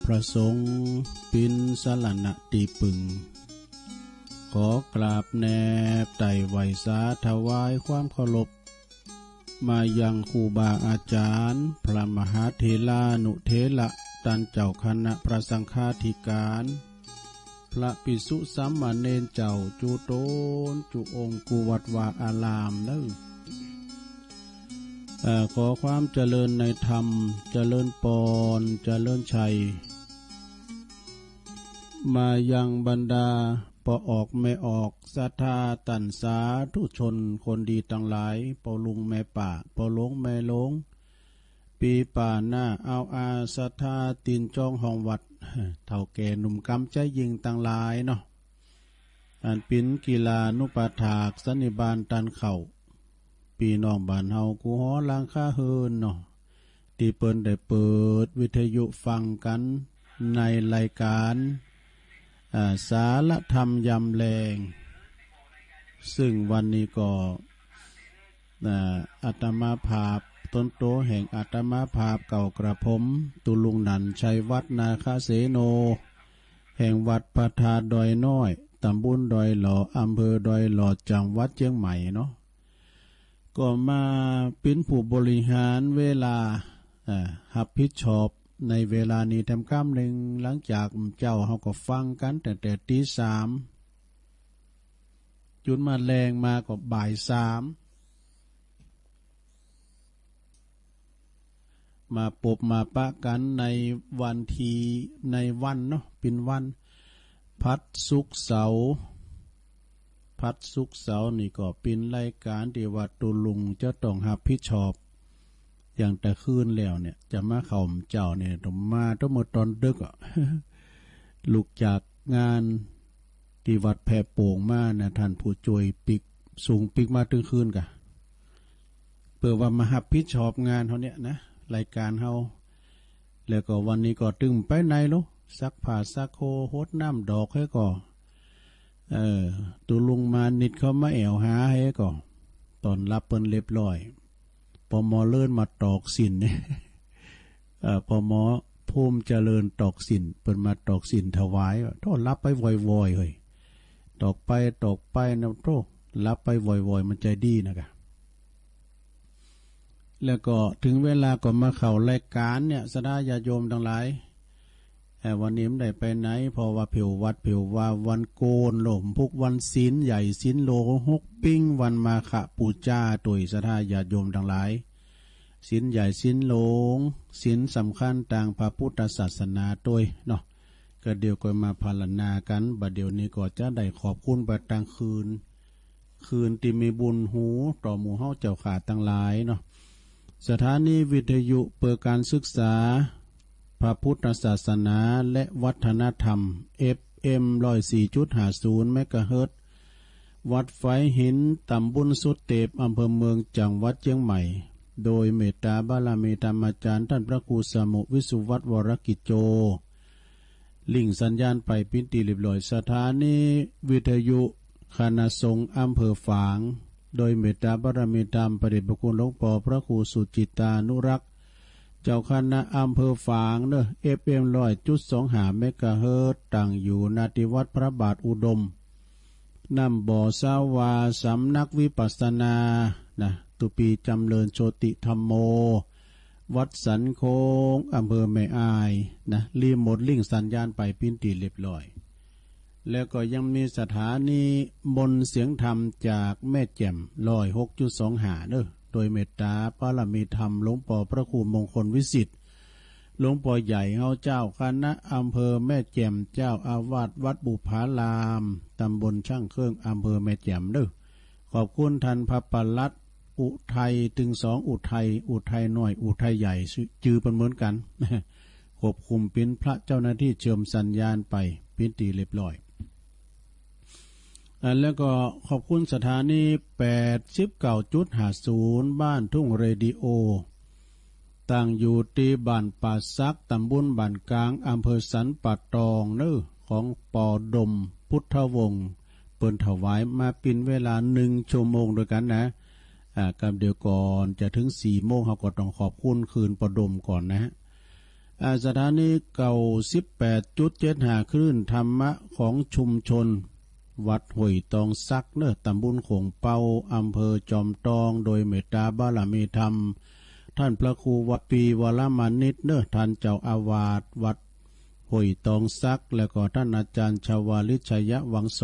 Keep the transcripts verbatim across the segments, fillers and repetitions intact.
พระสงฆ์ ปิ๋นสรณะตี้ปึง ขอกราบแนบไต่ไหว้สาถวายความเคารพ มายังครูบาอาจารย์ พระมหาเถรานุเถระ ต้านเจ้าคณะพระสังฆาธิการ พระภิกษุสามเณรเจ้าจุ๊ตนจุ๊องค์กู้วัดวาอารามเน่อ เอ่อ ขอความเจริญในธรรม เจริญปอน เจริญชัย มายังบรรดาป้อออกแม่ออก ศรัทธาต้านสาธุชนคนดีตังหลาย ป้อลุงแม่ป้า ป้อหลวงแม่หลวง ปี้ป้าน้าอาวอา ศรัทธาตี๋นจ้องห้องวัด เฒ่าแก่หนุ่มกำใจ๊ยิงตังหลายเนาะ อันปิ๋นกีฬานุปถากสันนิบาตต้านเข้า ปี้น้องบ้านเฮากู้หอหลังคาเฮือนเนาะ ตี้เปิ้นได้เปิดวิทยุฟังกั๋นในรายการ อ่า สารธรรมยามแลง ซึ่งวันนี้ก็ อ่า อาตมาภาพ ตนโตแห่งอาตมาภาพเก่ากระผม ตุ๊ลุงหนันชัยวัฒน์ นาคเสโน แห่งวัดพระธาตุดอยน้อย ตำบลดอยหล่อ อำเภอดอยหล่อ จังหวัดเจียงใหม่เนาะ ก็มาเป๋นผู้บริหารเวลา เอ่อ ฮับผิดชอบในเวลานี้แถมกำนึ่ง หลังจากเจ้าเฮาก็ฟังกั๋นตั้งแต่ตีสาม จุนมาแลงมาก็บ่ายสาม มาปบมาปะกั๋นในวันตี้ ในวันเนาะ เป๋นวันพัดศุกร์เสาร์ พัดศุกร์เสาร์นี่ก็เป๋นรายการตี้ว่าตุ๊ลุงจะต้องฮับผิดชอบ อย่างแต่คืนแล้วเนี่ย จะมาเข้าเจ้าเนี่ย ต้องมาตั้งเมื่อตอนดึกอะ ลุกจากงานตี้วัดแพโป่งมานะ ต้านผู้จ้วยปิ๊ก สูงปิ๊กมาตึงคืนกะ เปื้อว่ามาฮับผิดชอบงานเฮาเนี่ยนะ รายการเฮา แล้วก็วันนี้ก็ตึงไปไหนลูก ซักผ้าซักโค หดน้ำดอกให้ก็ เออ ตุ๊ลุงมานิดเขามาแอ่วหาให้ก็ ต้อนฮับเปิ้นเรียบร้อย ปอหมอเลินมาตอกศีลเนี่ย เอ่อ ปอหมอภูมิเจริญตอกศีล เปิ้นมาตอกศีลถวาย โธ่ ฮับไปวอยๆ เฮ้ย ตอกไปตอกไปนะ โธ่ ฮับไปวอยๆ มันใจ๋ดีนะกะ แล้วก็เถิงเวลาก็มาเข้ารายการเนี่ย ศรัทธาญาติโยมตังหลาย เอ่อ วันนี้บ่ได้ไปไหน เพราะว่าเผววัดเผววา วันโกนโลมพุก วันศีลใหญ่ศีลหลวงหกปิ้ง วันมาฆบูชา ตวยศรัทธาญาติโยมตังหลาย ศีลใหญ่ศีลหลวง ศีลสำคัญตางพระพุทธศาสนาตวยเนาะ ก็เดี๋ยวก็มาพรรณนากั๋น บัดเดี๋ยวนี้ก็จะได้ขอบคุณไปตางคืน คืนตี้มีบุญฮูต่อหมู่เฮาเจ้าข้าตังหลายเนาะ สถานีวิทยุเพื่อการศึกษาพระพุทธศาสนาและวัฒนธรรม เอฟเอ็ม ร้อยสี่จุดห้าศูนย์ เมกะเฮิรตซ์ วัดฝายหิน ตำบลสุเตป อำเภอเมือง จังหวัดเจียงใหม่ โดยเมตตาบารมีธรรมอาจารย์ต้านพระครูสมุห์ วิสุวัฒน์ วรกิจโจ ริ่งสัญญาณไปเป๋นตี้เรียบร้อย สถานีวิทยุคณะสงฆ์อำเภอฝาง โดยเมตตาบารมีธรรมพระเดชพระคุณหลวงป้อพระครูสุจิตตานุรักษ์ เจ้าคณะอำเภอฝางเนาะ เอฟเอ็ม ร้อยจุดสองห้า เมกะเฮิรตซ์ ตั้งอยู่ ณ ตี้วัดพระบาทอุดม น้ำบ่อสาวา สำนักวิปัสสนา นะ ตุ๊ปี๋จ๋ำเริญโชติธัมโม วัดสันโค้ง อำเภอแม่อาย นะ รีโมทริ่งสัญญาณไปเป๋นตี้เรียบร้อย แล้วก็ยังมีสถานีมนต์เสียงธรรมจากแม่แจ่ม ร้อยหกจุดสองห้า เนาะ โดยเมตตาบารมีธรรมหลวงป้อพระครูมงคลวิสิทธิ์ หลวงป้อใหญ่เฮาเจ้าคณะอำเภอแม่แจ่ม เจ้าอาวาสวัดบุพาราม ตำบลช่างเครื่อง อำเภอแม่แจ่มเนาะ ขอบคุณต้านพระปลัดอุทัย ตึงสองอุทัย อุทัยน้อย อุทัยใหญ่ จื่อ จื่อเปิ้นเหมือนกั๋น ควบคุมเป๋นพระเจ้าหน้าตี้เชื่อมสัญญาณไปเป๋นตี้เรียบร้อย อ่า แล้วก็ขอบคุณสถานี แปดสิบเก้าจุดห้าศูนย์ บ้านทุ่งเรดิโอ ตั้งอยู่ตี้บ้านป่าสัก ตำบลบ้านกลาง อำเภอสันป่าตองเนาะ ของป้อดม พุทธวงศ์ เปิ้นถวายมาเป๋นเวลาหนึ่งชั่วโมงด้วยกั๋นนะ อ่า กำเดียวก่อนจะเถิงสี่โมง เฮาก็ต้องขอบคุณคืนป้อดมก่อนนะฮะ อา สถานีเก้าสิบแปดจุดเจ็ดห้า คลื่นธรรมะของชุมชน วัดห้วยตองสักเนอะ ตำบลโข่งเปา อำเภอจอมตอง โดยเมตตาบารมีธรรม ท่านพระครูวัดปีวรมานิตเนอะ ท่านเจ้าอาวาสวัดห้วยตองสัก แล้วก็ท่านอาจารย์ชวาลิตชัยวังโส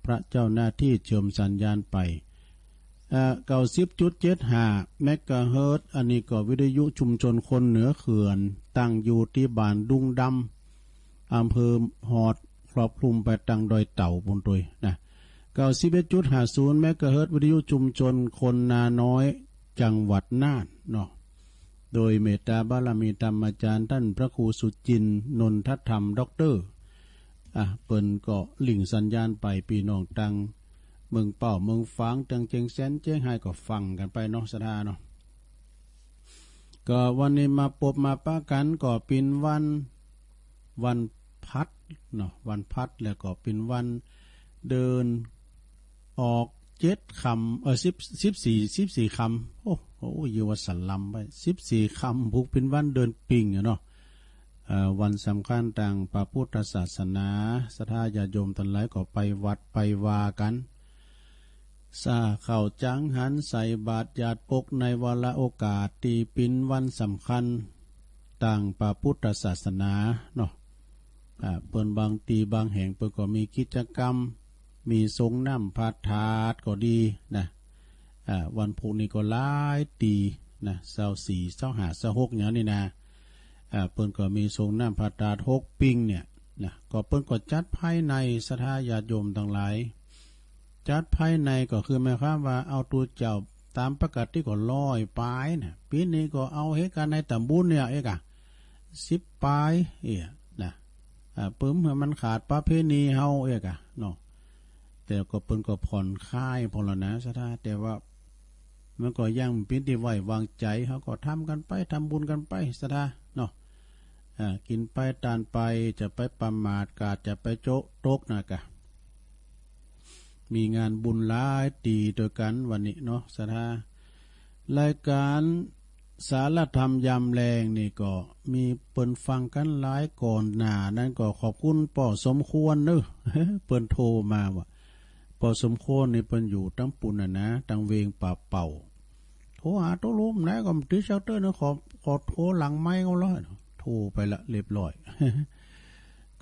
พระเจ้าหน้าที่เชื่อมสัญญาณไป เอ่อ เก้าสิบจุดเจ็ดห้า เมกะเฮิรตซ์ อันนี้ก็วิทยุชุมชนคนเหนือเขื่อน ตั้งอยู่ที่บ้านดุงดำ อำเภอฮอด ครอบคลุมไปตังดอยเต่าปู้นตวยนะ เก้าสิบเอ็ดจุดห้าศูนย์ เมกะเฮิรตซ์ วิทยุชุมชนคนนาน้อย จังหวัดน่านเนาะ โดยเมตตาบารมีธรรมอาจารย์ท่านพระครูสุจินต์ นนทธรรม ด็อกเตอร์ อ่ะ เปิ้นก็หลิ้งสัญญาณไป ปี้น้องตังเมืองเป้า เมืองฝาง ตังเจียงแสน เจียงฮาย ก็ฟังกั๋นไปเนาะ ศรัทธาเนาะ ก็วันนี้มาปบมาปะกั๋น ก็เป๋นวัน วันพลัดเนาะ วันพลัด แล้วก็เป๋นวันเดือนออกเจ็ดค่ำ เอ่อ สิบ สิบสี่ สิบสี่ค่ำ โอ้โห อยู่ว่าสลัมไป สิบสี่ค่ำ ผูกเป๋นวันเดือนปิงอะเนาะ เอ่อ วันสำคัญตางพระพุทธศาสนา ศรัทธาญาติโยมตังหลายก็ไปวัดไปวากั๋น สาข้าวจังหัน ใส่บาตรหยาดปก ในวาระโอกาสตี้เป๋นวันสำคัญตางพระพุทธศาสนาเนาะ อ่า เปิ้นบางตี้บางแห่งเปิ้นก็มีกิจกรรม มีสรงน้ำพระธาตุก็ดีนะ อ่า วันพุธนี้ก็หลายตี้นะ ซาวสี่ ซาวห้า ซาวหก อย่างนี้นะ อ่า เปิ้นก็มีสรงน้ำพระธาตุหกปิงเนี่ยนะ ก็เปิ้นก็จัดภายใน ศรัทธาญาติโยมตังหลาย จัดภายในก็คือหมายความว่าเอาตั๋วเจ้าต๋ามปกติก็ร้อยปายนะ ปี๋นี้ก็เอาเหตุก๋ารณ์ในตำบลเนี่ยเอกอะ สิบปายเอกนะ อ่า ปึ้มหื้อมันขาดประเพณีเฮาเอกอะเนาะ แต่ก็เปิ้นก็ผ่อนคลายพอละนะ ศรัทธา แต่ว่ามันก็ยังเป๋นตี้ไว้วางใจ๋ เฮาก็ทำกั๋นไป ทำบุญกั๋นไป ศรัทธาเนาะ อ่า กิ๋นไปตานไป จะไปประมาท กาดจะไปโจ๊ะตกนะกะ มีงานบุญหลายตี้ตวยกั๋นวันนี้เนาะ ศรัทธา รายการสารธรรมยามแลงนี่ก็มีเปิ้นฟังกั๋นหลาย ก่อนหน้านั้นก็ขอบคุณป้อสมควรเนอะ เปิ้นโทรมาว่า ป้อสมควรนี่เปิ้นอยู่ตังปู้นน่ะนะ ตังเวงป่าเป่า โทรหาตุ๊ลุงนะ ก็บ่ติดเซาเตอร์นะ ขอ ขอโทรหลังไมค์เอาเลย โทรไปละเรียบร้อย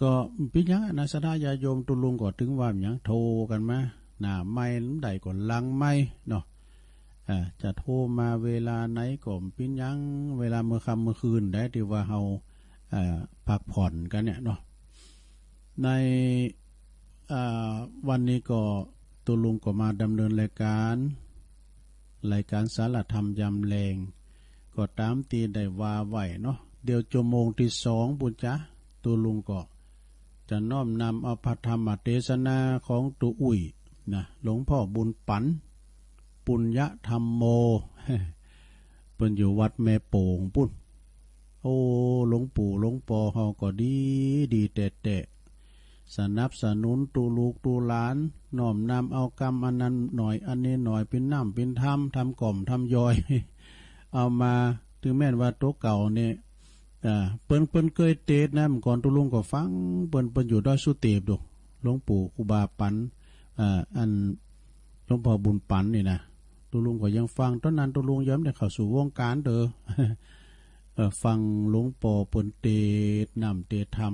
ก็เป๋นหยังนะ ศรัทธาญาติโยม ตุ๊ลุงก็ตึงว่าหยัง โทรกั๋นมา หน้าไมค์บ่ได้ก็หลังไมค์เนาะ อ่า จะโทรมาเวลาไหนก็บ่เป๋นหยัง เวลาเมื่อค่ำเมื่อคืนได้ตี้ว่าเฮา อ่า พักผ่อนกั๋นเนี่ยเนาะ ใน อ่า วันนี้ก็ตุ๊ลุงก็มาดำเนินรายการ รายการสารธรรมยามแลง ก็ต๋ามตี้ได้ว่าไว้เนาะ เดี๋ยวชั่วโมงตี้สองปู้นจ๊ะ ตุ๊ลุงก็จะน้อมนำเอาพระธรรมเตสนาของตุ๊อุ้ยนะ หลวงพ่อบุญปั๋น ปุญญธรรมโม เปิ้นอยู่วัดแม่โป่งปู้น โอ้ หลวงปู่หลวงปอเฮาก็ดี ดีแต๊ๆ สนับสนุนตุ๊ลูกตุ๊หลาน น้อมนำเอากำอันนั้นหน่อย อันนี้หน่อย เป๋นน้ำเป๋นธรรม ทำก๋อมทำยอย เอามา ถึงแม้นว่าตั๋วเก่านี่ อ่า เปิ้น เปิ้นเกยเตสน์นะ เมื่อก่อนตุ๊ลุงก็ฟัง เปิ้น เปิ้นอยู่ดอยสุเตพดู หลวงปู่ครูบาปั๋น อ่า อัน หลวงพ่อบุญปั๋นนี่นะ ตุ๊ลุงก็ยังฟัง ต๋อนนั้นตุ๊ลุงยังบ่ได้เข้าสู่วงการเด้อ เอ่อ ฟังหลวงปอเปิ้นเตสน์น้ำเตสน์ธรรม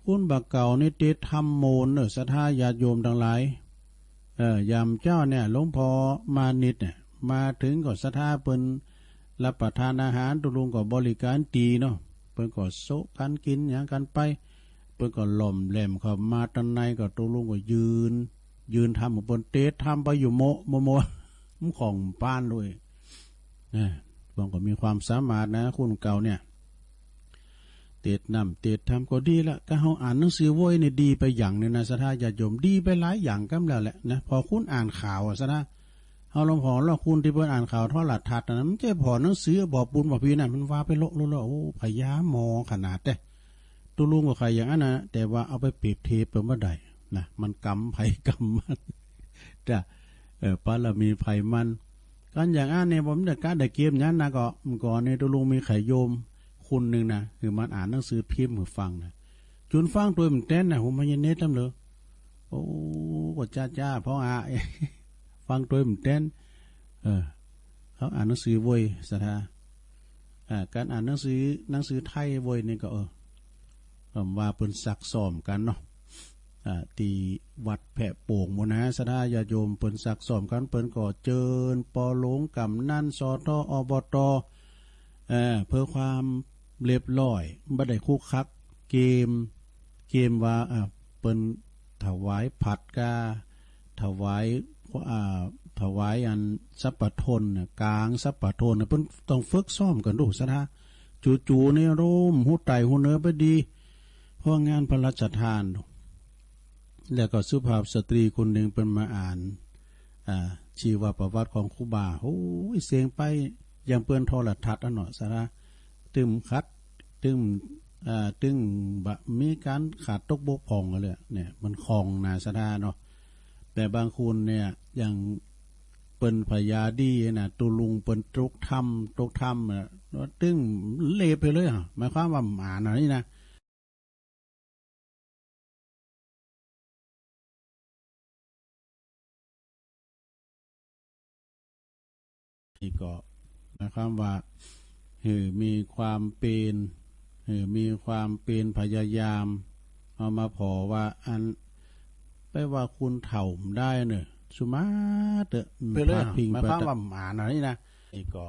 คนบ่าเก่านี่เตสน์ธรรมโมนเนอะ ศรัทธาญาติโยมตังหลาย เอ่อ ยามเจ๊าเนี่ย หลวงพ่อมานิดเนี่ย มาถึงก็ศรัทธาเปิ้นรับประทานอาหาร ตุ๊ลุงก็บริการดีเนาะ เปิ้นก็โซะกั๋นกิ๋นหยังกั๋นไป เปิ้นก็หล่อมแหลมเข้ามาตังใน ก็ตุ๊ลุงก็ยืน ยืนธรรมของเปิ้น เตสน์ธรรมไปอยู่โมะโมะโมะ มันของปานด้วยนะ เปิ้นก็มีความสามารถนะ คนเก่าเนี่ย เตสน์น้ำเตสน์ธรรมก็ดีละ ก็เฮาอ่านหนังสือโว้ยนี่ดีไปอย่างหนึ่งนะ ศรัทธาญาติโยม ดีไปหลายอย่างกำแล้วแหละนะ พอคุณอ่านข่าวอะ ศรัทธา เฮาหลวงพ่อหลวงคุณตี้เปิ้นอ่านข่าวโทรทัศน์อันนั้น มันเจ้าผ่อหนังสือบอกบุญบอกพีนะ มันว่าไปโละโละโละ โอ้ พญาหมอขนาดเด้ ตุ๊ลุงก็ใค่อย่างอั้นนะ แต่ว่าเอาไปเปรียบเทียบเปิ้นบ่ได้นะ มันกรรมไผกรรมมัน จ้ะ เออ บารมีไผมัน กันอย่างอั้นเนี่ย ผมจะกะได้เก็บอย่างนั้นนะ ก็ ก่อนนี่ตุ๊ลุงมีไข่โยม คนหนึ่งนะ คือมันอ่านหนังสือพิมพ์หื้อฟังนะ จุนฟังโตยมันแตนนะ ผมมันยังเน็ตนำเลย โอ้ ก็จ้าจ้า พ่องอา ฟังโตยมันแตน เออ เขาอ่านหนังสือโว้ย ศรัทธา อ่า การอ่านหนังสือ หนังสือไทยโว้ยนี่ก็ เออ ผมว่าเปิ้นซักซ้อมกันเนาะ อ่า ที่วัดแพะโป่งหมู่นะ ศรัทธาญาติโยม เปิ้นซักซ้อมกัน เปิ้นก็เจิญปอหลวง กำนัน สท อบต เอ่อ เพื่อความเรียบร้อย บ่ได้คุกคัก เกม เกมว่า อ่า เปิ้นถวายผัดกา ถวาย อ่า ถวายอันสัปปะทนน่ะ กางสัปปะทนน่ะ เปิ้นต้องฝึกซ้อมกันดู ศรัทธา จู่ๆ นี่โรมฮู้ไต่ฮู้เหนือไปดี เพราะงานพระราชทาน แล้วก็สุภาพสตรีคนหนึ่งเปิ้นมาอ่าน อ่า ชีวประวัติของครูบา โอ้ย เสียงไปอย่างเปิ้นโทรทัศน์อันเนาะ ศรัทธา ตึมขัด ตึม อ่า ตึมบ่มีการขาดตกบกพร่องกันเลย เนี่ย มันคล่องนะ ศรัทธาเนาะ แต่บางคนเนี่ย อย่างเปิ้นพญาดีนะ ตุลุงเปิ้นตกถ้ำ ตกถ้ำอะ ตึมเละไปเลยอะ หมายความว่าหมาน่ะนี่นะ นี่ก็หมายความว่า หื้อมีความเปญ หื้อมีความเปญพยายาม เอามาผ่อว่าอัน แปลว่าคุณเฒ่าได้เนอะ สุมาเตอะ อืม ไปเลย พาดพิง หมายความ ไปตะ ว่าหมาน่ะนี่นะ นี่ก็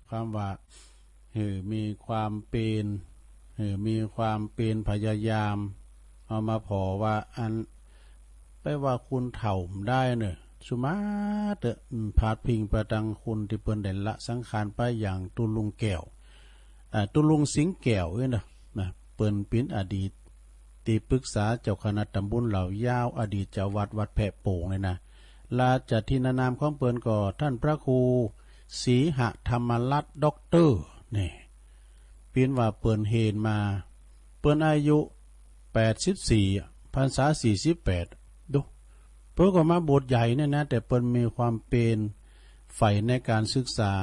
ความว่า หื้อมีความเปญ หื้อมีความเปญพยายาม เอามาผ่อว่าอัน แปลว่าคุณเฒ่าได้เนอะ สุมาเตอะ อืม พาดพิงไปตังคนที่เปิ้นได้ละสังขารไปอย่างตุลุงแก้ว อ่า ตุลุงสิงห์แก้วเนี่ยนะ นะ เปิ้นเป๋นอดีตที่ปรึกษาเจ้าคณะตำบลเหล่ายาว อดีตเจ้าวัดวัดแพะโป่งเลยนะ ราชทินนามของเปิ้นก็ท่านพระครูศรีหธรรมรัตน์ด็อกเตอร์ นี่ เป๋นว่าเปิ้นเฮนมา เปิ้นอายุแปดสิบสี่ พรรษาสี่สิบแปด ดู เปิ้นก็มาบวชใหญ่เนี่ยนะ แต่เปิ้นมีความเปญใฝ่ในการศึกษา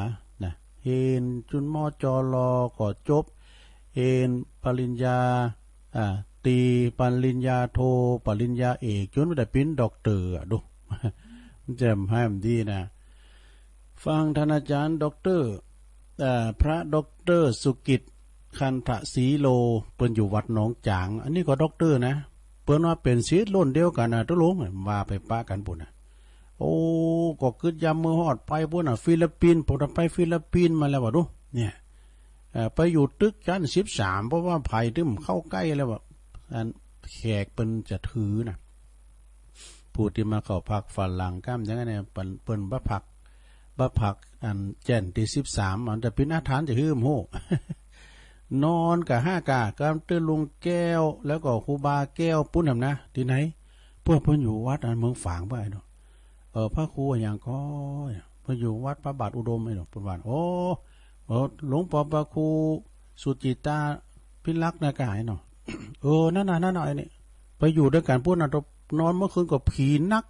นะ เฮนจุน มจร ก็จบ เฮนปริญญา อ่า ตรี ปริญญาโท ปริญญาเอก จนได้เป๋นด็อกเตอร์อะ ดู มันจะให้มันดีนะ ฟังท่านอาจารย์ด็อกเตอร์ เอ่อ พระด็อกเตอร์สุกิจ คันธศรีโล เปิ้นอยู่วัดหนองจาง อันนี้ก็ด็อกเตอร์นะ เปิ้นว่าเป๋นศิษย์รุ่นเดียวกั๋นนะ ตกลง ว่าไปปะกั๋นปู้นนะ โอ้ ก็กึ๊ดยามมื้อฮอดไปปู้นนะ ฟิลิปปินส์ ผมไปฟิลิปปินส์มาแล้ววะดู เนี่ย เอ่อ ไปอยู่ตึกชั้นสิบสาม เพราะว่าไผตึงเข้าใกล้แล้ววะ อันแขกเปิ้นจะถือนะ ผู้ที่มาเข้าพักฝรั่งก้ามจังเนี่ย เปิ้น เปิ้นบ่พัก บ่พักอันแจ้นตี้สิบสาม อันจะเป๋นอาถรรพ์จะหื้อบ่ฮู้ นอนกะห้ากะ กำตื้อลุงแก้ว แล้วก็ครูบาแก้วปุ้นหำนะ ตี้ไหน พวกเปิ้นอยู่วัดอันเมืองฝางบ่ไอ้เนาะ เออ พระครูอะหยังก็ เปิ้นอยู่วัดพระบาทอุดมไอ้เนาะ เปิ้นว่า โอ้ เออ หลวงปอพระครูสุจิตตาภิรักษ์นะกะไอ้เนาะ เออ นั่นน่ะ นั่นน่ะ ไอ้นี่ ไปอยู่ด้วยกันปุ้นน่ะ นอนเมื่อคืนก็ผีหนัก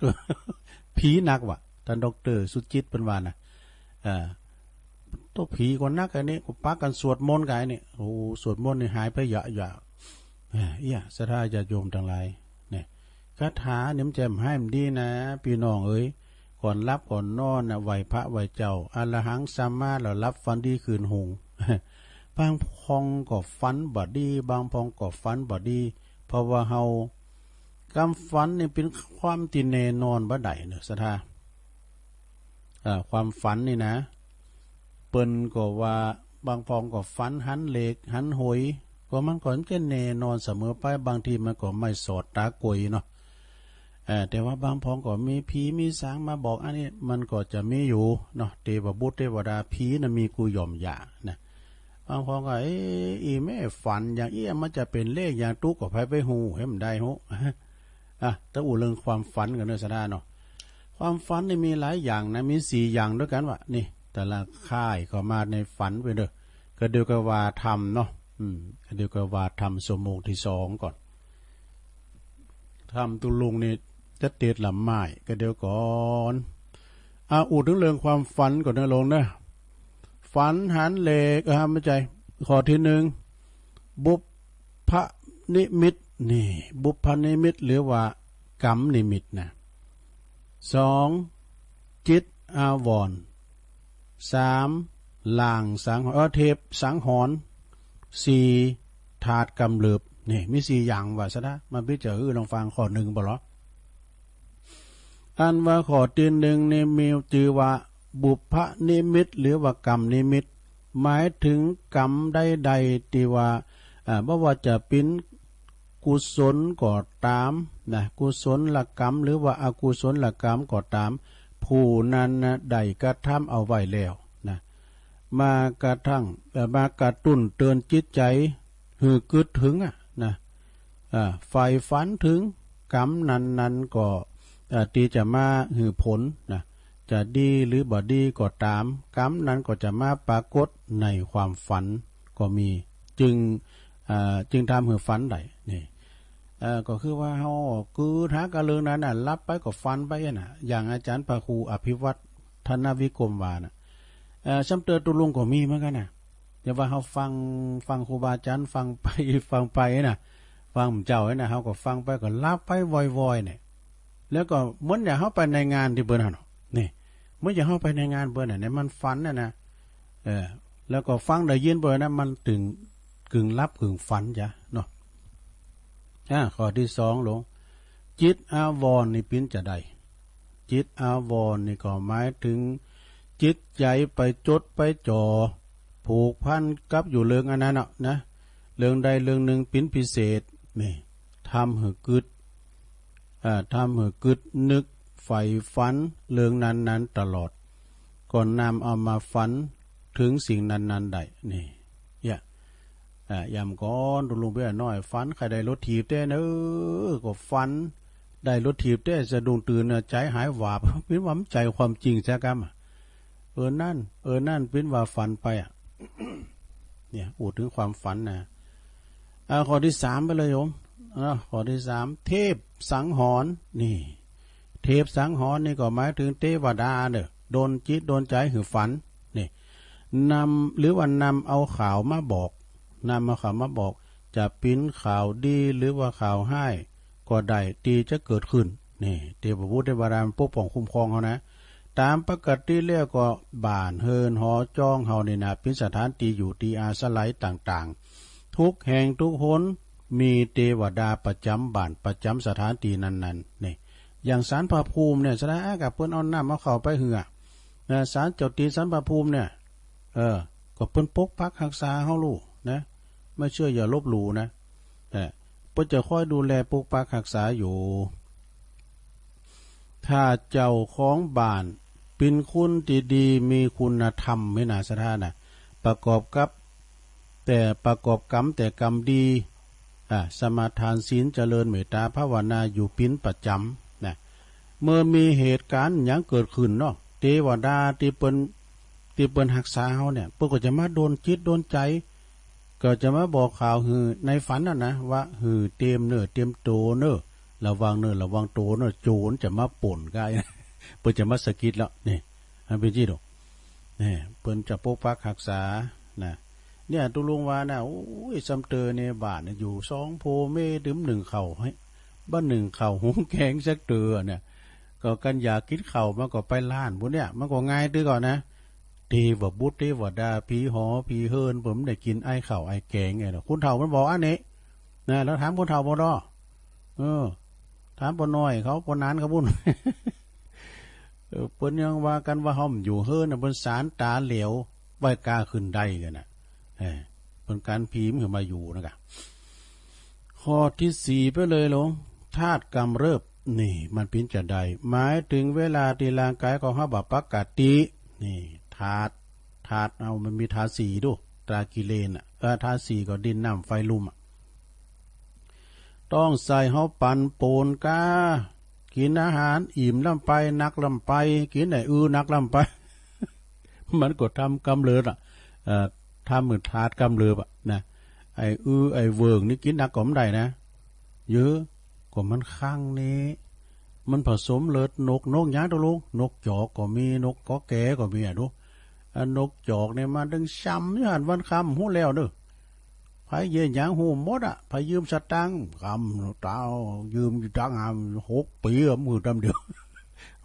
ผีหนักว่ะ ท่านด็อกเตอร์สุจิตเปิ้นว่านะ เอ่อ ตัวผีก็หนัก อันนี้ก็ปากั๋นสวดมนต์กั๋น อันนี้ โอ้ สวดมนต์นี่หายไปเยอะๆ เอ่อ เอี้ย ศรัทธาญาติโยมตังหลาย เนี่ย คาถานี่มันจะให้มันดีนะ ปี้น้องเอ๋ย ก่อนหลับก่อนนอนนะ ไหว้พระไหว้เจ้า อะระหังสัมมา แล้วหลับฝันดีคืนหุง บางพองก็ฝันบ่ดี บางพองก็ฝันบ่ดี เพราะว่าเฮา ความฝันนี่เป๋นความตี้แน่นอนบ่ได้เนอะ ศรัทธา เอ่อ ความฝันนี่นะ เปิ้นก็ว่า บางพองก็ฝันหันเลข หันหวย ก็มันก็บ่แน่นอนเสมอไป บางทีมันก็ไม่สอดตากวยเนาะ เอ่อ แต่ว่าบางพองก็มีผีมีสางมาบอก อันนี้มันก็จะมีอยู่เนาะ เตวบุตรเตวดา ผีน่ะมีกู้ย่อมอย่านะ บางพองก็ เอ๊ะ อีแม่ฝันอย่างอี้ มันจะเป๋นเลขอย่างตุ๊กก็ไผไปฮู้ หื้อมันได้ฮู้ อ่ะ ตะอู้เรื่องความฝันกั๋นเนอะ ศรัทธาเนาะ ความฝันนี่มีหลายอย่างนะ มีสี่อย่างด้วยกั๋นว่ะ นี่ แต่ละค่ายเข้ามาในฝันไปเด้อ ก็เดี๋ยวก็ว่าธรรมเนาะ อืม ก็เดี๋ยวก็ว่าธรรมชั่วโมงที่สองก่อน ธรรมตุลุงนี่จะติดละไม้ ก็เดี๋ยวก่อน อ่ะ อู้ถึงเรื่องความฝันก่อนนะโลมนะ ฝันหันเลข เออ ไม่ใช่ ข้อที่หนึ่ง บุพนิมิต นี่ บุพนิมิต หรือว่ากัมนิมิตนะ สอง จิตอาวรณ์ สาม ลางสังหรณ์ เออ เทปสังหรณ์ สี่ ธาตุกำเริบ นี่ มีสี่อย่างว่าซะนะ มาพิจารณาลองฟังข้อหนึ่งบ่เหรอ อันว่าข้อที่หนึ่งนี่มีจื่อว่าบุพนิมิต หรือว่ากัมนิมิต หมายถึงกรรมใดๆที่ว่า อ่า บ่ว่าจะเป็นกุศลก็ตามนะ กุศลกรรม หรือว่าอกุศลกรรมก็ตาม ผู้นั้นนะได้กระทำเอาไว้แล้วนะ มากระทั่ง เอ่อ มากระตุ้นเตือนจิตใจหื้อกึ๊ดถึงอะนะ อ่า ใฝ่ฝันถึงกรรมนั้นๆก็ อ่า ที่จะมาหื้อผลนะ จะดีหรือบ่ดีก็ตาม กรรมนั้นก็จะมาปรากฏในความฝันก็มี จึง อ่า จึงทำหื้อฝันได้ นี่ เอ่อ ก็คือว่าเฮาคือหากะเรื่องนั้นน่ะ หลับไปก็ฝันไปน่ะ อย่างอาจารย์พระครูอภิวัฒนวิกรมว่าน่ะ เอ่อ ซ้ำเติมตุลุงก็มีเหมือนกันน่ะ แต่ว่าเฮาฟัง ฟังครูบาอาจารย์ ฟังไป ฟังไปน่ะ ฟังเจ้าน่ะ เฮาก็ฟังไปก็หลับไปวอยๆเนี่ย แล้วก็เหมือนอย่างเฮาไปในงานที่เปิ้นหั่นเนาะ นี่ เหมือนอย่างเฮาไปในงานเปิ้นน่ะ เนี่ยมันฝันน่ะนะ เออ แล้วก็ฟังได้ยินเปิ้นนะ มันตึงกึ่งหลับกึ่งฝันจ้ะเนาะ อ่า ข้อที่สองหลวง จิตอาวรณ์นี่เปิ้นจะใด จิตอาวรณ์นี่ก็หมายถึงจิตใจไปจดไปจ่อ ผูกพันกับอยู่เรื่องอันนั้นเนาะนะ เรื่องใดเรื่องหนึ่งเปิ้นพิเศษ นี่ ทำหื้อกึ๊ด อ่า ทำหื้อกึ๊ดนึกใฝ่ฝันเรื่องนั้นๆตลอด ก็นำเอามาฝันถึงสิ่งนั้นๆได้ นี่ เนี่ย อ่า ยามก่อนตุลุงเปียน้อย ฝันใค่ได้รถถีบแต๊เนาะ ก็ฝันได้รถถีบแต๊ สะดุ้งตื่นน่ะ ใจหายวาบ เปิ้นว่ามันใจ้ความจริงซะกำอะ เออ นั่น เออ นั่น เปิ้นว่าฝันไปอะ เนี่ย พูดถึงความฝันนะ อ่า ข้อที่สามไปเลยโยม อ่า ข้อที่สาม เทพสังหรณ์ นี่ เทพสังหรณ์นี่ก็หมายถึงเทวดาเนาะ ดลจิตดลใจหื้อฝัน นี่ นำ หรือว่านำเอาข่าวมาบอก นำเอาข่าวมาบอก จะเป๋นข่าวดีหรือว่าข่าวฮ้ายก็ได้ ตี้จะเกิดขึ้น นี่ เทพบุตรเทวดามันปกป้องคุ้มครองเฮานะ ตามปกติแล้วก็บ้านเฮือนหอจองเฮานี่นะ เป๋นสถานตี้อยู่ตี้อาศัยต่างๆ ทุกแห่งทุกหน มีเทวดาประจ๋ำบ้านประจ๋ำสถานตี้นั้นๆ นี่ อย่างศาลพระภูมิเนี่ย สะดากับเปิ้นเอาน้ำเอาข้าวไปหื้อ นะ ศาลเจ้าตี้ศาลพระภูมิเนี่ย เออ ก็เปิ้นปกปักฮักษาเฮาลูกนะ ไม่เชื่ออย่าลบหลู่นะ แต่เปิ้นจะคอยดูแลปกปักฮักษาอยู่ ถ้าเจ้าของบ้านเป๋นคนตี้ดี มีคุณธรรม มีนาสถานะ ประกอบกับ แต่ประกอบกรรมแต่กรรมดี อ่า สมาทานศีล เจริญเมตตาภาวนาอยู่เป๋นประจ๋ำนะ เมื่อมีเหตุการณ์หยังเกิดขึ้นเนาะ เทวดาตี้เปิ้น ตี้เปิ้นฮักษาเฮาเนี่ย เปิ้นก็จะมาดลจิตดลใจ ก็จะมาบอกข่าวหื้อในฝันน่ะนะ ว่าหื้อเตรียมเนื้อเตรียมตัวเนอะ ระวังเนื้อระวังตัวเนอะ โจรจะมาปล้นก้า เปิ้นจะมาสะกิดแล้ว นี่ มันเป๋นจั่งซี้ดอก นี่ เปิ้นจะปกปักฮักษานะ เนี่ย ตุลุงว่านะ โอ้ย ซ้ำเติมเนี่ย บ้านเนี่ยอยู่สองพ่อแม่ ดื่มนึ่งข้าวให้ บ่นึ่งข้าวหุงแกงสักเตื้อเนี่ย ก็กันอยากกินข้าว มันก็ไปร้านพุ้นเนี่ย มันก็ง่ายตื้อก่อนนะ เทวบุตรเทวดา ผีหอผีเฮือน เปิ้นได้กินไอ้ข้าวไอ้แกงไงเนาะ คนเฒ่ามันบอกอันนี้นะ แล้วถามคนเฒ่าบ่ดอ เออ ถามป้อน้อยเขา ป้อหนานเขาพุ้น เออ เปิ้นยังว่ากันว่าเฮาอยู่เฮือนน่ะ เปิ้นสานต๋าเหลวไว้กล้าขึ้นได้กันน่ะ เออ เปิ้นกันผีมันขึ้นมาอยู่นะกะ ข้อที่สี่ไปเลยหลวง ธาตุกำเริบ นี่ มันเป๋นจั่งใด หมายถึงเวลาตี้ร่างกายของเฮาบ่ปกติ นี่ ธาตุ ธาตุเฮามันมีธาตุสี่ดู ตรากิเลนน่ะ เออ ธาตุสี่ก็ดินน้ำไฟลมอะ ต้องใส่เฮาปั่นป่วนก้า กินอาหารอิ่มล้ำไป หนักล้ำไป กินไอ้อื้อหนักล้ำไป มันก็ทำกำเริบอะ เอ่อ ทำหื้อธาตุกำเริบอะนะ ไอ้อื้อไอ้เวิ่งนี่กินหนักก็บ่ได้นะ เยอะ ก็มันครั้งนี้ มันผสมเลือดนก นกหยังตกลง นกจอกก็มี นกกอแกก็มีอะดู อันนกจอกเนี่ยมันตึงช้ำอยู่หั่นวันค่ำฮู้แล้วเด้อ ไผเยียะหยังฮู้หมดอะ ไผยืมสตางค์ กำเต้า ยืมอยู่ตั้งหาหกปีอะ มื้อตำเดียว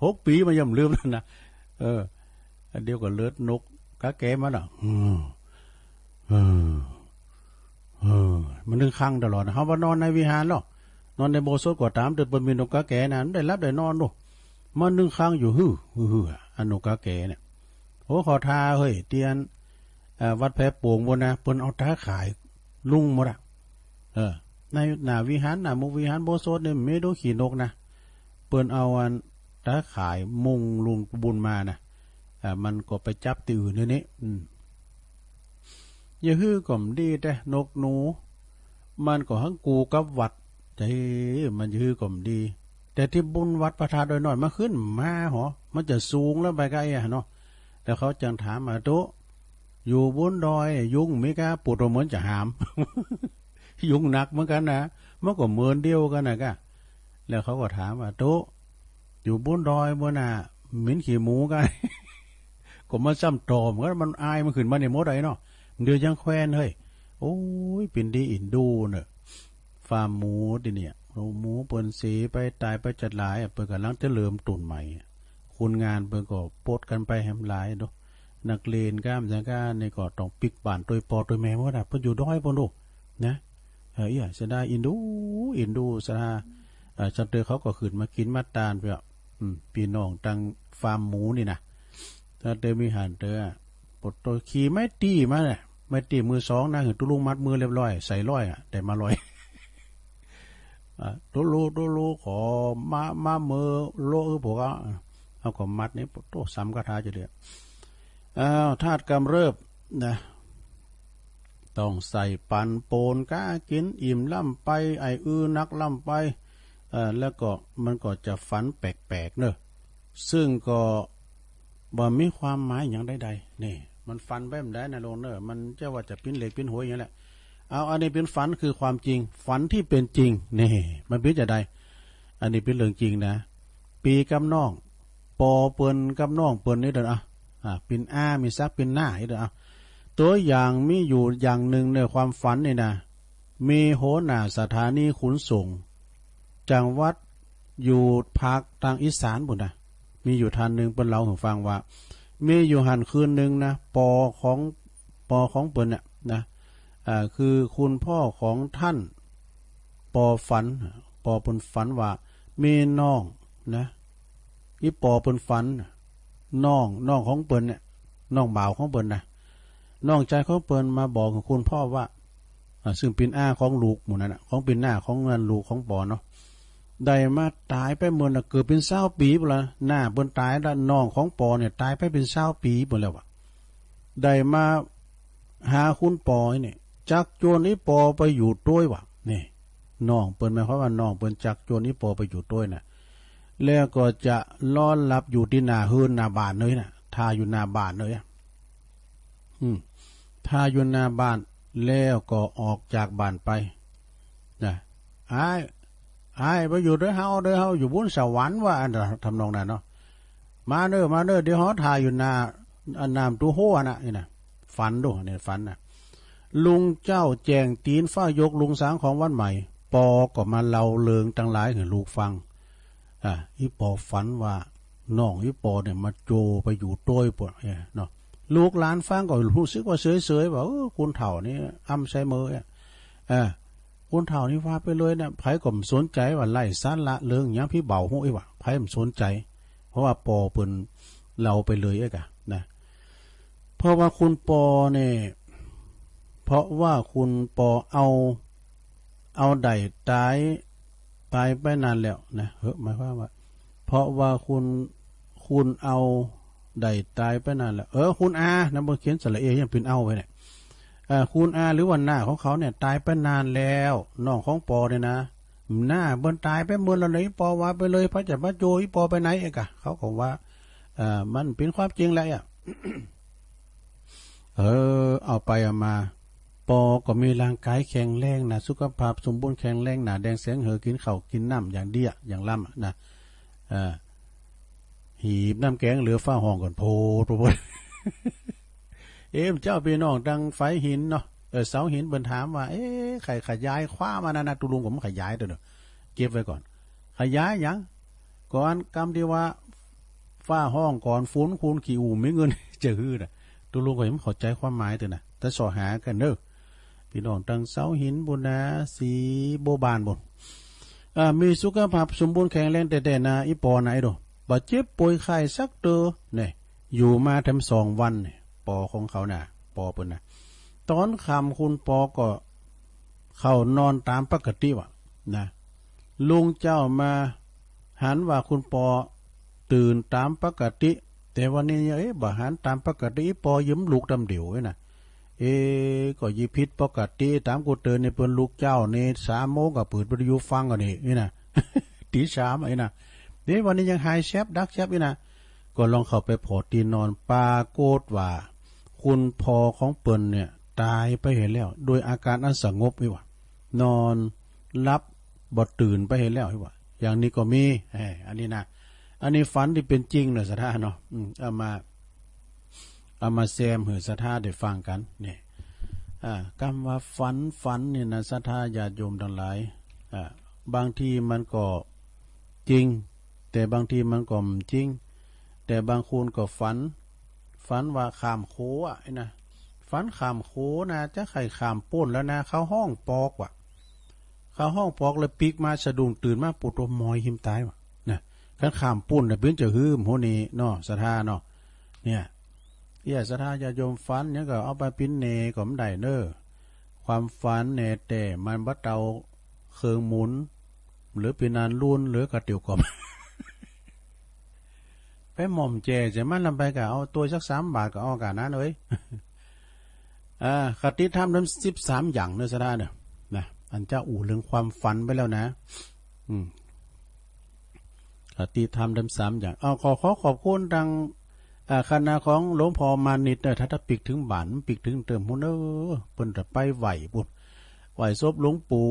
หกปีมันยังบ่ลืมนั่นนะ เออ อันเดียวก็เลิดนกกาแกมาละ อืม เออ เออ มันนึ่งคังตลอดนะ เฮาว่านอนในวิหารเนาะ นอนในอุโบสถก็ตาม แต่เปิ้นมีนกกาแกนะ มันได้หลับได้นอนดู มันนึ่งคังอยู่ ฮือ ฮือ ฮือ อันนกกาแกเนี่ย โอ้ ขอทาเฮ้ย เตียน เอ่อ วัดแพโป่งพู้นนะ เปิ้นเอาตาข่ายลุงหมดอะ เออ ในหน้าวิหาร หน้ามุกวิหารอุโบสถเนี่ย มีดูขี้นกนะ เปิ้นเอาอันตาข่ายมุงลุงบุญมานะ อ่า มันก็ไปจับตี้อื่นนี่นี่ อืม อย่าฮื้อก็บ่ดี แต่นกหนู มันก็หังกูกับวัด ใจมันอย่าฮื้อก็บ่ดี แต่ตี้บุญวัดพระธาตุดอยน้อย มันขึ้นมาหอ มันจะสูงแล้วไปไกลอะเนาะ แล้วเขาจั่งถามว่า โต อยู่บนดอย ยุงมีก้า ปูดตัวเหมือนจะหาม ยุงหนักเหมือนกันนะ มันก็เหมือนเดียวกันนะก้า แล้วเขาก็ถามว่า โต อยู่บนดอยบนน่ะ เหม็นขี้หมูก้า ก็มาซ้ำตอบกัน มันอายมันขึ้นมาในมดไอ้เนาะ เดี๋ยวยังแควนเฮ้ย โอ้ย เป็นดีอินดูเนอะ ฟาร์มหมูตี้เนี่ย หมูเปิ้นเสไปตายไปจัดหลายอะ เปิ้นกำลังจะเริ่มต้นใหม่อะ คนงานเปิ้นก็ปลดกันไปแหมหลายเนาะ นักเรียนก้ามจังก้านี่ก็ต้องปิ๊กบ้านโตยปอโตยแม่หมดอะ เปิ้นอยู่ดอยเปิ้นดูนะ เออ เอี้ย เสียดาย อินดู อินดู สะดา เอ่อ ชาวเตอเขาก็ขึ้นมากินมาตานไปอะ อืม พี่น้องตังฟาร์มหมูนี่นะ ชาวเตอมีหันเตอ ปวดตัว ขี่ไม้ตี้มาเนี่ย ไม้ตี้มือสองนะ หือตุ๊ลุงมัดมือเรียบร้อย ใส่ร้อยอะ ได้มาร้อย อ่ะ ตุ๊ลุ ตุ๊ลุ ขอมา มามือโล เออ พวกเขา เอาก็มัดนี่ ปวดตัว ซ้ำคาถาจะเดือด อ้าว ธาตุกำเริบนะ ต้องใส่ปันโปนก้ากินอิ่มล้ำไป ไอ้อื้อนักล้ำไป เอ่อ แล้วก็มันก็จะฝันแปลกๆเนอะ ซึ่งก็บ่มีความหมายอย่างใดๆ นี่ มันฝันแบบใดนะลุงเนอะ มันจะว่าจะปิ้นเหล็กปิ้นหวยอย่างแหละ เอา อันนี้เป็นฝันคือความจริง ฝันที่เป็นจริง นี่ มันเป็นจะใด อันนี้เป็นเรื่องจริงนะ ปีกับน้อง ปอเปิ้นกับน้องเปิ้นนี่เด้อ อ่ะ อ่ะ เป็นอา มีศักดิ์เป็นน้านี่เด้อ อ่ะ ตัวอย่างมีอยู่อย่างหนึ่งในความฝันนี่นะ มีหัวหน้าสถานีขนส่ง จังหวัดอยู่ภาคทางอีสานพู้นนะ มีอยู่ท่านหนึ่งเปิ้นเล่าให้ฟังว่า มีอยู่หั้นคืนหนึ่งนะ ปอของ ปอของเปิ้นเนี่ยนะ อ่า คือคุณพ่อของท่าน ปอฝัน ปอเปิ้นฝันว่า มีน้องนะ อีปอเปิ้นฝัน น้อง น้องของเปิ้นเนี่ย น้องบ่าวของเปิ้นนะ น้องชายของเปิ้นมาบอกกับคุณพ่อว่า อ่า ซึ่งเป็นอาของลูกหมู่นั้นน่ะ ของเป็นน้าของนั่นลูกของปอเนาะ ได้มาตายไปเมินน่ะ เกือบเป็นซาวปีพู้นละ น้าเปิ้นตายละ น้องของปอเนี่ยตายไปเป็นซาวปีพู้นแล้ววะ ได้มาหาคุณปอนี่ จักจวนอีปอไปอยู่ตวยวะ นี่ น้องเปิ้น หมายความว่าน้องเปิ้นจักจวนอีปอไปอยู่ตวยน่ะ แล้วก็จะรอรับอยู่ตี้หน้าเฮือนหน้าบ้านเลยน่ะ ถ่าอยู่หน้าบ้านเลยอะ อืม ถ่าอยู่หน้าบ้าน แล้วก็ออกจากบ้านไป นะ อ้าย อ้าย ไปอยู่ด้วยเฮา ด้วยเฮา อยู่บนสวรรค์ว่า อันทำนองนั้นเนาะ มาเด้อ มาเด้อ เดี๋ยวเฮาถ่าอยู่หน้า อันน้ำตู้โฮอันน่ะ นี่นะ ฝันดู เนี่ย ฝันน่ะ ลุงเจ้าแจ้งตีนฟ้ายกลุงสางของวันใหม่ ปอก็มาเล่าเรื่องตังหลายให้ลูกฟัง อ่ะ อีปอฝันว่า น้องอีปอเนี่ยมาโจไปอยู่ตวยปะเนี่ยเนาะ ลูกหลานฟังก็ฮู้สึกว่าเฉยๆ ว่า เออ คนเฒ่านี่อำใส่มืออะ เออ คนเฒ่านี่ว่าไปเลยเนี่ย ไผก็บ่สนใจว่าไร้สาระเรื่องหยัง พี่เบาฮู้อีกว่า ไผบ่สนใจ เพราะว่าปอเปิ้นเล่าไปเลยเอ้ยกะนะ เพราะว่าคุณปอเนี่ย เพราะว่าคุณปอเอา เอาได้ตาย ตายไปนานแล้วนะ เฮ้อ หมายความว่า เพราะว่าคุณ คุณเอาได้ตายไปนานแล้ว เออ คุณอานะ บ่เขียนสระเอ ยังเป็นเอาไว้เนี่ย เอ่อ คุณอาหรือว่าน้าของเขาเนี่ยตายไปนานแล้ว น้องของปอเนี่ยนะ น้าเปิ้นตายไปเมินแล้วนะ อีปอว่าไปเลย ไผจะมาโจอีปอไปไหนเอ้ยกะ เขาก็ว่า เอ่อ มันเป็นความจริงแหละอะ เออ เอาไปเอามา ปอก็มีร่างกายแข็งแรงนะ สุขภาพสมบูรณ์แข็งแรง หน้าแดงแสงเหือ กินข้าวกินน้ำอย่างเดีย อย่างล้ำอะนะ เอ่อ หีบน้ำแกงเหลือฟ้าห้องก่อน โพด โพด เอ้มเจ้าพี่น้องตังไฟหินเนาะ เออ เสาหินเปิ้นถามว่า เอ๊ะ ใครขยายความอันนั้นนะ ตุลุงก็บ่ขยายตัวเนาะ เก็บไว้ก่อน ขยายหยัง ก่อนกำที่ว่า ฟ้าฮ้องก่อนฝนคูณขี้อู้มีเงิน จะหื้อน่ะ ตุลุงก็ยังบ่เข้าใจความหมายตัวน่ะ แต่เสาะหากันเด้อ พี่น้องตังเสาหินบุญนา สีโบบานบุญ อ่า มีสุขภาพสมบูรณ์แข็งแรงแต๊ๆ นะ อีปอนะ ไอ้โด บ่เจ็บป่วยไข้สักเตอ เนี่ย อยู่มาแถมสองวันเนี่ย ปอของเขาน่ะ ปอเปิ้นน่ะ ตอนค่ำคุณปอก็เข้านอนตามปกติว่ะ นะ ลุงเจ้ามาหันว่าคุณปอตื่นตามปกติ แต่วันนี้ เอ๊ะ บ่หันตามปกติ อีปอยังบ่ลุกตำเดียวเอ้ยนะ เอ๊ะ ก็ยิผิดปกติ ตามกูเตือนนี่เปิ้นลุกเจ๊านี่ สามโมงก็เปิดวิทยุฟังก่อนนี่ นี่นะ ตีสามไอ้นะ เอ๊ะ วันนี้ยังหายแซบดักแซบอีกนะ ก็ลองเข้าไปผ่อตีนนอน ปรากฏว่า คุณพ่อของเปิ้นเนี่ย ตายไปเหียแล้ว โดยอาการอันสงบอีหว่า นอนหลับบ่ตื่นไปเหียแล้วอีหว่า อย่างนี้ก็มี เอ้ย อันนี้นะ อันนี้ฝันที่เป็นจริงเนาะ ศรัทธาเนาะ อืม เอามา เอามาแซมหื้อศรัทธาได้ฟังกัน เนี่ย อ่า กำว่าฝัน ฝันนี่นะ ศรัทธาญาติโยมทั้งหลาย อ่า บางทีมันก็จริง แต่บางทีมันก็บ่จริง แต่บางคนก็ฝัน ฝันว่าข้ามโขงอะ ไอ้นะ ฝันข้ามโขงนะ จะใค่ข้ามปู้นแล้วนะ เขาฮ้องปอกว่ะ เขาฮ้องปอกแล้วปิ๊กมาสะดุ้งตื่นมา ปู๊ดโต หมอยหิมตายว่ะ นะ คันข้ามปู้นน่ะ เปิ้นจะหื้อโหนี่เนาะ ศรัทธาเนาะ เนี่ย เอี้ย ศรัทธาญาติโยมฝันหยังก็เอาไปปิ้นแหน่ก็บ่ได้เน้อ ความฝันแหน่แต่มันบ่เต้าเครื่องหมุน หรือปิ้นอันลูน หรือกระเตียวกอม ไปหม่อมแจ่ใส่มันลำไปก็เอาตัวสักสามบาทก็เอากันนั้นเอ้ย อ่า คติธรรมทั้งสิบสามอย่างเน้อ ศรัทธาเน้อ นะ อันจะอู้เรื่องความฝันไปแล้วนะ อืม คติธรรมทั้งสามอย่าง เอา ขอ ขอขอบคุณทาง อ่า คณะของหลวงพ่อมานิตเน้อ ถ้า ถ้าปิ๊กถึงบ้าน ปิ๊กถึงเติมพุ้นเน้อ เปิ้นจะไปไหว้พุ้น ไหว้ศพหลวงปู่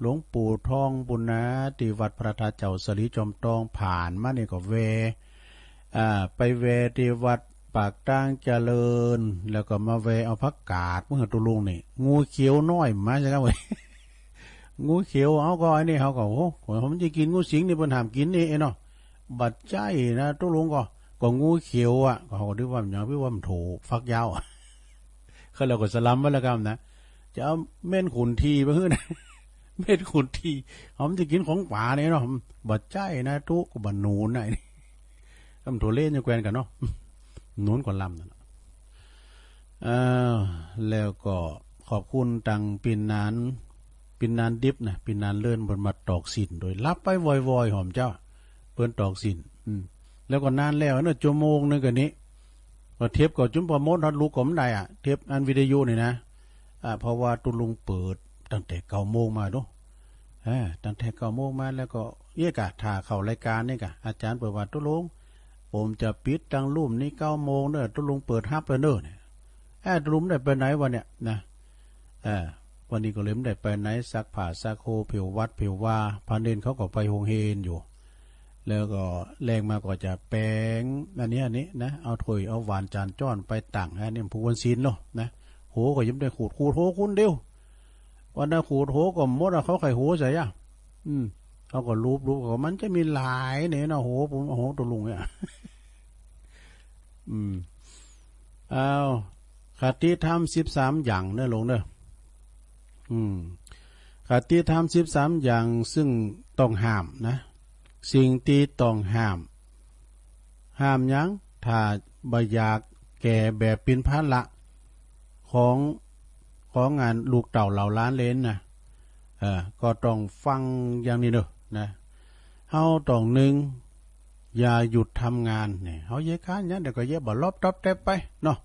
หลวงปู่ทองปุณณา ที่วัดพระธาตุเจ้าสลีจอมทอง ผ่านมานี่ก็แวะ อ่า ไปแวะที่วัดปากตางเจริญ แล้วก็มาแวะเอาผักกาด มื้อตุลุงนี่ งูเขียวน้อยมาใช่ครับเว้ย งูเขียว เอาก็ไอ้นี่เขาก็ โอ้โห ผมจะกินงูสิงนี่ เปิ้นห้ามกินนี่เอ้ยเนาะ บ่ใจ้นะ ตุลุงก็ ก็งูเขียวอะ เขาก็นึกว่ามันหยัง นึกว่ามันโถฟักยาวอะ เขาเรียกว่าสลัมไว้แล้วกันนะ จะเอาเม่นขุนทีมาหื้อนะ เม่นขุนที ผมจะกินของป่านี่เนาะ บ่ใจ้นะ ตุ๊ ก็บ่หนุนนะ นี่ กำโถเล่นอยู่แควนกันเนาะ หนุนกว่าลำนั่นน่ะ เอ่อ แล้วก็ขอบคุณตังปิ่นนาน ปิ่นนานดิบนะ ปิ่นนานเลิน เปิ้นมาตอกสิ้น โดยหลับไปวอยๆ หอมเจ้า เปิ้นตอกสิ้น อืม แล้วก็นานแล้วเนาะ ชั่วโมงหนึ่งก็นี้ ก็เทปก็จุ่มพอหมด ฮอดลูกก็บ่ได้อะ เทปอันวิทยุนี่นะ อ่า เพราะว่าตุลุงเปิดตั้งแต่เก้าโมงมาเนาะ อ่า ตั้งแต่เก้าโมงมาแล้วก็ เอ๊ะกะ ถ้าเข้ารายการนี่กะ อาจารย์เปิดว่า ตุลุง ผมจะปิดตังลุ่มนี้เก้าโมงเน้อ ตุลุงเปิดฮับแล้วเน้อ เนี่ย เอ๊ะ ตุลุงได้ไปไหนวะเนี่ย นะ เออ วันนี้ก็เลยบ่ได้ไปไหน ซักผ้าซักโฮ ผิววัดผิววา พระเณรเขาก็ไปโฮงเฮนอยู่ แล้วก็แลงมาก็จะแป๋งอันนี้ อันนี้นะ เอาถ้วยเอาหวานจานจ้อนไปตั้ง อันนี้ผู้วันศีลเนาะ นะ โฮก็ยังบ่ได้ขูด ขูดโฮคนเดียว วันนั้นขูดโฮก็หมดอะ เขาใค่โฮใส่อะ อืม เขาก็ลูบๆ ก็มันจะมีหลายเนี่ยเนาะ โฮ ผม โฮ ตุลุงเนี่ย อืม เอา คติธรรมสิบสามอย่างเน้อลุงเน้อ อืม คติธรรมสิบสามอย่างซึ่งต้องห้ามนะ สิ่งที่ต้องห้าม ห้ามหยัง ถ้าบ่อยากแก่แบบเป็นภาระของ ของอันลูกเต้าเหล่าหลานเหลนนะ เออ ก็ต้องฟังอย่างนี้เน้อ นะ เฮาต้อง หนึ่ง อย่าหยุดทำงานเนี่ย เฮาเยียะก๋านหยังเดียวก็เยียะ บ่ลอบตอบแต๊บไปเนาะ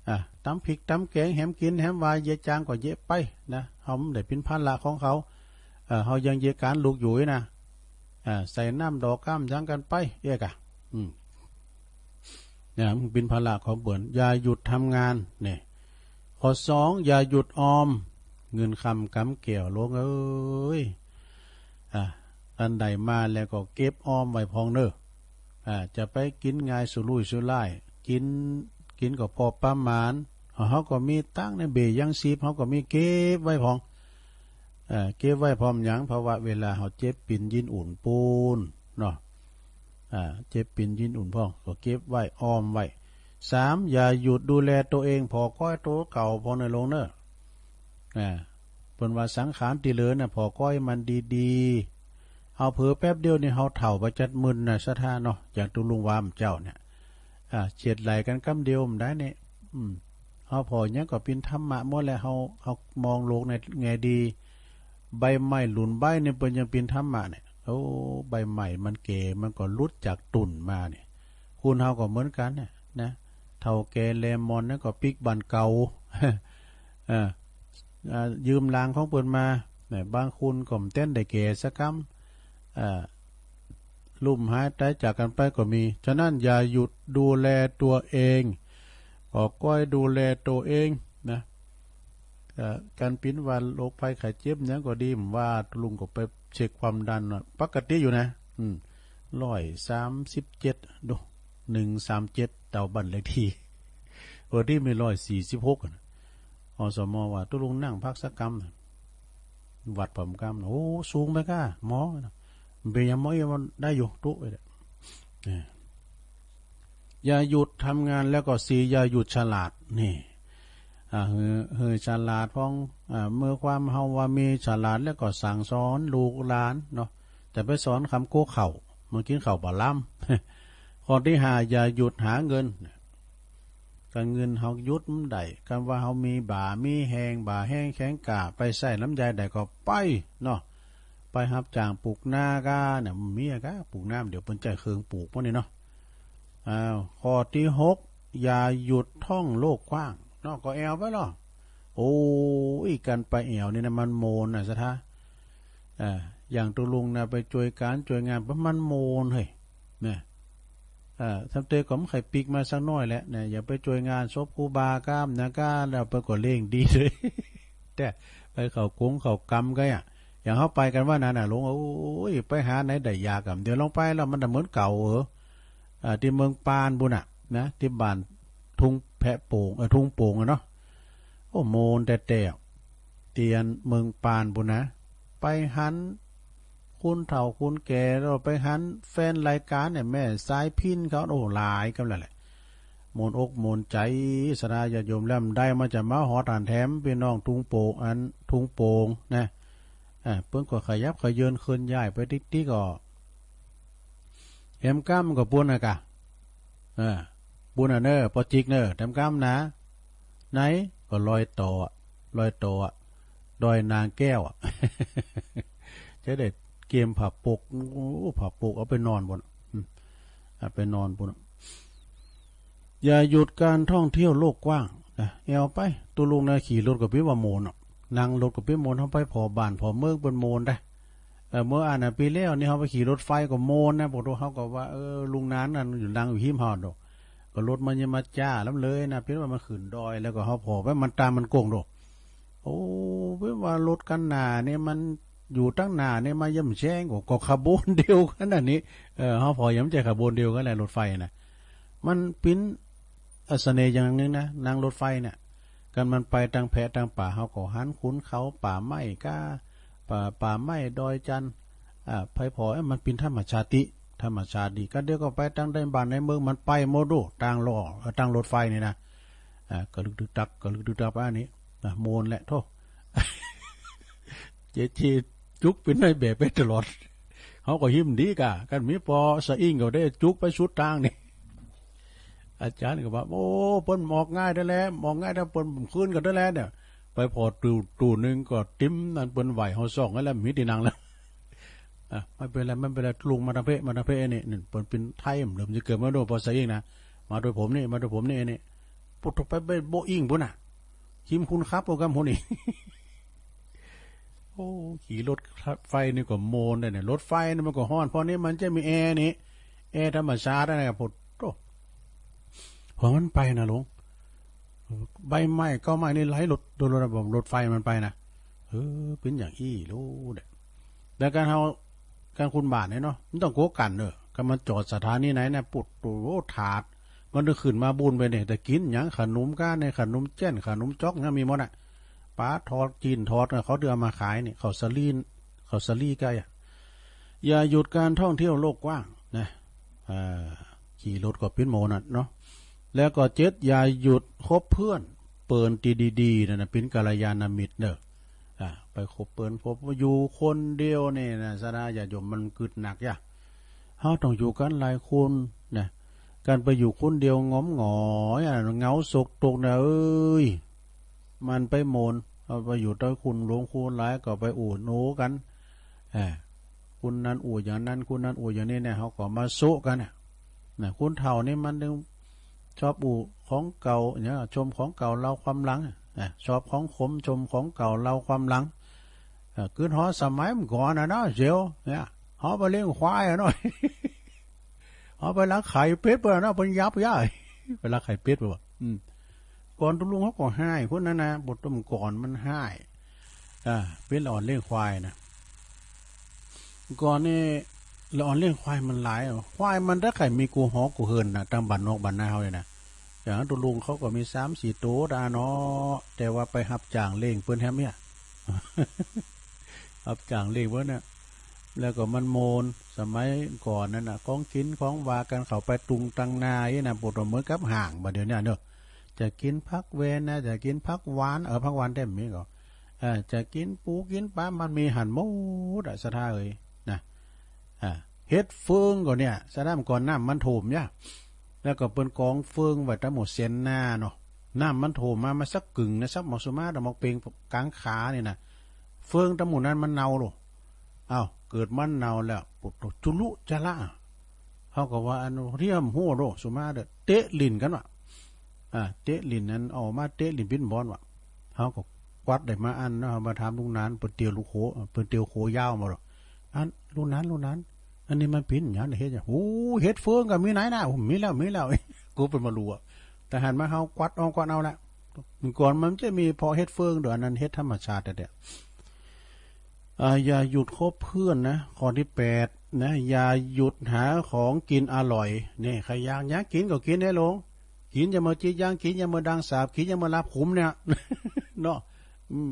อ่า ตำพริกตำแกงแหมกิ๋นแหมวาย เยียะจางก็เยียะไปนะ เฮาบ่ได้เป๋นภาระของเขา เอ่อ เฮายังเยียะก๋านลูกอยู่นะ อ่า ใส่น้ำดอกก้ามหยังกันไป เอี้ยกะ อืม เนี่ย มันเป๋นภาระของเปิ้น อย่าหยุดทำงาน เนี่ย ข้อสอง อย่าหยุดออม เงินคำกำแก้ว ลุงเอ้ย อ่ะ อันใดมาแล้วก็เก็บออมไว้พองเน้อ อ่า จะไปกิ๋นง่ายสุรุ่ยสุร่าย กิ๋น กิ๋นก็พอประมาณ เฮาก็มีตังค์ในเบ้ยยังชีพ เฮาก็มีเก็บไว้พอง เอ่อ เก็บไว้พร้อมหยัง เพราะว่าเวลาเฮาเจ็บปินยินอุ่นปูนเนาะ อ่า เจ็บปินยินอุ่นพอง ก็เก็บไว้ ออมไว้ สาม อย่าหยุดดูแลตัวเอง ผ่อก้อยตัวเก่าพองเน่อลุงเน่อ อ่า เปิ้นว่าสังขารตี้เหลือน่ะ ผ่อก้อยมันดีๆ เฮาเผลอแป๊บเดียวนี่เฮาเฒ่าไปจัดมึนน่ะ ศรัทธาเนาะ อย่างตุ๊ลุงว่าหม่ำเจ้าเนี่ย อ่า เฉียดไหล่กันกำเดียวบ่ได้เนี่ย อืม เฮาผ่อหยังก็เป๋นธรรมะหมดแหละ เฮา เฮามองโลกในแง่ดี ใบไม้หลุนใบนี่เปิ้นยังเป๋นธรรมะเนี่ย โอ้ ใบไม้มันแก่ มันก็หลุดจากตุ่นมาเนี่ย คนเฮาก็เหมือนกันเนี่ยนะ เฒ่าแก่แลมอนนั่นก็ปิ๊กบ้านเก่า เออ อ่า ยืมหลังของเปิ้นมา เนี่ย บางคนก็บ่ทันได้แก่สักกำ อ่า ล้มหายตายจากกันไปก็มี ฉะนั้นอย่าหยุดดูแลตัวเอง ก็ก้อยดูแลตัวเองนะ เอ่อ การเป๋นหวัดโรคภัยไข้เจ็บหยังก็ดี ผมว่าลุงก็ไปเช็คความดันน่ะ ปกติอยู่นะ อืม ร้อยสามสิบเจ็ด ดู หนึ่งสามเจ็ด เต้าบ้านเลขที่ เออ ตี้มีร้อยสี่สิบหกอะนะ อสม ว่า ตุ๊ลุงนั่งพักสักกำนะ วัดผมกำนะ โอ้ สูงไปก้า หมอนะ เปนหยังหมอ เอ้ย มันได้อยู่ ตุ๊ เอ้ย เนี่ย อย่าหยุดทำงาน แล้วก็สี่ อย่าหยุดฉลาด นี่ อ่า หื้อ หื้อฉลาดพอง อ่า เมื่อความเฮาว่ามีฉลาดแล้วก็สั่งสอนลูกหลานเนาะ แต่ไปสอนคำโก้เข่า มันกินเข่าบ่าล้ำ ข้อตี้ห้า อย่าหยุดหาเงิน การเงินเฮาหยุดบ่ได้ คำว่าเฮามีบ่ามีแฮง บ่าแฮงแข็งกล้า ไปใช้นำใดได้ก็ไปเนาะ ไปรับจ้างปลูกนาก้าเนี่ย มีอะก้าปลูกนา เดี๋ยวเปิ้นใช้เครื่องปลูกพวกนี้เนาะ อ้าว ข้อตี้หก อย่าหยุดท่องโลกกว้าง เนาะ ก็แอ่วไปเนาะ โอ้ย การไปแอ่วนี่นะ มันโมนน่ะ ศรัทธา อ่า อย่างตุ๊ลุงนะ ไปจ้วยการจ้วยงาน มันโมน เฮ้ย นะ อ่า ทำเตก็บ่ใค่ปิ๊กมาสักหน้อยแหละ นะ อย่าไปจ้วยงานศพครูบาก้ามนะก้า แล้วเปิ้นก็เล่งดีเลย แต่ไปเข้ากงเข้ากำก็อ่ะ อย่างเฮาไปกันว่านั้นน่ะ ลุง โอ้ย ไปหาไหนได้ยากอะ เดี๋ยวลองไปแล้วมันจะเหมือนเก่า เออ อ่า ตี้เมืองปานปู้นน่ะ นะ ตี้บ้านทุ่งแพะโป่ง เอ่อ ทุ่งโป่งอะเนาะ โอ้ โมนแต๊ๆ ตี้อันเมืองปานปู้นนะ ไปหันคนเฒ่าคนแก่ แล้วไปหันแฟนรายการเนี่ย แม่สายพิณเขา โอ้ หลายกำลังแหละ โมนอกโมนใจ๋ ศรัทธาญาติโยม แล้วได้มาจะมาฮอดหั้นแถม พี่น้องทุ่งโป่ง อันทุ่งโป่งนะ อ่า เปิ้นก็ขยับเขยิ้นเคลื่อนย้ายไปติ๊กๆ ก็ แถมกำก็ปู้นน่ะกะ อ่า ปู้นน่ะเน้อ ปอจิกเน้อ แถมกำนะ ไหน ก็รอยต่อ รอยต่อ ดอยนางแก้วอะ จะได้เกียมผ้าปก โอ้ ผ้าปกเอาไปนอนปู้น อืม เอาไปนอนปู้น อย่าหยุดการท่องเที่ยวโลกกว้างนะ แอ่วไป ตุ๊ลุงนะ ขี่รถก็เป๋นว่าโมนเนาะ นั่งรถก็เป๋นโมน เฮาไปผ่อบ้านผ่อเมืองเปิ้นโมนได้ เออ เมื่ออันน่ะ ปีแล้วนี่เฮาไปขี่รถไฟก็โมนนะ พวกเฮาก็ว่า เออ ลุงนานนั่นอยู่นั่งอยู่หิมหาดดอก ก็รถมันยังมาจ้าลำเลยนะ เป๋นว่ามันขึ้นดอย แล้วก็เฮาผ่อไปมันตามมันโก้งดอก โอ้ เป๋นว่ารถคันหน้านี่มันอยู่ตังหน้านี่มาย่ำแซง ก็ ก็ขบวนเดียวกันอันนี้ เออ เฮาผ่อยังบ่ใจ้ขบวนเดียวกันแหละ รถไฟน่ะ มันเป๋น เอ่อ เสน่ห์อย่างหนึ่งนะ นั่งรถไฟเนี่ย คันมันไปตางแพะตางป่า เฮาก็หันขุนเขาป่าไม้ก้า ป่า ป่าไม้ดอยจันทน์ อ่า ไผผ่อ เอ้ย มันเป๋นธรรมชาติ ธรรมชาติดี คันเดียวก็ไปตางใดบ้านในเมือง มันไปหมดโด ตางล้อ เอ่อ ตางรถไฟนี่นะ อ่า กะลึกตึกตัก กะลึกตึกตัก อันนี้ อ่ะ โมนแหละ โธ่ เจเจจุกเป๋นนายแบบไปตลอด เฮาก็หิมดีก้า คันมีปอสะอิ้งก็ได้จุกไปสุดตางนี่ อาจารย์ก็ว่า โอ้ เปิ้นออกง่ายแต๊แหละ ออกง่ายแต๊ เปิ้นคืนกันแต๊แหละเนี่ย ไปผ่อตู้ ตู้หนึ่งก็ติ่มนั่น เปิ้นไหว้เฮาซ่องนั่นแหละ มีตี้นั่งแล้ว อ่ะ ไม่เป็นไร ไม่เป็นไร ลุงมาตางเพะ มาตางเพะนี่ นี่ เปิ้นเป๋นไทย เริ่มจะเกิดมาโดยปอสะอิ้งนะ มาโดยผมนี่ มาโดยผมนี่ นี่ ปุ๊ดไปเบ้โบ้อิ้งปู้นน่ะ หิมคุณครับ โอ้กำหัวนี่ โอ้ ขี่รถไฟนี่ก็โมนได้เนี่ย รถไฟนี่มันก็ฮ้อน เพราะนี่มันจะมีแอร์นี่ แอร์ธรรมชาตินะ พอ โอ้ พอมันไปนะลุง ใบไม้เก๊าไม้นี่ไหลหลุด โดนรถ รถไฟมันไปนะ เออ เป๋นอย่างอี้ลูกเนี่ย แล้วการเฮา การคุณบาทเนี่ยเนาะ มันต้องโกกันเนอะ คันมันจอดสถานีไหนเนี่ย ปุ๊ด โอ้ ถาด มันได้ขึ้นมาบุญไปเนี่ย แต่กินหยัง ขนมก้าเนี่ย ขนมแจ้น ขนมจ๊อกเนี่ย มีหมดอ่ะ ปลาทอด จีนทอดเนี่ย เขาเดือมาขายเนี่ย เขาสลีน เขาสลีกายอ่ะ อย่าหยุดการท่องเที่ยวโลกกว้างนะ อ่า ขี่รถก็ปิ้นโมนั่นเนาะ แล้วก็เจ็ด อย่าหยุดคบเพื่อน เปิ่นตีดีๆ นั่นนะ เป็นกัลยาณมิตรเนอะ อ่า ไปคบเปิ่น คบ อยู่คนเดียวเนี่ยนะ ศรัทธาญาติโยม มันกึดหนักยะ เฮาต้องอยู่กันหลายคนนะ การไปอยู่คนเดียวงอมหงอยอะ เหงาโศกตกนะเอ้ย มันไปโมน เอาไปอยู่ใต้คนหลวงคนหลายก็ไปโอ้โหนกัน อ่า คนนั้นอู้อย่างนั้น คนนั้นอู้อย่างนี้เนี่ย เขาก็มาโซะกันน่ะ นะ คนเฒ่านี่มันถึงชอบอู้ของเก่าเนี่ย ชมของเก่าเล่าความหลัง นะ ชอบของขมชมของเก่าเล่าความหลัง เออ กึดฮอดสมัยเมื่อก่อนน่ะเนาะ เสียว เนี่ย เฮาไปเลี้ยงควายอะเนาะ เฮาไปลักไข่เป็ดเปิ้นน่ะเนาะ เปิ้นยับย้าย ไปลักไข่เป็ดเปิ้นว่า อืม ก่อนตุ๊ลุงเขาก็ฮ้าย คนนั้นนะ บทต้มก่อนมันฮ้าย อ่า เป็นละอ่อนเลี้ยงควายนะ ก่อนนี่ละอ่อนเลี้ยงควายมันหลายอะ ควายมันถ้าไข่มีกูหอกูเฮือนนะ ตามบ้านนอกบ้านนาเฮาเนี่ยนะ อย่างตุ๊ลุงเขาก็มีสามสี่ตัวดาเนาะ แต่ว่าไปรับจ้างเลี้ยงเปิ้นแฮมเนี่ย รับจ้างเลี้ยงเปิ้นเนี่ย แล้วก็มันโมน สมัยก่อนนั่นน่ะ ของกินของหวานกัน เขาไปตุงตังนานี่นะ ปวดหัวเหมือนกับห้างบัดเดี๋ยวนี้เนอะ จะกินผักแวนนะ จะกินผักหวาน เออ ผักหวานแท้มีก็ เออ จะกินปูกินปลา มันมีหั้นหมดอะ ศรัทธาเอ๋ย นะ อ่า เฮ็ดเฟืองก็เนี่ย ศรัทธา ก่อนน้ำมันท่วมเนี่ย แล้วก็เปิ้นกองเฟืองไว้ตามหมู่เซนนาเนาะ น้ำมันท่วมมา มาสักกึ่งนะ สักหมอกสุมา แต่หมอกเปงกลางขานี่นะ เฟืองตามหมู่นั้นมันเน่าโลด อ้าว เกิดมันเน่าแล้ว ปุ๊บ จุลุจะละ เขาก็ว่าอันเรียมหัวโลด สุมาเด้อ เตะลิ้นกันว่ะ อ่า เตะลิ้นนั้น เอามาเตะลิ้นปิ้นบอลว่ะ เขาก็กวัดได้มาอันนะ เขามาถามลุงหนาน เปิ้นเตียวลูกโข เปิ้นเตียวโขยาวมาหรอก อัน ลุงหนาน ลุงหนาน อันนี้มันปิ้นหยังเฮ็ดหยัง โอ้ เฮ็ดเฟืองก็มีไหนนะ โอ้ มีแล้ว มีแล้ว กูเปิ้นมารู้อะ แต่หันมาเขากวัดเอา กวัดเอาละ ก่อนมันจะมีเพาะเฮ็ดเฟืองเด้อ อันนั้นเฮ็ดธรรมชาติเด้อ อ่า อย่าหยุดคบเพื่อนนะ ข้อที่แปดนะ อย่าหยุดหาของกินอร่อย นี่ ใครอยาก อยากกินก็กินได้ลง กินอย่ามาจีดยาง กินอย่ามาดังสาบ กินอย่ามาลาบขุมเนี่ย เนาะ อืม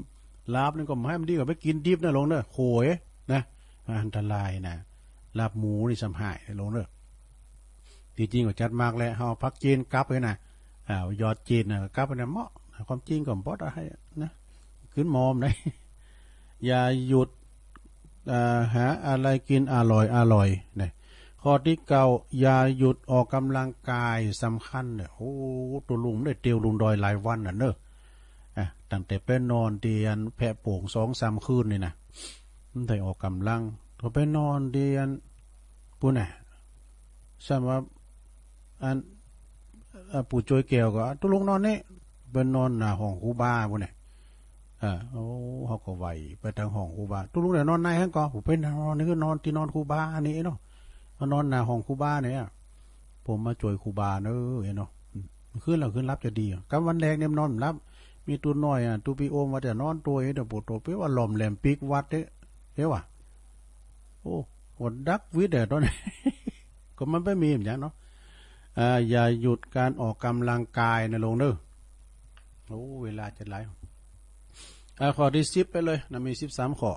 ลาบนี่ก็บ่ให้มันดีกว่าไปกินดิบนะลงเด้อ โขยนะ อันตรายนะ ลาบหมูนี่ซ้ำฮ้ายลงเด้อ ที่จริงก็จัดมากแหละ เฮาผักจีนกับไว้นะ อ่า ยอดจีนน่ะกับไว้นะ เหมาะ ความจริงก็บ่ได้ให้นะ ขึ้นหมอมนะ อย่าหยุด อ่า หาอะไรกินอร่อยอร่อยนะ ข้อที่เก้า อย่าหยุดออกกำลังกาย สำคัญเนี่ย โอ้ ตุ๊ลุงได้เตียวลงดอยหลายวันน่ะเนอะ อ่ะ ตั้งแต่ไปนอนเตียนแพะโป่งสองสามคืนนี่นะ มันได้ออกกำลัง ก็ไปนอนเตียน ปู้นน่ะ ซ้ำว่า อัน อ่า ปู่โจยแก้วก็ ตุ๊ลุงนอนนี่ ไปนอนหน้าห้องครูบาปู้นน่ะ อ่า โอ้ เขาก็ไหวไปทางห้องครูบา ตุ๊ลุงเนี่ยนอนในหั้นก่อ ผมไปนอนนี่คือนอนตี้นอนครูบาอันนี้เนาะ มานอนหน้าห้องครูบาเนี่ย ผมมาโจยครูบาเนอะเนาะ อืม คืนละคืนหลับจะดีอะ กลางวันแลงเนี่ยมันนอนบ่หลับ มีตุ๊น้อยอะ ตุ๊ปีโอมว่าจะนอนโตย เดี๋ยวปวดโต เปว่าหลอมแหลมปีกวัดเด้ เด้อวะ โอ้ อดดักวิดเด้อตอนนี้ ก็มันไปมีอย่างเนาะ อ่า อย่าหยุดการออกกำลังกายนะลงเด้อ โอ้ เวลาจะหลาย อ่า ข้อที่สิบไปเลยนะ มีสิบสามข้อ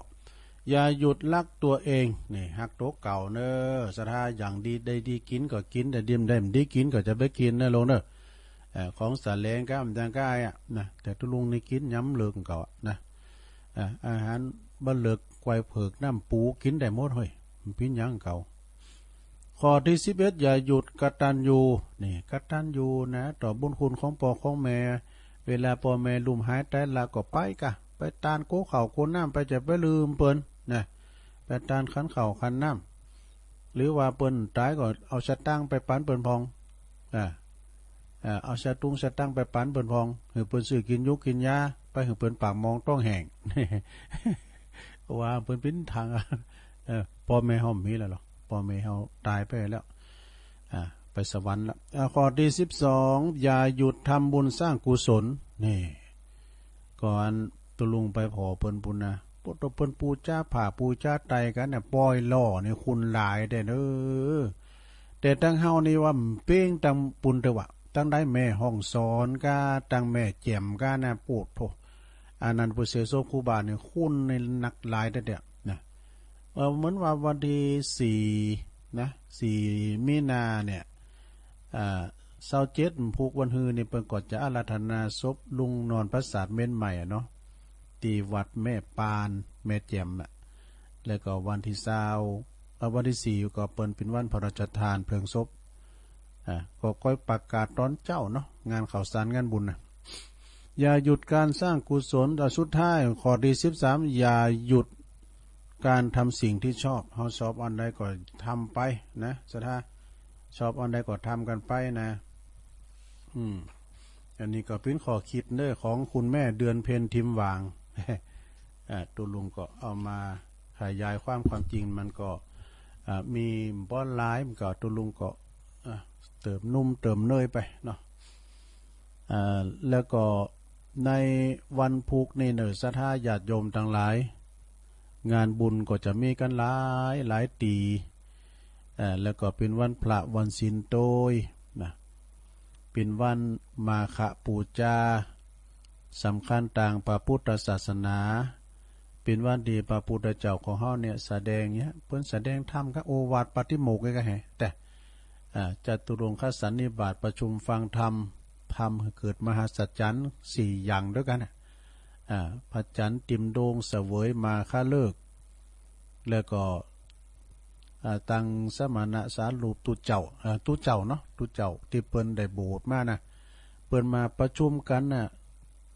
อย่าหยุดรักตัวเอง นี่ ฮักตัวเก่าเนอะ ศรัทธา อย่างดีได้ดีกินก็กิน แต่ดีบ่ได้บ่ดีกินก็จะไปกินนะลงเนอะ เอ่อ ของสาแหลงก็มันจังก้ายอะนะ แต่ตุ๊ลุงนี่กินยำเลิกเก่าอะนะ อ่ะ อาหารบ่เลิก ควายเผือก น้ำปู กินได้หมดเฮ้ย มันปิ้นหยังเก่า ข้อที่สิบเอ็ด อย่าหยุดกตัญญู นี่ กตัญญูนะ ต่อบุญคุณของพ่อของแม่ เวลาพ่อแม่ล้มหายตายละก็ไปกะ ไปตานโกข้าวโกน้ำไป จะไปลืมเปิ้นนะ ไปตานขันข้าวขันน้ำ หรือว่าเปิ้นตายก็เอาสตางค์ไปปันเปิ้นพอง อ่า อ่า เอาสตุ้งสตางค์ไปปันเปิ้นพอง หื้อเปิ้นซื้อกินยูกกินยา ไปหื้อเปิ้นปากหมองท้องแห้ง ว่าเปิ้นปิ้นทาง เออ พ่อแม่เฮาบ่มีแล้วเหรอ พ่อแม่เฮาตายไปแล้ว อ่า ไปสวรรค์แล้ว อ่า ข้อที่สิบสอง อย่าหยุดทำบุญสร้างกุศล นี่ ก่อนตุ๊ลุงไปผ่อเปิ้นปู้นนะ ปวดตัวเปิ้นปูจาผ้าปูจาไตรกันเนี่ย ปล่อยหล่อนี่คุณหลายแท้เด้อ แต่ตังเฮานี่ว่าเป้งตังปูนเถอะวะ ตังได้แม่ฮ่องสอนกา ตังแม่แจ่มกานะ โพดโธ่ อันนั้นเปิ้นเสกศพครูบานี่ คนนี่นักหลายเต๊อะเต๊อะนะ เอ่อ เหมือนว่าวันที่สี่นะ สี่มีนาเนี่ย อ่า ซาวเจ็ดพุกวันฮือนี่ เปิ้นก็จะอาราธนาศพลุงนอนปราสาทเม้นใหม่อะเนาะ ที่วัดแม่ปาน แม่แจ่มอะ แล้วก็วันที่ซาว เอ่อ วันที่สี่ก็เปิ้นเป็นวันพระราชทานเพลิงศพ อ่า ก็ค่อยประกาศตอนเจ๊าเนาะ งานข้าวสารงานบุญนะ อย่าหยุดการสร้างกุศล อ่า สุดท้ายข้อที่สิบสาม อย่าหยุดการทำสิ่งที่ชอบ เฮาชอบอันใดก็ทำไปนะ ศรัทธา ชอบอันใดก็ทำกันไปนะ อืม อันนี้ก็เป็นข้อคิดเด้อ ของคุณแม่เดือนเพ็ญ ทิมหวาง อ่า ตุ๊ลุงก็เอามาขยายความ ความจริงมันก็ อ่า มีบ่หลาย มันก็ตุ๊ลุงก็ อ่า เติมนุ่มเติมเนยไปเนาะ อ่า แล้วก็ในวันพุกนี่เนอะ ศรัทธาญาติโยมทั้งหลาย งานบุญก็จะมีกันหลายหลายตี อ่า แล้วก็เป็นวันพระวันศีลโตยนะ เป็นวันมาฆบูชา สำคัญตางพระพุทธศาสนา เป็นวันที่พระพุทธเจ้าของเฮาเนี่ยแสดงเนี่ย เปิ้นแสดงธรรมครับ โอวาทปาฏิโมกข์ก็แฮะ แต่ อ่า จตุรงคสันนิบาต ประชุมฟังธรรม ทำให้เกิดมหัศจรรย์สี่อย่างด้วยกันน่ะ อ่า พระจันทร์เต็มดวง เสวยมาฆฤกษ์ แล้วก็ อ่า ตังสมณะสารูปตุ๊เจ้า อ่า ตุ๊เจ้าเนาะ ตุ๊เจ้าตี้เปิ้นได้บวชมานะ เปิ้นมาประชุมกันน่ะ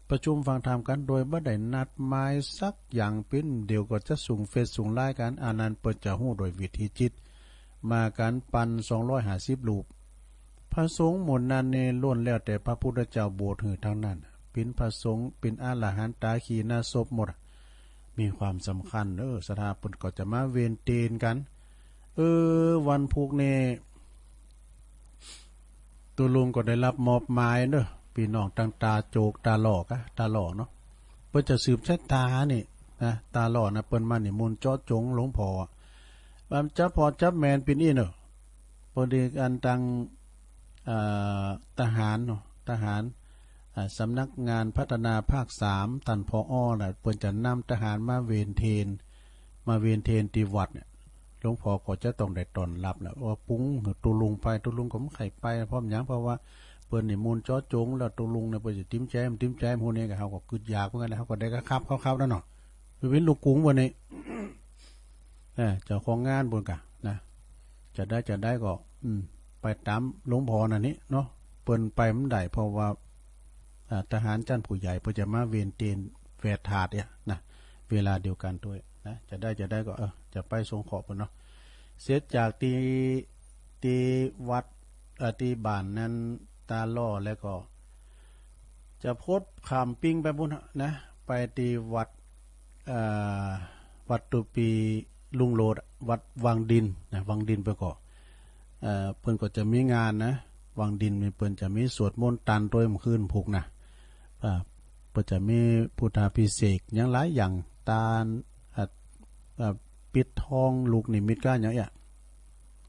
ประชุมฟังธรรมกันโดยบ่ได้นัดหมายสักอย่างปิ้น เดี๋ยวก็จะส่งเฟซส่งไลน์กัน อันนั้นเปิ้นจะฮู้โดยวิธีจิต มากันพันสองร้อยห้าสิบรูป พระสงฆ์หมู่นั้นนี่ล้วนแล้วแต่พระพุทธเจ้าบวชหื้อทั้งนั้น เป็นพระสงฆ์ เป็นอรหันตาขีณาสพหมด มีความสำคัญเด้อ ศรัทธาเปิ้นก็จะมาเวนเตนกัน เออ วันพุกนี่ ตุ๊ลุงก็ได้รับมอบหมายเด้อ พี่น้องตังตาโจก ตาหล่อกะ ตาหล่อเนาะ เปิ้นจะสืบชะตานี่นะ ตาหล่อนะ เปิ้นมานิมนต์เจาะจงหลวงพ่ออะ มันจับพ่อจับแม่นปิ้นอี้เนาะ พอดีอันตัง เอ่อ ทหารเนาะ ทหาร อ่า สำนักงานพัฒนาภาคสาม ต้าน ผอ น่ะ เปิ้นจะนำทหารมาเวนเทน มาเวนเทนตี้วัดเนี่ย หลวงพ่อก็จะต้องได้ต้อนรับแหละ ว่าปรุงหื้อตุ๊ลุงไป ตุ๊ลุงก็บ่ใค่ไป เพราะหยัง เพราะว่าเปิ้นนิมนต์เจาะจง แล้วตุ๊ลุงเนี่ยเปิ้นจะติมใจ บ่ติมใจ หมู่นี้ก็ เฮาก็กึ๊ดอยากเหมือนกันนะ เฮาก็ได้กะคับ คับๆ นั่นเนาะ ไปเว้นลูกกรุงวันนี้ เออ เจ้าของงานเปิ้นกะนะ จะได้ จะได้ก็ อืม ไปตามหลวงพ่อนั่นนี่เนาะ เปิ้นไปบ่ได้ เพราะว่า อ่า ทหารชั้นผู้ใหญ่เปิ้นจะมาเวนเตนแวดถาดเนี่ยนะ เวลาเดียวกันด้วยนะ จะได้ จะได้ก็ เออ จะไปสงเคราะห์เปิ้นเนาะ เสร็จจากตี้ ตี้วัด เอ่อ ตี้บ้านนั้นตาหล่อแล้วก็ จะพดข้ามปิงไปพุ้นนะ ไปตี้วัด เอ่อ วัดตุปีลุงโลด วัดวังดินนะ วังดินไปก็ เอ่อ เปิ้นก็จะมีงานนะ วังดินนี่เปิ้นจะมีสวดมนต์ตันโตยเมื่อคืนพุกนะ อ่า เปิ้นจะมีพุทธาภิเษกหยังหลายอย่าง ตาน อ่า อ่า ปิดทองลูกนิมิตกะหยังเอี้ย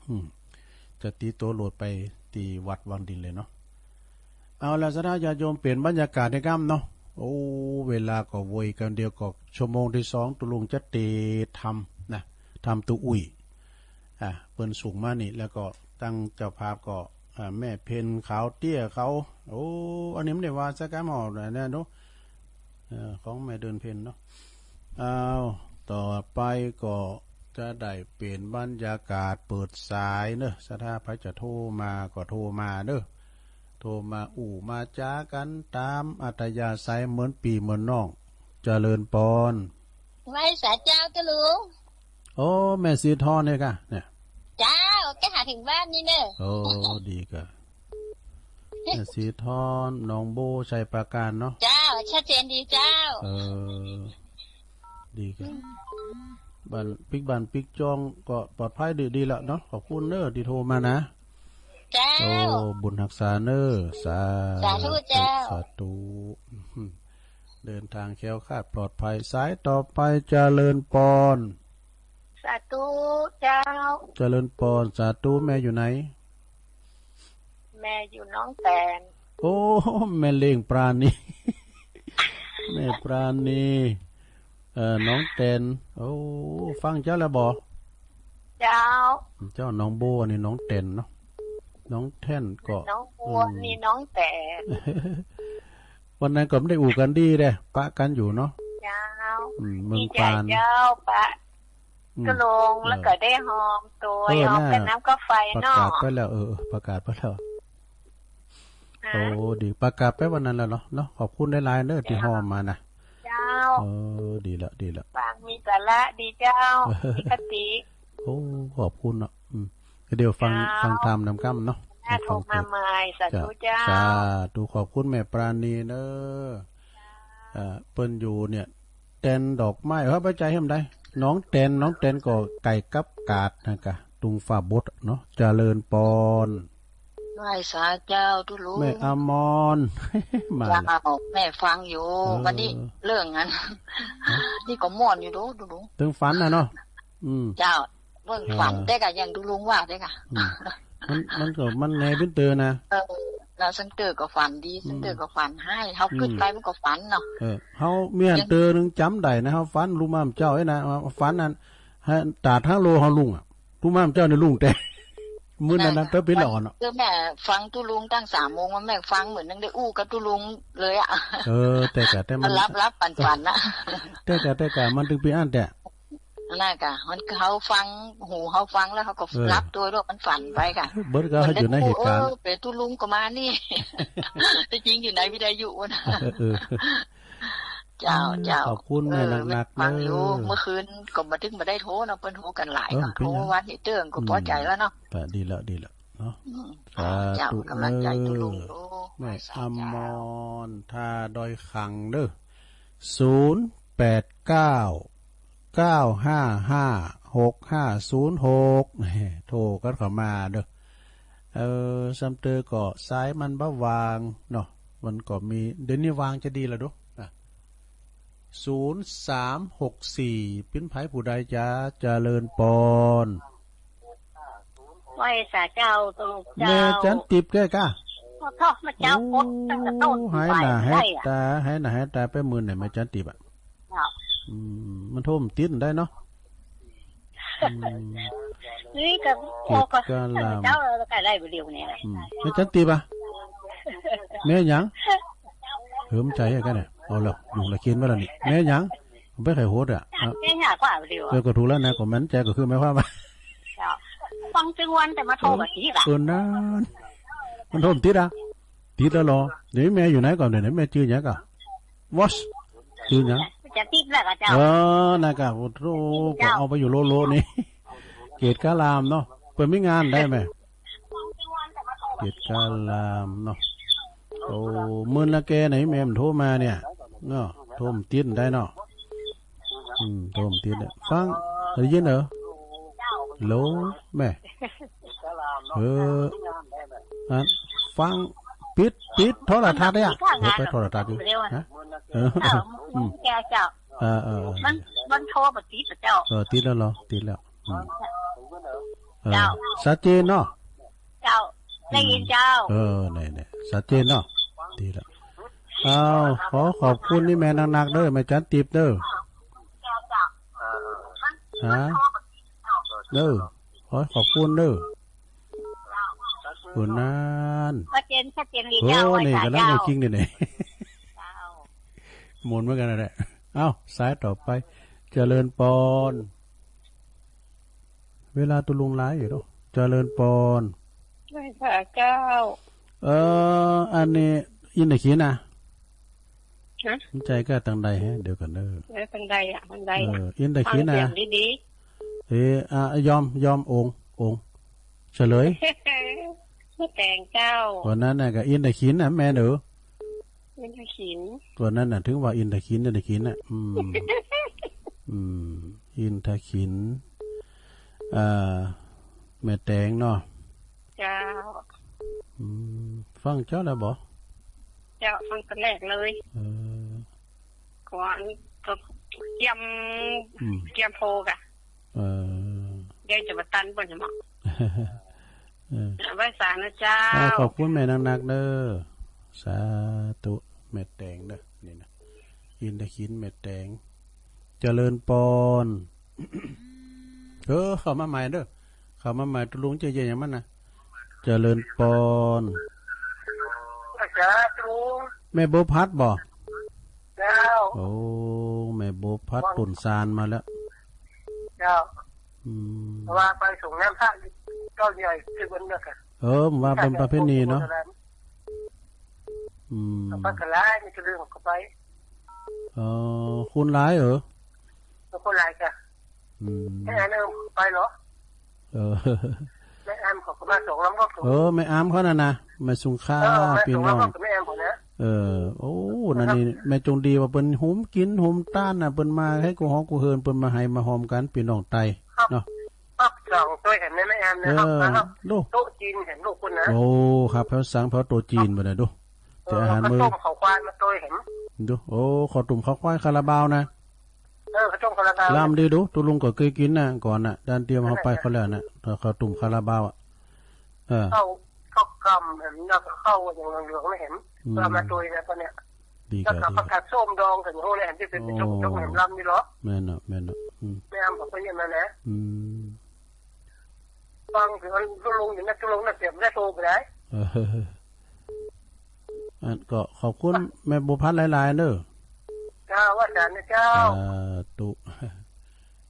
อืม จะตีตั๋วโลดไปตี้วัดวังดินเลยเนาะ เอาล่ะ ศรัทธาญาติโยม เปลี่ยนบรรยากาศได้กำเนาะ โอ้ เวลาก็โวยกัน เดี๋ยวก็ชั่วโมงที่สอง ตุ๊ลุงจะเตรียมทำนะ ทำตุ๊อุ้ย อ่ะ เปิ้นส่งมานี่ แล้วก็ตังเจ้าภาพก็ อ่า แม่เพ็ญขาวเตี้ยเขา โอ้ อันนี้บ่ได้ว่าสักกำ เอาเนี่ยเนาะ เอ่อ ของแม่เดือนเพ็ญเนาะ อ้าว ต่อไปก็จะได้เปลี่ยนบรรยากาศเปิดสายเนอะ ศรัทธาไผจะโทรมาก็โทรมาเนอะ โทรมาอู้มาจากันตามอัธยาศัยเหมือนปี้เหมือนน้อง เจริญปอน ไหว้สาเจ้าตุ๊ลุง โอ้ แม่สีทองเนี่ยกะเนี่ย เจ้า แกหาถึงบ้านนี่เนอะ โอ้ ดีกะ แม่สีทอง หนองโบ ชัยปราการเนาะ เจ้า ชัดเจนดีเจ้า เออ ดีกะ บ้านปิ๊กบ้านปิ๊กจองก็ปลอดภัยดีดีละเนาะ ขอบคุณเนอะตี้โทรมานะ เจ้า โอ้ บุญฮักษาเนอะ สา สาธุเจ้า สาธุ เดินทางแคล้วคลาดปลอดภัย สายต่อไป เจริญปอน สาธุเจ้า เจริญปอน สาธุ แม่อยู่ไหน อื แม่อยู่หนองแตน โอ้ แม่เลี้ยงปราณี แม่ปราณี เอ่อ หนองแตน โอ้ ฟังเจ้าแล้วบ่ เจ้า เจ้าหนองบัวนี่หนองแตนเนาะ หนองแตนก็ หนองบัว อืม นี่หนองแตน วันนั้นก็ไม่ได้อู้กันดีเด้ ปะกันอยู่เนาะ เจ้า อืม เมืองปาน ดีใจเจ้า ปะ อืม ก็ลง เออ แล้วก็ได้หอมตัว เออ หอม น่ะ กับน้ำกาแฟ ประกาศ เนาะ ไปแล้ว เออ เออ ประกาศไปแล้ว ฮะ โอ้ ดี ประกาศไปวันนั้นแล้วเนาะ เนาะ ขอบคุณหลายๆ เด้อ ที่หอมมานะ เจ้า เออ ดีละ ดีละ ฟังมีสาระดีเจ้า มีคติ โอ้ ขอบคุณเนาะ อืม เดี๋ยวฟัง เจ้า ฟังธรรมนำกำเนาะ น่าโทรมาใหม่ สาธุเจ้า เจ้า สาธุ ขอบคุณแม่ปราณีเด้อ เอ่อ เปิ้นอยู่เนี่ย แตนดอกไม้ เฮ้ย บ่ใจ้เฮาใด หนองแตน หนองแตนก็ไก่กับกาดนะกะ ตุงฟ้าบดเนาะ เจริญปอน ไหว้สาเจ้าตุ๊ลุง แม่อมร มาแล้ว เจ้า แม่ฟังอยู่ เออ วันนี้เรื่องนั้น ฮะ นี่ก็ม่วนอยู่ดู ตุ๊ลุง ตึงฝันนะเนาะ อืม เจ้า เบิ่งฝัน เออ แต่ก็ยังตุ๊ลุงว่าเด้อค่ะ อืม มัน มันก็ มันแน่เป็นเตอนะ เออ แล้วซันเตอร์ก็ฝันดี อืม ซันเตอร์ก็ฝันให้ เฮา อืม กึ๊ดไปมันก็ฝันเนาะ เออ เฮามีอันเตอหนึ่งจ๋ำได้นะ เฮาฝันลูกหม่ำเจ้าไอ้นะ ฝันอัน ให้ตาดทางโลเฮาลุ่งอะ ลูกหม่ำเจ้านี่ลุ่งแต่ มื้อนั้นนะ นั่นน่ะ เตอเป็นละอ่อนอะ คือแม่ฟังตุ๊ลุงตั้งสามโมง ว่าแม่ฟังเหมือนนังได้อู้กับตุ๊ลุงเลยอะ เออ แต่กะ แต่มัน หลับๆ ฝันๆ นะ แต่กะ แต่กะ มันตึงเป็นอันแต่ นั่นกะ มันเฮาฟัง หูเฮาฟังแล้วเฮาก็ เออ หลับตัวด้วย มันฝันไปกะ เบิดก็อยู่ในเหตุการณ์ เออ เป๋นตุ๊ลุงก็มานี่ ที่จริงอยู่ในวิทยุนะ เออ เออ เจ้า เจ้า ขอบคุณแม่นักๆ เออ ฟังอยู่ เด้อ เมื่อคืนก็บ่ถึงบ่ได้โทรเนาะ เปิ้นโทรกันหลาย เออ เนาะ เป็นหยัง โทรวันนี้เตื้องก็ อืม พอใจแล้วเนาะ ก็ดีแล้ว ดีแล้วเนาะ อืม สาธุ เจ้า กำลังใจตุ๊ลุง เออ โอ้ แม่ สาธุ อมร ท่าดอยขังเด้อ ศูนย์แปดเก้า เก้าห้าห้า หกห้าศูนย์หก โทรกันเข้ามาเด้อ เออ ซัมเตอร์ก็สายมันบ่ว่างเนาะ มันก็มี เดี๋ยวนี้ว่างจะดีแล้วเด้อ อ่ะ ศูนย์สามหกสี่ ปิ้นไผผู้ใดจ๊ะ เจริญปอน ไหว้สาเจ้า ตุ๊ลุงเจ้า แม่จันติบแกกะ โอ้โธ่ มาเจ้า โอ้ ปดตั้งแต่ต้น หายหน้าหายตา หายหน้าหายตาไปมื้อไหนแม่จันติบอะ เจ้า อืม มันโทรมันติดได้เนาะ อืม นี่ก็ เกียรติกาลาม เจ้าก็ได้บ่เดียวนี่แหละ อืม แม่จันติบอะ แม่หยัง เหิมใจให้กันเนี่ย เอาแล้ว อยู่ละเคียนไว้แล้วนี่ แม่หยัง ไปไขโหดอะ แม่หยังกว่าบ่เดียว เออ ก็ถูกแล้วนะ ก็มั่นใจก็คือหมายความว่า เจ้า ฟังตึงวันแต่มาโทรบ่ติดอะ เออ นั่น มันโทรมันติดอะ ติดแล้วเหรอ เดี๋ยวแม่อยู่ไหนก่อน เดี๋ยวแม่จื้อหยังก่อน วอช จื้อหยัง จะติดแล้วก็เจ้า เออ นั่นก็ โอ้โธ่ ก็เอาไปอยู่โลโลนี่ เกตกาลามเนาะ เปิ้นมีงานได้ไหม เกตกาลามเนาะ โอ้ มื้อละแกไหนแม่มันโทรมาเนี่ย เนาะ โทรมันติดได้เนาะ อืม โทรมันติดเนี่ย ฟัง ได้ยินเหรอ ฮัลโหล แม่ เออ อัน ฟัง ปิด ปิดโทรทัศน์เนี่ย เดี๋ยวไปโทรทัศน์อยู่ ฮะ เออ เจ้า อืม แกเจ้า เออ เออ เออ มัน มันโทรบ่ติดอะเจ้า เออ ติดแล้วเหรอ ติดแล้ว อืม เออ เจ้า ชัดเจนเนาะ เจ้า ได้ยินเจ้า เออ เนี่ย เนี่ย ชัดเจนเนาะ ดีละ อ้าว ขอขอบคุณนี่แม่นักๆ เด้อ แม่จันติบเด้อ ฮะ เด้อ ขอขอบคุณเด้อ โอ้ นั่น ชัดเจน ชัดเจนดี โอ้ เจ้า นี่ ไหว้สา กำลัง เจ้า เอาจริงนี่ นี่ เจ้า หมุนเหมือนกันนั่นแหละ เอ้า สายต่อไป เจริญปอน เวลาตุ๊ลุงไลฟ์อยู่เนาะ เจริญปอน ไหว้สาเจ้า เอ่อ อันนี้ อินทขินนะ ฮะ มันใจก็ตังใดแฮะ เดี๋ยวก่อนเด้อ เออ ตังใดอะ ตังใดอะ เออ อินทขินนะ ฟังเสียงดีๆ เออ อ่ะ ยอม ยอม องค์ องค์ เฉลย แม่แตงเจ้า วันนั้นน่ะก็อินทขินน่ะ แม่นเด้อ อินทขิน วันนั้นน่ะ ถึงว่าอินทขิน อินทขินน่ะ อืม อืม อินทขิน อ่า แม่แตงเนาะ เจ้า อืม ฟังเจ้าแล้วบ่ เจ้า ฟังแต่แรกเลย เออ ก่อนก็เตรียม อืม เตรียมโพกะ เออ เดี๋ยวจะมาตันบ่ใช่ไหม เออ ไหว้สานะเจ้า อ่า ขอบคุณแม่นักๆเด้อ สาธุ แม่แตงเด้อ นี่นะ กินได้กินแม่แตง เจริญปอน เออ เข้ามาใหม่เด้อ เข้ามาใหม่ ตุลุงเจ๊เจ๊อย่างมันนะ เจริญปอน สาธุ แม่บัวพัดบ่ เจ้า โอ้ แม่บัวพัด ว่า ตุ่นซานมาแล้ว เจ้า อืม ว่าไปส่งน้ำพระเจ้าใหญ่ที่บนเนอะค่ะ เออ ว่าเป็นประเพณีเนาะ อืม เอาไปก็หลาย มีแต่เรื่องก็ไป เออ คนหลายเหรอ คนหลายค่ะ อืม แม่แอมไปเหรอ เออ แม่แอมเขาก็มาส่งลำรถ เออ แม่อามเขานั่นนะ แม่สุงค่า เออ แม่ พี่น้อง ส่งลำรถกับแม่แอมผมนะ เออ โอ้ นั่นนี่ แม่จงดีว่าเปิ้นโฮมกินโฮมตานน่ะ เปิ้นมาให้กูฮ้องกูเฮิน เปิ้นมาไห้มาฮอมกัน พี่น้องไต ครับ เนาะ ครับ สองตัวเห็นไหมแม่แอมนะ เออ ครับ ดู โต๊ะจีนเห็นลูกคุณนะ โอ้ ครับ แผวสังแผวโต๊ะจีนบ่ได้ดู แต่อาหารมื้อ เอาข้าวต้มข้าวควายมาตัวเห็น ดู โอ้ ข้าวต้มข้าวควายคาราบาวนะ เออ ข้าวต้มคาราบาว ลำดีดู ตุลุงก็เคยกินนะ ก่อนนะ ด้านเตรียมเอาไปเขาแล้วนะ ข้าวต้มคาราบาวอะ เออ ข้าว ข้าวกล้ำเห็น แล้วก็ข้าวอย่างเหลืองๆไม่เห็น อืม เอามาตัวนะตอนเนี้ย ดี แล้วก็ ก็ดี ผักกาดส้มดองกันอยู่เนี่ย เห็นที่เป็น โอ้ จกๆเห็นลำนี่เหรอ แม่นเนาะ แม่นเนาะ อืม แม่อำบอกว่าอย่างนั้นนะ อืม ฟังถึงตุลุงอยู่นะ ตุลุงน่ะเตรียมได้โตไปได้ เออ อันก็ขอบคุณแม่บัวพัดหลายๆเด้อ เจ้า ว่าจารย์นะเจ้า สาธุ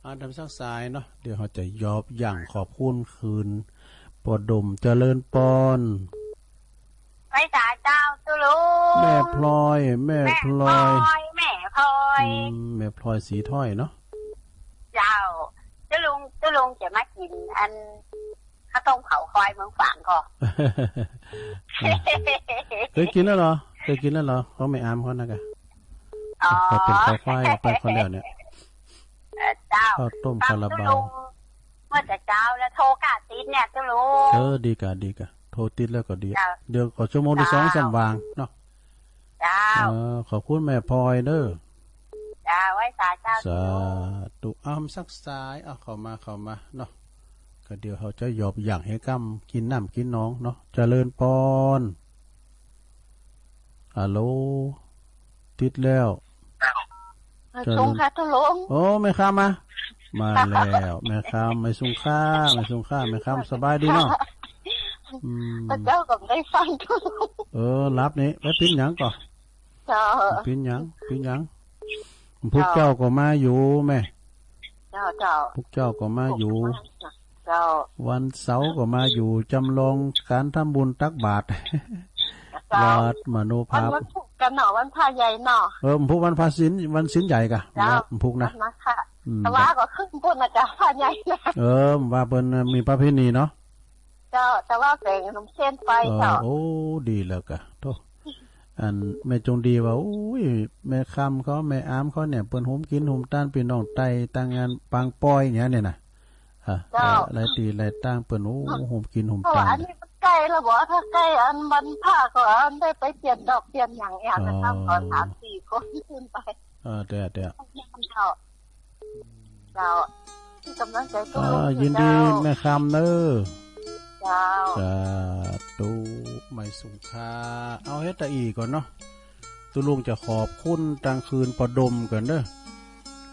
อ่า ทำสักสายเนาะ เดี๋ยวเขาจะยอบอย่างขอบคุณคืน ปอดมเจริญปอน ไหว้สาเจ้าตุลุง แม่พลอย แม่ แม่ พลอย พลอย แม่พลอย อืม แม่พลอยสีถ้อยเนาะ เจ้า ตุลุง ตุลุงจะมากินอัน ข้าวต้มเขาควายเมืองฝางก่อ เออ เคยกินแล้วเหรอ เคยกินแล้วเหรอ เขาไม่อามเขานะกะ อ๋อ เขาเป็นเขาควายเอาไปคนเดียวเนี่ย เออ เจ้า ข้าวต้มคาราบาว เมื่อแต่เช้าแล้วโทรกะติดเนี่ยเจ้าลุง เออ ดีกะ ดีกะ โทรติดแล้วก็ดี เจ้า เดี๋ยวขอชั่วโมงที่สอง เจ้า สามว่างเนาะ เจ้า เออ ขอบคุณแม่พลอยเด้อ เจ้า ไหว้สาเจ้า สาธุ อ้าว สักสาย อ้าว เข้ามา เข้ามาเนาะ ก็เดี๋ยวเขาจะหยอบอย่างให้กำกินน้ำกินหนองเนาะ เจริญปอน ฮัลโหล ติดแล้ว เออ เจริญ ส่งค่ะตุลุง โอ้ แม่ค้ามา มาแล้ว แม่ค้า แม่สุงค่า แม่สุงค่า แม่ค้าสบายดีเนาะ อืม พระเจ้าก็ได้ฟังตุลุง เออ หลับนี่ ไปปิ้นหยังก่อ เจ้า ปิ้นหยัง ปิ้นหยัง พวกเจ้าก็มาอยู่แม่ เจ้า เจ้า พวกเจ้าก็มาอยู่ เจ้า วันเสาร์ก็มาอยู่ จำลองการทำบุญตักบาตร เจ้า วัดมโนภาพ วันพุธกันเนาะ วันพระใหญ่เนาะ เออ วันพุธวันพระศีล วันศีลใหญ่กะ เจ้า วันพุธนะ วันพระ อืม แต่ว่าก็ขึ้นบนนะเจ้า พระใหญ่นะ เออ ว่าเปิ้นมีประเพณีเนาะ เจ้า แต่ว่าแบ่งขนมเส้นไป เออ เจ้า โอ้ ดีแล้วกะ โธ่ อันแม่จงดีว่า โอ้ย แม่คำเขา แม่อามเขาเนี่ย เปิ้นโฮมกินโฮมตาน พี่น้องไตต่างงานปางปอยอย่างเนี้ยนะ อ่ะ เจ้า หลายตี้หลายตางเปิ้น โอ้ โฮมกินโฮมตาน เพราะว่าอันนี้มันใกล้แล้วบอก ถ้าใกล้อันวันพระก็อันได้ไปเปลี่ยนดอกเปลี่ยนอย่างเนี้ย อ๋อ นะครับ ขอสามสี่คนขึ้นไป เออ เดี๋ยว เดี๋ยว เจ้า เจ้า ที่กำลังใจก็ อ่า ลูกอยู่ ยินดี เจ้า แม่คำเนอะ เจ้า สาธุ ไม่สุงค่า เอาเฮ็ดตะอีก่อนเนาะ ตุลุงจะขอบคุณตังคืนปอดมก่อนเนอะ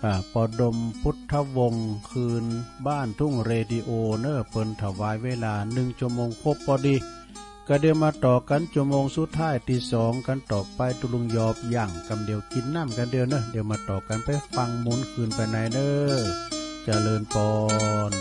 อ่า ปอดมพุทธวงศ์คืนบ้านทุ่งเรดิโอเนอะ เปิ้นถวายเวลาหนึ่งชั่วโมงครบพอดี ก็เดี๋ยวมาต่อกันชั่วโมงสุดท้ายตี้สองกันต่อไป ตุลุงหยอบอย่างกำเดียวกินน้ำกันเดียวเนอะ เดี๋ยวมาต่อกันไปฟังหมุนคืนไปในเนอะ เจริญปอน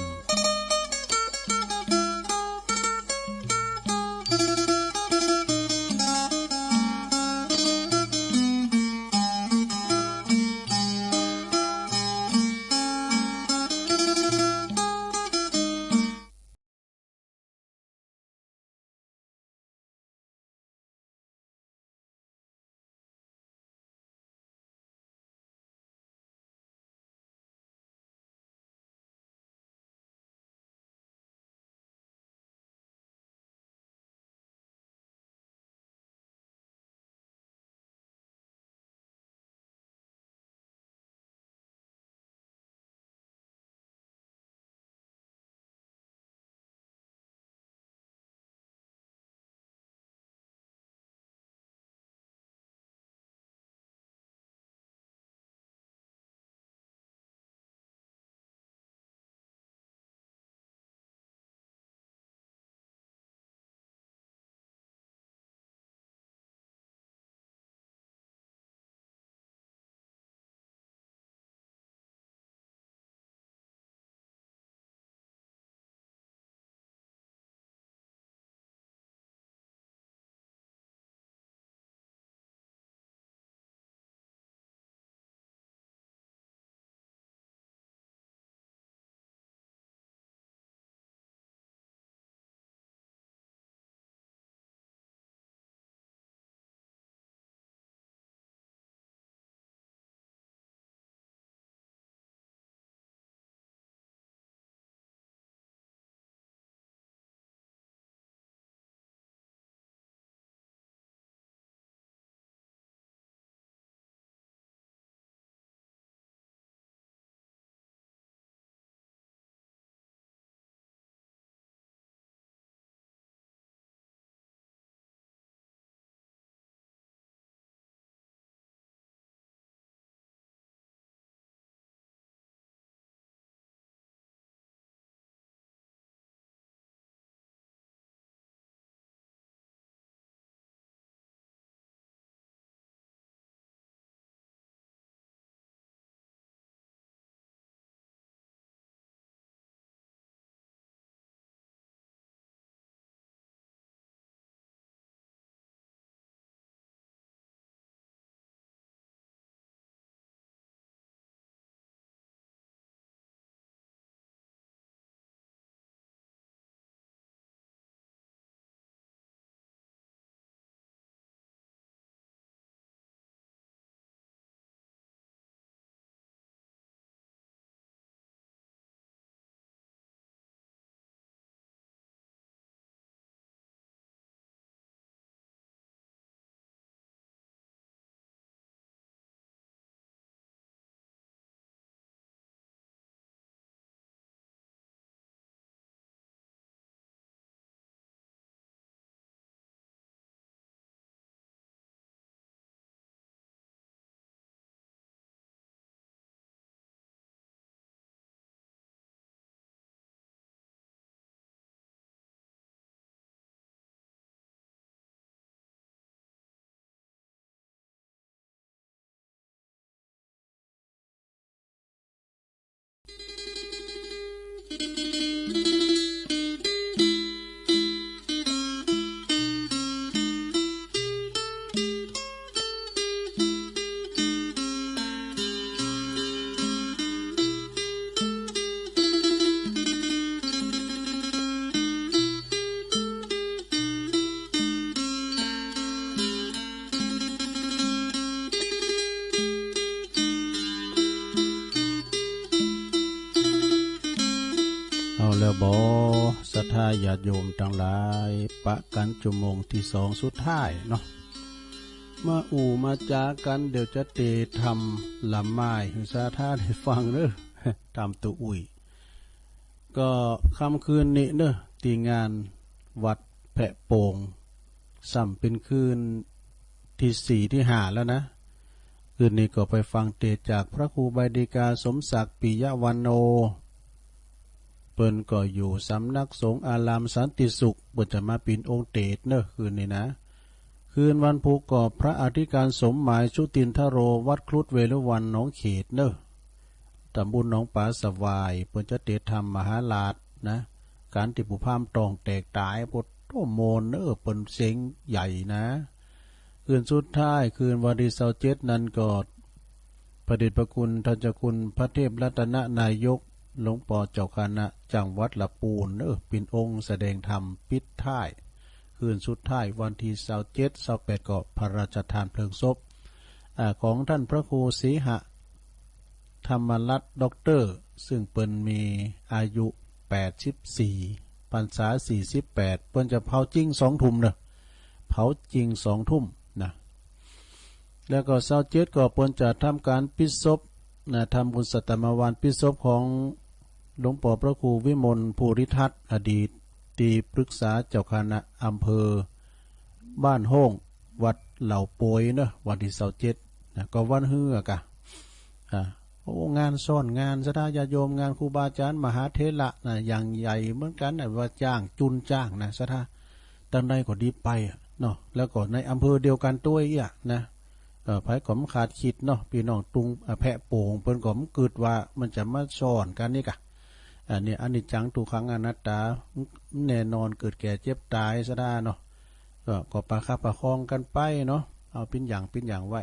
เอาแล้วบ่ ศรัทธาญาติโยมตังหลาย ปะกันชั่วโมงตี้สองสุดท้ายเนาะ มาอู้มาจ๋ากัน เดี๋ยวจะเตรียมธรรมละไม้หื้อศรัทธาได้ฟังเด้อ ตามตัวอุ้ย ก็ค่ำคืนนี้เนอะ ตี้งานวัดแพะโป่ง ซ้ำเป๋นคืนตี้สี่ตี้ห้าแล้วนะ คืนนี้ก็ไปฟังเตสน์จากพระครูใบดีกาสมศักดิ์ปิยะวันโน เปิ้นก็อยู่สำนักสงฆ์อารามสันติสุข เปิ้นจะมาเป๋นองค์เตสน์เนอะ คืนนี้นะ คืนวันพุธก็พระอธิการสมหมายชุตินทโร วัดครุฑเวรุวันหนองเขตเนอะ ตำบลหนองปลาสวาย เปิ้นจะเตสน์ธรรมมหาราชนะ การตี้ผู้พราหมณ์ต้องแตกตาย ปวดโต้โมนเนอะ เปิ้นเสียงใหญ่นะ คืนสุดท้าย คืนวันตี้ซาวเจ็ดนั้นก็ พระเดชพระคุณท่านเจ้าคุณพระเทพรัตนนายก หลวงปอเจ้าคณะจังหวัดละปูนเนอะ เป๋นองค์แสดงธรรมปิดท้าย คืนสุดท้ายวันตี้ซาวเจ็ด ซาวแปดก็พระราชทานเพลิงศพ อ่า ของท่านพระครูศรีหะ ธรรมรัตน์ด็อกเตอร์ ซึ่งเปิ้นมีอายุแปดสิบสี่ พรรษาสี่สิบแปด เปิ้นจะเผาจริงสองทุ่มเนอะ เผาจริงสองทุ่มนะ แล้วก็ซาวเจ็ดก็เปิ้นจะทำการปิดศพนะ ทำบุญสัตมาวานปิดศพของหลวงปอพระครูวิมลภูริทัศน์ อดีตตี้ปรึกษาเจ้าคณะอำเภอ บ้านโฮ่ง วัดเหล่าโปยเนอะ วันตี้ซาวเจ็ดนะ ก็วันฮื้อกะ อ่า โอ้ งานซ้อนงาน ศรัทธาญาติโยม งานครูบาอาจารย์มหาเถระนะ อย่างใหญ่เหมือนกันนะ ว่าจ้างจุนจ้างนะ ศรัทธา ตังใดก็ดีไปอะเนาะ แล้วก็ในอำเภอเดียวกันตวยเอี้ยนะ เอ่อ ไผก็บ่คาดคิดเนาะ พี่น้องตุง อ่า แพะโป่ง เปิ้นก็บ่กึ๊ดว่ามันจะมาซ้อนกันนี่กะ อันนี้ อนิจจัง ทุกขัง อนัตตา แน่นอน เกิดแก่เจ็บตาย ศรัทธาเนาะ ก็ ก็ประคับประคองกันไปเนาะ เอาเป๋นอย่างเป๋นอย่างไว้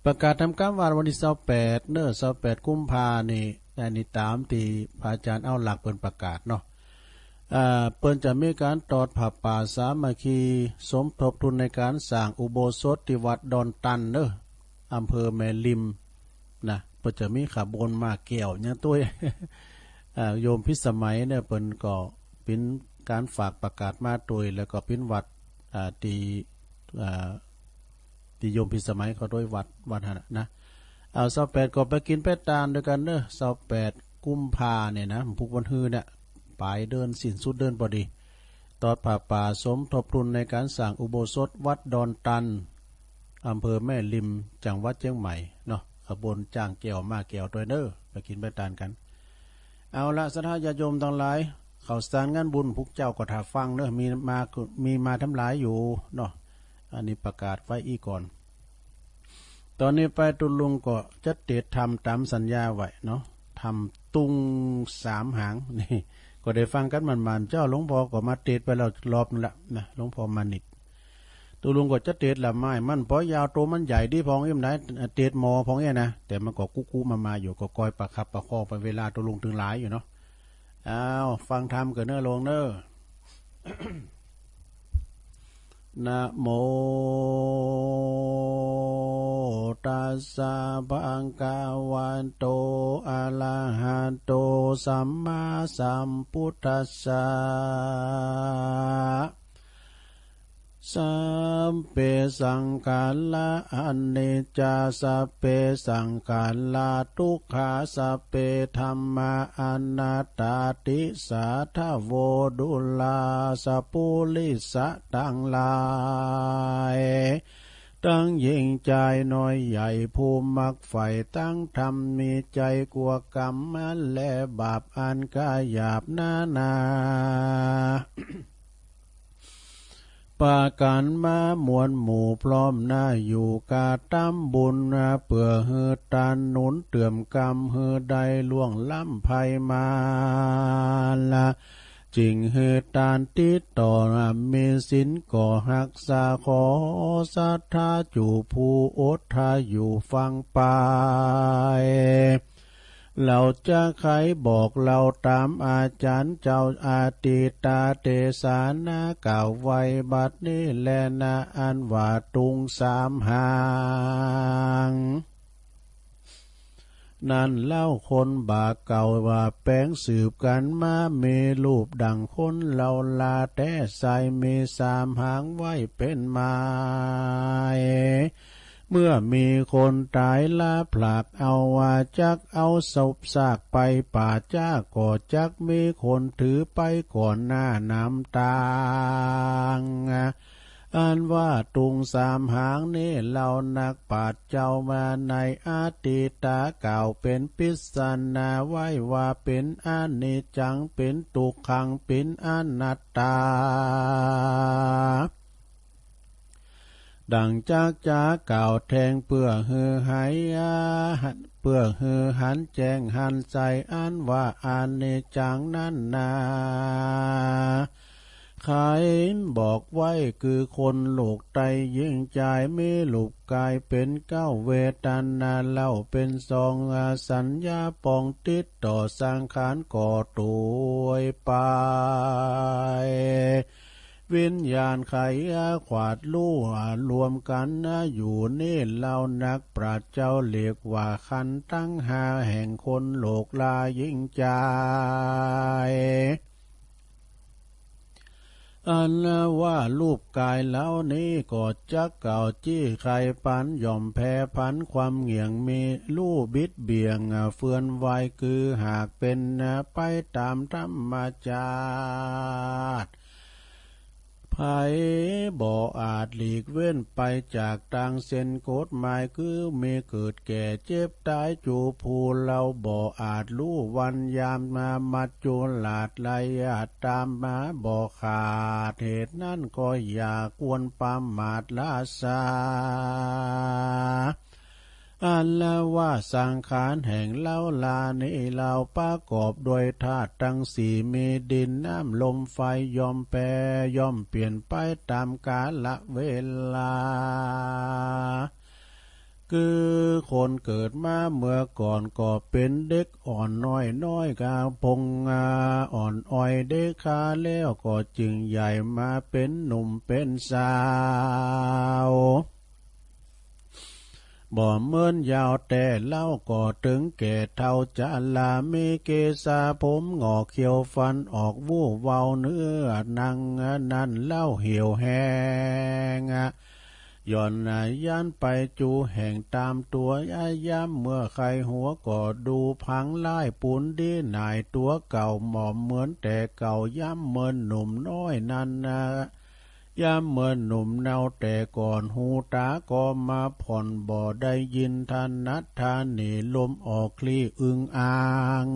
ประกาศทำการวัดวันตี้ซาวแปดเนอะ ซาวแปดกุมภานี่ อันนี้ตามตี้พระอาจารย์เอาหลักเปิ้นประกาศเนาะ อ่า เปิ้นจะมีการตอดผ้าป่าสามัคคี สมทบทุนในการสร้างอุโบสถตี้วัดดอนตันเนอะ อำเภอแม่ริม นะ เปิ้นจะมีขบวนม้าแก้วหยังตวย อ่า โยมพิสมัยเนี่ย เปิ้นก็เป๋นการฝากประกาศมาตวย แล้วก็เป๋นวัด อ่า ตี้ อ่า ตี้โยมพิสมัยเขาตวยวัด วัดหั้นน่ะนะ เอา ซาวแปดก็ไปกิ๋นไปตานตวยกั๋นเนอะ ซาวแปดกุมภาเนี่ยนะ พุธวันฮื้อเนี่ย ป๋ายเดือน สิ้นสุดเดือนพอดี ตอดผ้าป่าสมทบทุนในการสร้างอุโบสถวัดดอนตัน อำเภอแม่ริม จังหวัดเชียงใหม่เนาะ ขบวนจ้างแก้วม้าแก้วตวยเนอะ ไปกิ๋นไปตานกั๋น เอาละ ศรัทธาญาติโยมตังหลาย ข้าวสารงานบุญพวกเจ้าก็ถ่าฟังเนอะ มีมา มีมาทำหลายอยู่เนาะ อันนี้ประกาศไว้อี้ก่อน ตอนนี้ไปตุ๊ลุงก็จะเตสน์ธรรมตามสัญญาไว้เนาะ ธรรมตุงสามหาง นี่ ก็ได้ฟังกันหมานๆ เจ้าหลวงพ่อก็มาเตสน์ไปแล้วรอบนึงละนะ หลวงพ่อมานิต ตุ๊ลุงก็จะเตสน์ละไม้ มันปอยาว โตมันใหญ่ดีพองอี้ มันได้เตสน์หมอพองอี้นะ แต่มันก็กุ๊กๆ มาๆ อยู่ ก็คอยประคับประคองไป เวลาตุ๊ลุงตึงหลายอยู่เนาะ อ้าว ฟังธรรมกั๋นเนอะลุงเนอะ นะโม ตัสสะ ภะคะวะโต อะระหะโต สัมมาสัมพุทธัสสะ สัพเพ สังขารา อะนิจจา สัพเพ สังขารา ทุกขา สัพเพ ธัมมา อะนัตตา ติสาทะโว ดูรา สัพปุริสะตังหลาย ตังหญิงจายน้อยใหญ่ ผู้มักใฝ่ตังธรรม มีใจ๋กั๋วกรรมและบาปอันกะหยาบนานา ปากั๋นมามวลหมู่พร้อมหน้า อยู่กะตำบุญ เปื้อหื้อตานหนุนเติมกำ หื้อได้ล่วงล้ำภัยมาร จึงหื้อตานติดต่อ มีศีลก็ฮักษา ขอศรัทธาจุผู้อดถ้าอยู่ฟังไป เฮาจะไขบอกเล่าต๋ามอาจ๋ารย์เจ้าอดีตเตสนากล่าวไว้ บัดนี้แลนา อันว่าตุงสามหาง นั้นเล่าคนบ่าเก่าว่าแป๋งสืบกั๋นมา มีรูปดั่งคนเลาลาแต๊ ใส่มีสามหางไว้เป๋นไม้ เมื่อมีคนต๋ายละผลักเอาว่า จักเอาศพซากไปป่าจ๊า ก็จักมีคนถือไปก่อนหน้าน้ำตาง อันว่าตุงสามหางนี้เล่า นักปราชญ์เจ้าว่าในอดีตกล่าวเป๋นปริศนาไว้ว่า เป๋นอนิจจัง เป๋นทุกขัง เป๋นอนัตตา ดั่งจักจ๋ากล่าวแทง เปื้อหื้อหาย เปื้อหื้อหันแจ้งหันใจ๋ อันว่าอนิจจังนั้นนา ใค่บอกไว้คือคนโลกไต ญิงจายมีรูปกายเป๋นเก๊า เวทนาเล่าเป๋นสอง สัญญาปองติดต่อสังขารก็ตวยไป วิญญาณใค่ขวาดลู่รวมกั๋นอยู่นี้เล่า นักปราชญ์เจ้าเรียกว่าขันธ์ตังห้าแห่งคนโลกลาญิงจาย อันว่ารูปกายเหล่านี้ก็จักเก่าจี้ใค่ปัน ย่อมแผ่พันความเหงี่ยง มีลู่บิดเบี่ยง เฟือนไหวคือหากเป๋นไปต๋ามธรรมชาติ ใผบ่อาจหลีกเว้นไปจากตางเส้นกฎหมาย คือมีเกิดแก่เจ็บต๋าย จูผู้เล่าบ่อาจฮู้วันยามมา มัจจุราชไล่ต๋ามมาบ่ขาด เหตุนั้นก็อย่าควรประมาทราษา อันว่าสังขารแห่งเฮาลานี้เล่า ประกอบด้วยธาตุตังสี่ มีดินน้ำลมไฟ ย่อมแปรย่อมเปลี่ยนไปต๋ามกาลเวลา คือคนเกิดมาเมื่อก่อนก็เป๋นเด็กอ่อนน้อยๆ กาพงอ่อนอ้อยเด็กขา แล้วก็จึงใหญ่มาเป๋นหนุ่มเป๋นสาว บ่เมินยาวแต๊เล่า ก็เถิงแก่เฒ่าจารา มีเกศาผมหงอกเขียวฟันออก ฮู้เว้าเนื้อหนังนั้นเล่าเหี่ยวแห้ง ย่อนย้านไปจูแห่งต๋ามตั๋ว ยามเมื่อใค่หัวก็ดูผังลายปูนดี หน่ายตั๋วเก่าหมองเหมือนแต่เก่า ยามเมินหนุ่มน้อยนั้นนา ยามเมินหนุ่มเนาแต่ก่อน หูต๋าก็มาผ่อน บ่ได้ยินถนัดธานี ลมออกคลี่อึงอ่าง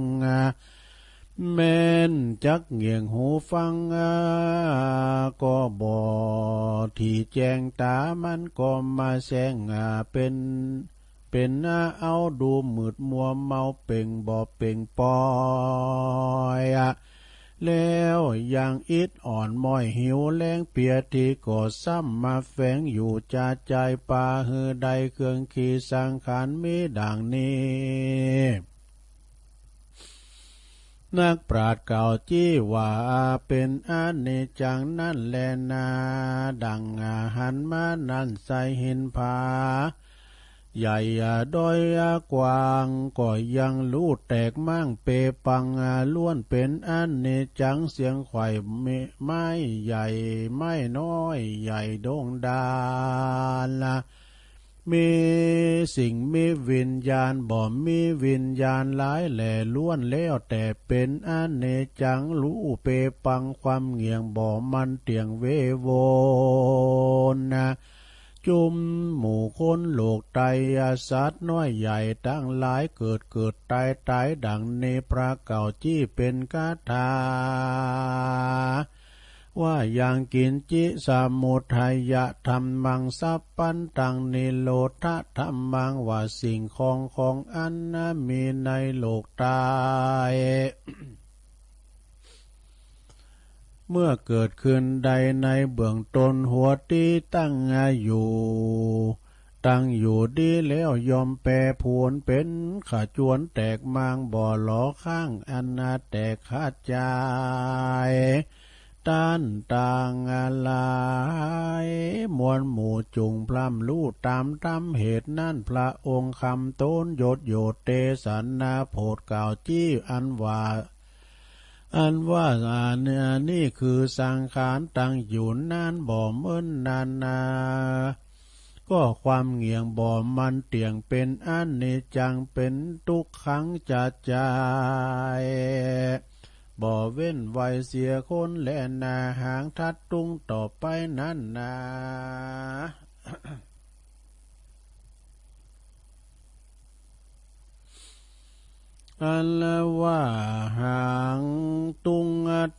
แม่นจักเหงี่ยงหูฟัง ก็บ่ที่แจ้งต๋า มันก็มาแซงเป๋น เป๋นเอาดูมืดมัวเมาเป่งบ่เป่งปอย แล้วยังอิดอ่อนม้อยหิวแรงเปียที่ก็ซ้ำมาแฝงอยู่จาใจ ปาหื้อได้เครื่องขีสังขารมีดั่งนี้ นักปราชญ์กล่าวจี้ว่าเป๋นอนิจจังนั้นแลนา ดั่งหันมานั้นใส่หินผา ใหญ่ด้อยกว้างก็ยังฮู้แตกม้างเปปัง ล้วนเป๋นอนิจจัง เสียงไขว่ไม้ใหญ่ไม้น้อย ใหญ่โด่งดาล มีสิ่งมีวิญญาณ บ่มีวิญญาณหลายแหล่ ล้วนแล้วแต่เป๋นอนิจจัง ฮู้เปปังความเหงี่ยง บ่มั่นเตี้ยงเววน จุมหมู่คนโลกไตร สัตว์น้อยใหญ่ตังหลาย เกิดเกิดต๋ายต๋าย ดั่งนี้พระเก่าจี้เป๋นคาถา ว่ายังกิญจิสมุทัยธัมมัง สัพพันตังนิโรธธัมมัง ว่าสิ่งของของอันมีในโลกไตร เมื่อเกิดขึ้นได้ในเบื้องต้น หัวตี้ตั้งอยู่ ตั้งอยู่ดีแล้ว ย่อมแปรผวนเป๋นขจวนแตกม้าง บ่หลอค้างอันแตกขาดจาย แ ตันตังหลาย มวลหมู่จุ่งพร่ำรู้ตามธรรมเหตุนั้น พระองค์คำตนหยดหยดเตสนาโผดกล่าวจี้อันว่า อันว่า อันนี้คือสังขารตั้งอยู่นั้นบ่เหมือนนานา ก็ความเหงี่ยงบ่มันเตี้ยง เป็นอนิจจัง เป็นทุกขังจะจาย บ่เว้นไว้เสียคนแลนา หางทัดตุงต่อไปนั้นนา อันว่าหางตุง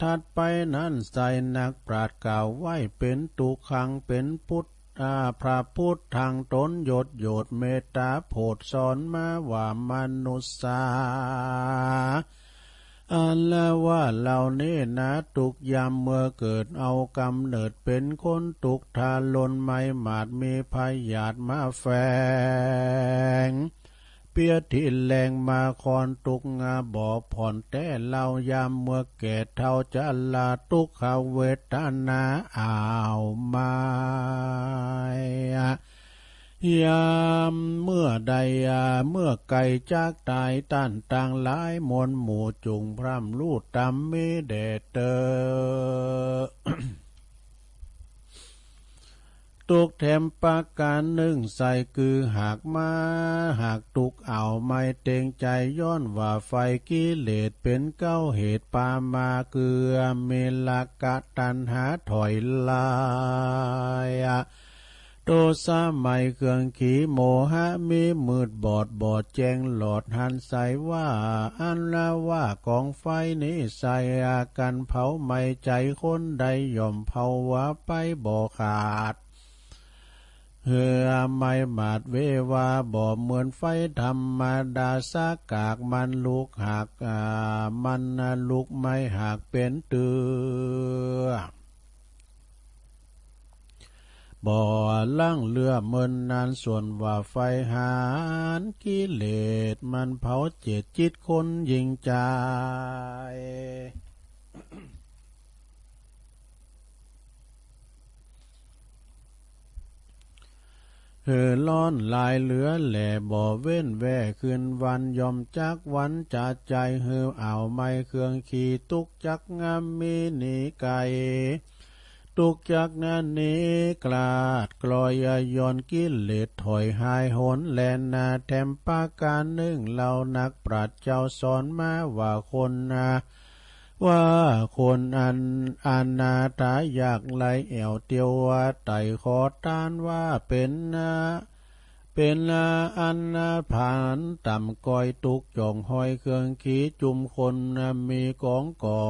ทัดไปนั้น ไซร้นักปราชญ์กล่าวไว้เป็นตุกขัง เป็นพุทธ อา พระพุทธังตนหยดหยดเมตตาโผดสอนมาว่ามนุษย์สา อันว่าเหล่านี้นา ทุกยามเมื่อเกิดเอากำเนิดเป็นคน ทุกข์ทรมานมาก มีพยาธิมาแฝง เปียดที่แรงมาคอน ทุกข์บ่ผ่อนแต๊ เล่ายามเมื่อแก่เฒ่าชรา ทุกขเวทนาอ้าวมาย ยามเมื่อใด เมื่อใกล้จากตาย ตันตังหลาย มวลหมู่จุ่งพร่ำรู้ธรรมมีแด่เตอ ทุกข์แถมประการหนึ่ง ไซร้คือหากมา หากทุกข์อ้าวมายเต็งใจ ย้อนว่าไฟกิเลสเป็นเก๊าเหตุปามา คือมีราคะตัณหาถอยลาย โทสะมายเครื่องขี โมหะมีมืดบอด บ่แจ้งหลอดหัน ไซร้ว่า อันว่ากองไฟนี้ ไซร้กันเผาไหม้ใจคนได้ ย่อมเผาว่าไปบ่ขาด เหือไหม้หมาดเววา บ่เหมือนไฟธรรมดา สะกากมันลุกหาก อ่า มันลุกไหม้หากเป็นเตื้อ บ่ล้างเลือเหมือนนั้น ส่วนว่าไฟหันกิเลส มันเผาเจตจิตคนยิ่งใจ หือร้อนหลายเหลือแหล่ บ่เว้นแว่คืนวัน ย่อมจักวันจะจาย หืออ้าวไหม้เครื่องขี ทุกข์จักงามมีหนีไกล ทุกข์จักนั้นหนีกลาดกลอย ย่อนกิเลสถอยหายหนแลนา แถมประการหนึ่ง เหล่านักปราชญ์เจ้าสอนมาว่าคนนา ว่าคนอันอนาถายากไร้แอ่วเตียวว่าไต่ขอทานว่าเป็นนา เป็นนาอันนาผานต่ำก้อย ทุกข์จ่องห้อยเครื่องขีจุมคนนา มีของก่อ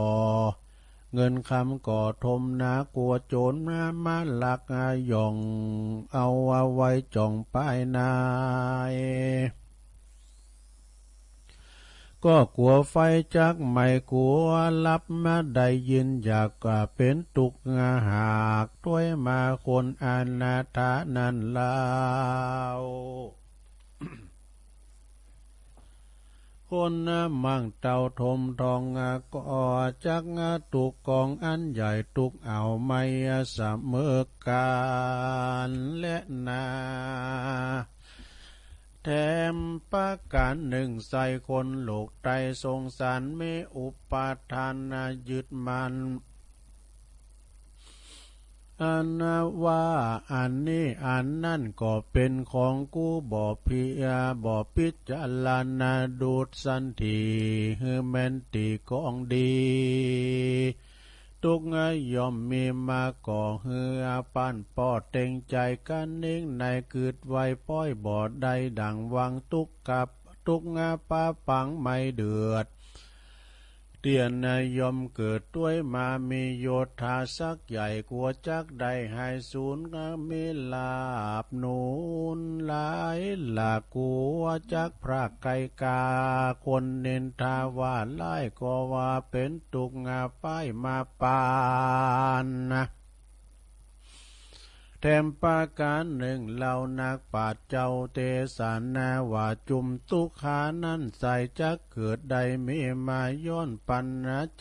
เงินคำก่อทมนา กลัวโจรนามาลักย่อง เอาไว้จ่องปายนาย ก็กลัวไฟจักไหม้ กลัวหลับมาได้ยิน อยากเป็นทุกข์หากถ้วยมาคนอนาถานั้นลาว คนมั่งเต้าทมทองก็จักทุกข์กองอันใหญ่ ทุกข์อ้าวไหม้เสมอกันแลนา แถมประการหนึ่ง ไซร้คนโลกไตรสงสาร มีอุปาทานยึดมั่น อันว่าอันนี้อันนั้นก็เป็นของกู บ่พิ บ่พิจารณาดูสันที หื้อแม่นตี้ของดี ทุกข์ย่อมมีมาก่อ หื้อปานป้อเต็งใจกันนิ่งใน กึดไว้ป้อยบ่ได้ดั่งหวัง ทุกข์กับ ทุกข์ปะปังไม่เดือด เตียนย่อมเกิดถ้วยมา มีโยธาศักดิ์ใหญ่ กลัวจักได้หายสูญ มีลาภหนุนหลายหลาก กลัวจักพรากไกลกา คนนินทาว่าร้าย ก็ว่าเป็นทุกข์ป้ายมาปาน แถมประการหนึ่ง เหล่านักปราชญ์เจ้าเตสนาว่า จุมตุ๊กขานั้นไส้จักเกิดได้มีมา ย้อนปัญ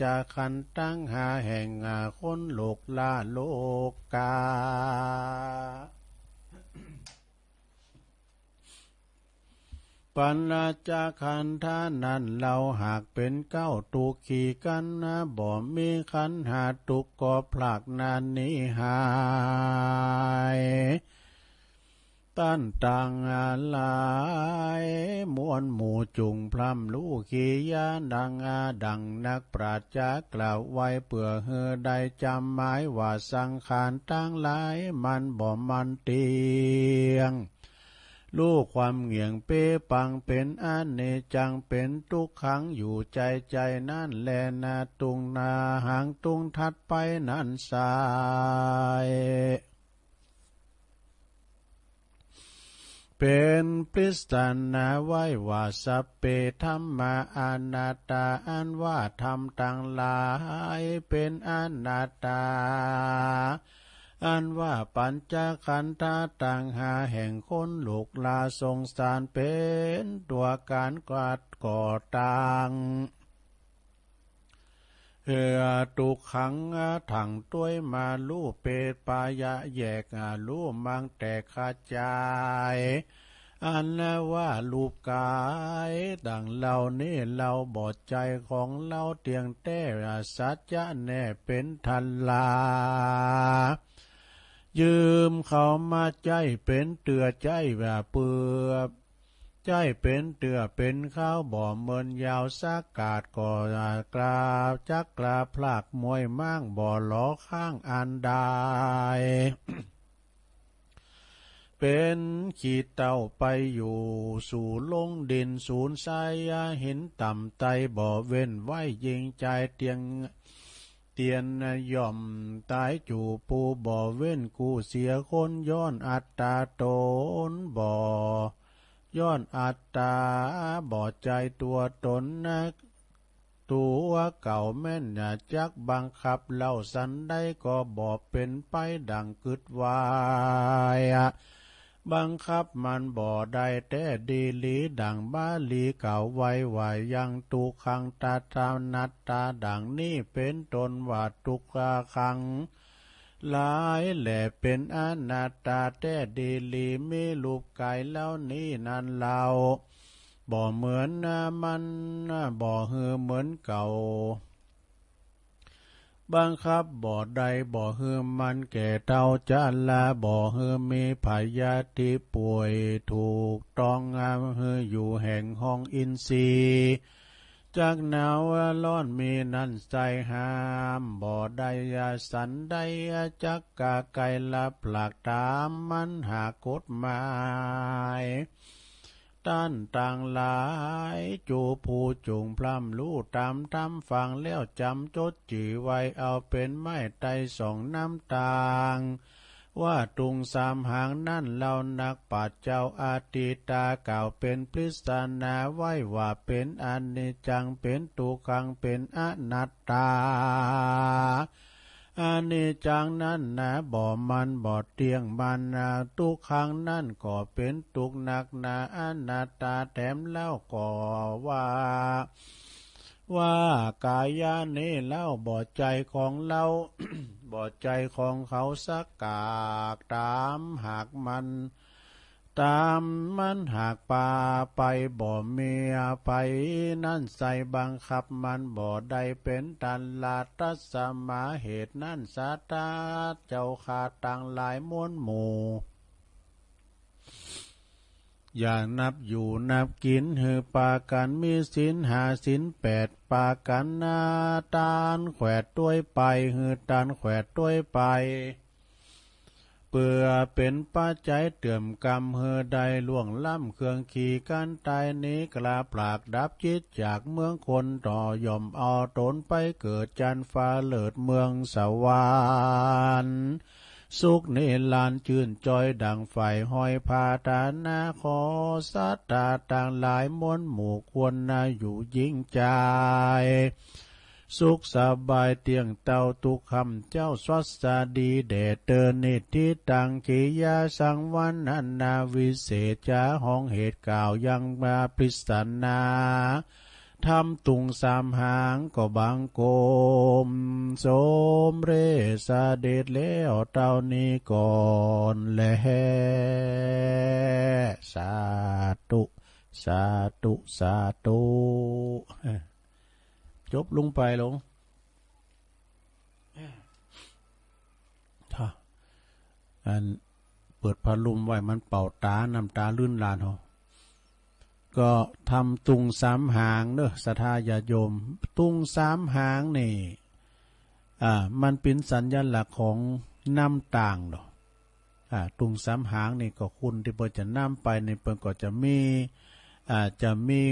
จาขันธ์ตังห้าแห่ง อา คนโลกลาโลกา ปัญจขันธานั้น เหล่าหากเป๋นเก๊าตุ๊กขีกันนะ บ่มีขันธ์ห้าตุ๊กข์ก็พลากหน้าหนีหาย ต้านตังหลายมวลหมู่ จุ่งพร่ำฮู้ขียาดัง อา ดังนักปราชญ์จะกล่าวไว้ เปื้อหื้อได้จ๋ำหมายว่า สังขารตังหลายมันบ่มั่นเตี้ยง ฮู้ความเงี่ยงเป๊ะปัง เป๋นอนิจจัง เป๋นตุ๊กขัง อยู่ใจ๋ใจ๋นั้นแลนา ตุ๊งหน้าหางตุ๊งถัดไปนั้นไส้ เป๋นปริศนาไว้ว่า สัพเพธัมมาอนัตตา อันว่าธรรมตังหลายเป๋นอนัตตา อันว่าปัญจขันธาตังห้าแห่งคนโลกลาสงสาร เป๋นตั๋วก๋านก่อตั้ง เฮือตุ๊กขัง ทั้งตวยมาฮู้เปรียบปะยะแยก ฮู้มังแตกขะจาย อันว่ารูปก๋ายดังเหล่านี้ เฮาบ่ใจ้ของเฮาเตี้ยงแต๊ สัจจะแน่เป๋นทันลา ยืมเข้ามาใจ๊เป๋นเตื้อใจ๊ว่าเปื้อ ใจ๊เป๋นเตื้อเป๋นคาว บ่เมินยาวสักกาด ก็กล้าจักกล้าพลากมวยม้าง บ่หลอค้างอันใด เป๋นขี้เต้าไปอยู่สู่ลงดิน สูญไส้หินต่ำไต้ บ่เว้นไว้ยิงใจ๋เตี้ยง เตี้ยนย่อมต๋ายจูผู้ บ่เว้นกู้เสียคน ย้อนอัตตาต๋นบ่ ย้อนอัตตา บ่ใจ้ตั๋วต๋นนัก ตั๋วเก่าแม่นจักบังคับ เฮาสันใดก็บ่เป๋นไปดั่งกึ๊ดไว้ บังคับมันบ่ได้แต๊ดีหลี ดั่งบาลีกล่าวไว้ว่า ยัง ตุ๊กขัง ตถา นัตตา ดั่งนี้เป๋นต้น ว่าตุ๊กขังหลายแหละเป๋นอนัตตาแต๊ดีหลี มีรูปก๋ายเหล่านี้นั้นเฮาบ่เหมือนมัน บ่หื้อเหมือนเก่า บังคับบ่ได้ บ่หื้อมันแก่เฒ่าชรา บ่หื้อมีพยาธิป่วย ถูกต้อง หื้ออยู่แห่งห้องอินทรีย์ จักหนาวร้อนมีนั้นไส้ ห้ามบ่ได้สันใด จักกล้าไกลละพลากต๋ามมันหากกฎหมาย ต้านตังหลาย จูผู้จุ่งพร่ำฮู้ต๋ามธรรม ฟังแล้วจ๋ำจดจื้อไว้ เอาเป๋นไม้ไต้ส่องน้ำตาง ว่าตุ๊งสามหางนั้น เหล่านักปราชญ์เจ้าอทิตากล่าวเป๋นปริศนาไว้ว่า เป๋นอนิจจัง เป๋นตุ๊กขัง เป๋นอนัตตา อนิจจังนั้นนาบ่มั่นบ่เตี้ยงมันนา ตุ๊กขังนั้นก็เป๋นตุ๊กข์นักหนา อนัตตาแถมเฮาก็ว่า ว่ากายานี้เฮาบ่ใจ้ของเฮา บ่ใจ้ของเขาสักกาด ต๋ามหากมัน ต๋ามมันหากปาไป บ่มีอภัยนั้นไส้ บังคับมันบ่ได้เป๋นตันละ ตัสมา เหตุนั้นสาธาเจ้าข้าตังหลายมวลหมู่ อย่านับอยู่นับกิ๋น หื้อปากั๋นมีศีลห้าศีลแปด ปากั๋นนาตานแขวดตวยไป หื้อตานแขวดตวยไป เปื้อเป๋นปัจจัยเติมกำ หื้อได้ล่วงล้ำเครื่องขีกันต๋ายหนี กล้าพลากดับจิตจากเมืองคน ก็ย่อมเอาต๋นไปเกิดจั้นฟ้าเลิศเมืองสวรรค์ สุขนิรันดร์จื้นจ้อยดั่งไฟห้อยผาฐานะ ขอสัตว์ตังหลายมวลหมู่ควรนาอยู่ยิ่งใจ๋ สุขสบายเตี้ยงเต้าทุกค่ำเจ๊า สวัสดีแด่เติน นิทธิตัง กิริยาสังวรรณนาวิเศษ จ๋าฮ้องเหตุกล่าวยังมาปริศนา ธรรมตุงสามหางก็บังคมสมเร็จเสด็จแล้วเต้านี้ก่อนแล สาธุ สาธุ สาธุ จบลงไปลง ถ้า อัน เปิดพัดลมไว้มันเป่าตา น้ำตาลื่นหลั่นเฮา ก็ธรรมตุงสามหางเด้อ ศรัทธาญาติโยม ตุงสามหางนี่ อ่า มันเป็นสัญลักษณ์ของน้ำตางเนาะ อ่า ตุงสามหางนี่ก็คนที่เปิ้นจะนำไปนี่เปิ้นก็จะมี อ่า จะมี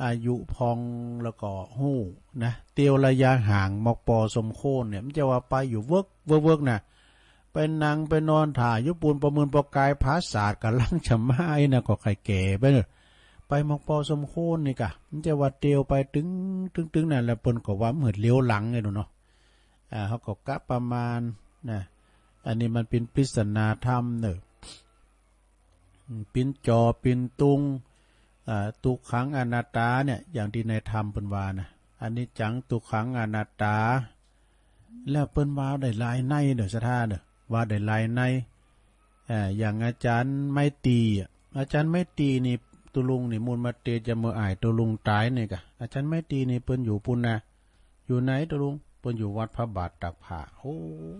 อายุพองแล้วก็ฮู้นะ เตียวระยะห่างมอกปอสมควรเนี่ย มันจะว่าไปอยู่เวิกเวิกเวิกนะ ไปนั่งไปนอนถ่าอยู่ปูน ประเมินปอกกายผาศาสตร์กำลังจะมาไอ้น่ะก็ไข่แก่ไปเนอะ ไปมอกปอสมควรนี่กะ มันจะว่าเตียวไปตึงตึงตึงนั่นแหละ เปิ้นก็ว่าเหมือนเลี้ยวหลังไงดูเนาะ อ่า เขาก็กะประมาณนะ อันนี้มันเป็นปริศนาธรรมเนอะ อืม เป็นจอเป็นตุง อ่า ทุกขังอนัตตาเนี่ย อย่างที่ในธรรมเปิ้นว่านะ อนิจจัง ทุกขัง อนัตตา แล้วเปิ้นว่าได้หลายในเด้อ ศรัทธาเด้อ ว่าได้หลายใน อ่า อย่างอาจารย์ไมตรีย์อะ อาจารย์ไมตรีย์นี่ ตุลุงนิมนต์มาเตสน์จะเมื่ออ้ายตุลุงต๋ายนี่กะ อาจารย์ไมตรีย์นี่เปิ้นอยู่ปูนนะ อยู่ไหนตุลุง เปิ้นอยู่วัดพระบาทตากผ้า โอ้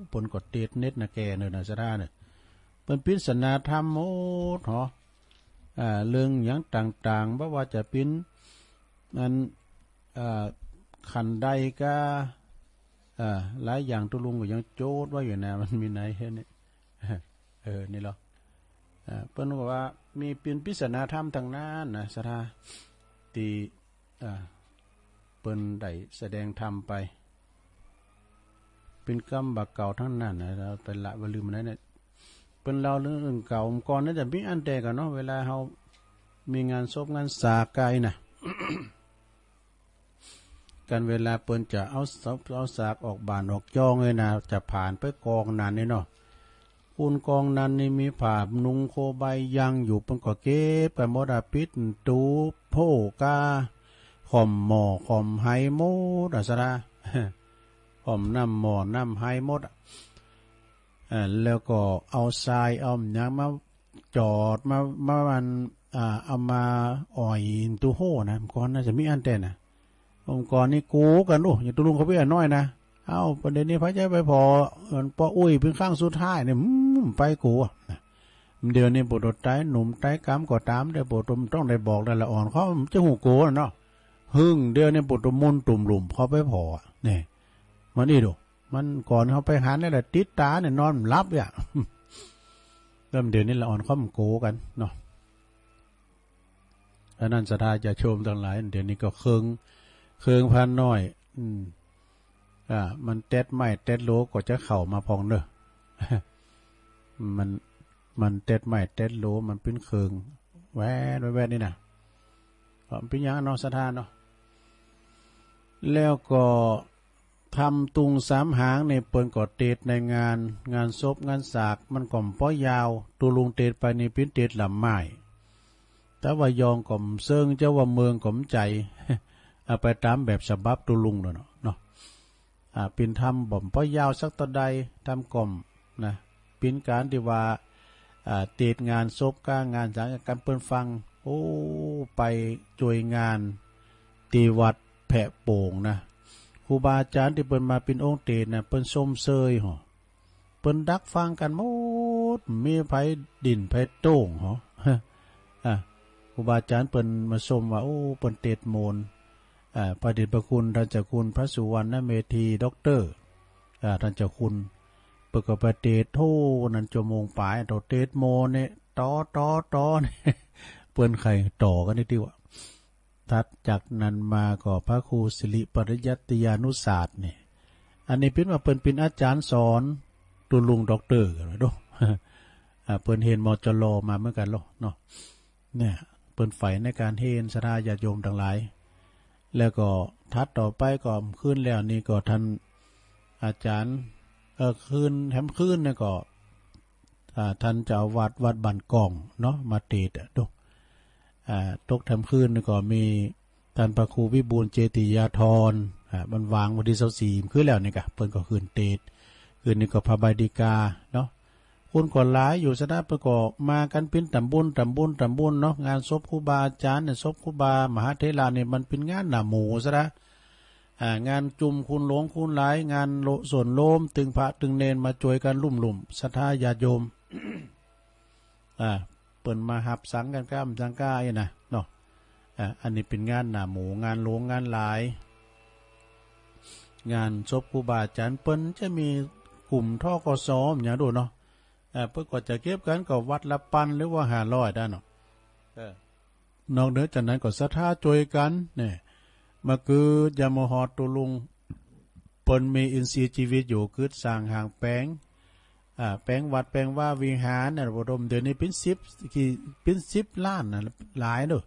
เปิ้นก็เตสน์เน็ตนะแกเนอะนะ ศรัทธาเนอะ เปิ้นปริศนาธรรมหมดหอ อ่า เรื่องหยังต่างๆ บ่ว่าจะเป็น อัน อ่า ขันธ์ใดกา อ่า หลายอย่างตุลุงก็ยังโจทย์ไว้อยู่นะ มันมีไหนเห็นนี่ เออ นี่เหรอ อ่า เปิ้นก็ว่ามีเป็นปริศนาธรรมทั้งนั้นนะ ศรัทธา ที่ อ่า เปิ้นได้แสดงธรรมไป เป็นกำบ่าเก่าทั้งนั้นนะ เราไปละบ่าลืมมันได้เนี่ย เปิ้นเล่าเรื่องอื่นเก่าก่อน น่าจะมีอันแต่ก่อนเนาะ เวลาเฮามีงานศพงานสากไกลนะ กันเวลาเปิ้นจะเอาศพเอาสากออกบ้านออกจ้องเลยนะ จะผ่านไปกองนั้นนี่เนาะ ปูนกองนั้นนี่มีผ้าหนุงโคใบยังอยู่ เปิ้นก็เก็บกันหมดอะ ปิดตูโพกา ค่อมหม้อค่อมไหหมดอะ ศรัทธา ค่อมน้ำหม้อน้ำไหหมดอะ อ่า แล้วก็เอาทรายเอาหยังมาจอด มา มามัน อ่า เอามาอ่อยตูโฮนะ ก่อนน่าจะมีอันแต่นะ องค์กรนี่โกกัน โอ้ อย่างตุลุงเขาไปอ่ะน้อยนะ เอ้า ประเด็นนี้พระเจ้าไปพอ เอิ้นป้ออุ้ยเป็นครั้งสุดท้ายเนี่ย อืม ไปโกอะ เดี๋ยวนี้ปู้โตไตหนุ่มไตกำก็ต๋าม เดี๋ยวปู้โตต้องได้บอกนั่นแหละ อ่อนเขาจะฮู้โกเนาะ หึงเดี๋ยวนี้ปู้โตมนต์ตุ่มลุ่มเขาไปพออะ เนี่ย มันอี้ดู มันก่อนเขาไปหันนี่แหละ ติดต๋าเนี่ย นอนบ่หลับอ่ะ แล้วเดี๋ยวนี้ละอ่อนเขามันโกกันเนาะ อันนั้นศรัทธาญาติโยมตังหลาย เดี๋ยวนี้ก็เคิง เคิงพระน้อย อืม อ่า มันแต๊ดไม้แต๊ดโหลก็จะเข้ามาพองเนอะ มัน มันแต๊ดไม้แต๊ดโหล มันเป็นเคิง แวดแวดแวดนี่นะ ก็เป็นอย่างนั้นเนาะ ศรัทธาเนาะ แล้วก็ ธรรมตุงสามหางนี่เปิ้นก็เตสน์ในงาน งานศพงานสาก มันก็บ่ยาว ตุลุงเตสน์ไปนี่เปิ้นเตสน์ลำไม้ แต่ว่ายองก็บ่เซิง เจ้าว่าเมิงก็บ่ใจ๋ เอาไปต๋ามแบบฉบับตุลุงเนาะ เนาะ อ่า เปิ้นธรรมบ่ยาวสักเต้าใด ธรรมก็ นะ เปิ้นการที่ว่า อ่า เตสน์งานศพกางานสังฆกรรมเปิ้นฟัง โอ้ ไปจ้วยงาน ที่วัดแพะโป่งนะ ครูบาอาจารย์ที่เปิ้นมาเปิ้นองค์เตสน์นะ เปิ้นชมเชยหอ เปิ้นดักฟังกันหมด มีไผดิ้นไผโต้งหอ อ่ะ ครูบาอาจารย์เปิ้นมาชมว่า โอ้ เปิ้นเตสน์โมน อ่า พระเดชพระคุณท่านเจ้าคุณพระสุวรรณเมธี ด็อกเตอร์ อ่า ท่านเจ้าคุณ เปิ้นก็ไปเตสน์ โธ่ นั้นชั่วโมงป๋าย โธ่ เตสน์โมนเนี่ย ต่อ ต่อ ต่อเนี่ย เปิ้นไขต่อกันนี่ติว่า ถัดจากนั้นมาก็พระครูสิริปริยัติยานุศาสน์นี่ อันนี้เปิ้นว่าเปิ้นเป็นอาจารย์สอนตุลุงด็อกเตอร์กันเนาะ อ่า เปิ้นเฮน มจร มาเหมือนกันเนาะ เนี่ย เปิ้นใฝ่ในการเฮน ศรัทธาญาติโยมตังหลาย แล้วก็ถัดต่อไปก็คืนแล้วนี่ก็ท่านอาจารย์ เออ คืน แถมคืนนี่ก็ อ่า ท่านเจ้าอาวาสวัดบ้านก่องเนาะ มาเตสน์อะ ดู อ่า ตกแถมคืนนี่ก็มีท่านพระครูวิบูลย์เจติยาธร อ่า มันวางวันตี้ซาวสี่คืนแล้วนี่กะ เปิ้นก็คืนเตสน์ คืนนี้ก็พระใบดีกาเนาะ คนก็หลายอยู่ซะนะ เปิ้นก็มากั๋นเป๋นต๋ำบุญ ต๋ำบุญ ต๋ำบุญเนาะ งานศพครูบาอาจ๋ารย์เนี่ย ศพครูบามหาเถระเนี่ย มันเป๋นงานหนาหมู่ซะนะ อ่า งานจุมคนหลวงคนหลาย งานโล ส่วนโลม ตึงพระตึงเณรมาจ่วยกั๋นลุ่มๆ ศรัทธาญาติโยม อ่า เปิ้นมาฮับสังกั๋นก้ามสังก้าอี้นะเนาะ อ่า อันนี้เป๋นงานหนาหมู่ งานหลวง งานหลาย งานศพครูบาอาจ๋ารย์ เปิ้นจะมีกลุ่ม ธ.ก.ส. อย่างดูเนาะ อ่า เปิ้นก็จะเก็บกั๋นก็วัดละปันหรือว่าห้าร้อยได้เนาะ เออ นอกเหนือจากนั้นก็ศรัทธาจ่วยกั๋นเนี่ย มาเกื้อยามมาฮอดตุ๊ลุง เปิ้นมีอินทรีย์ชีวิตอยู่ กึ๊ดสร้างห้างแป๋ง อ่า แป๋งวัดแป๋งวาวิหารเนี่ย บ่ดม เดี๋ยวนี้เป๋นสิบ กี่ เป๋นสิบล้านนะ หลายเนาะ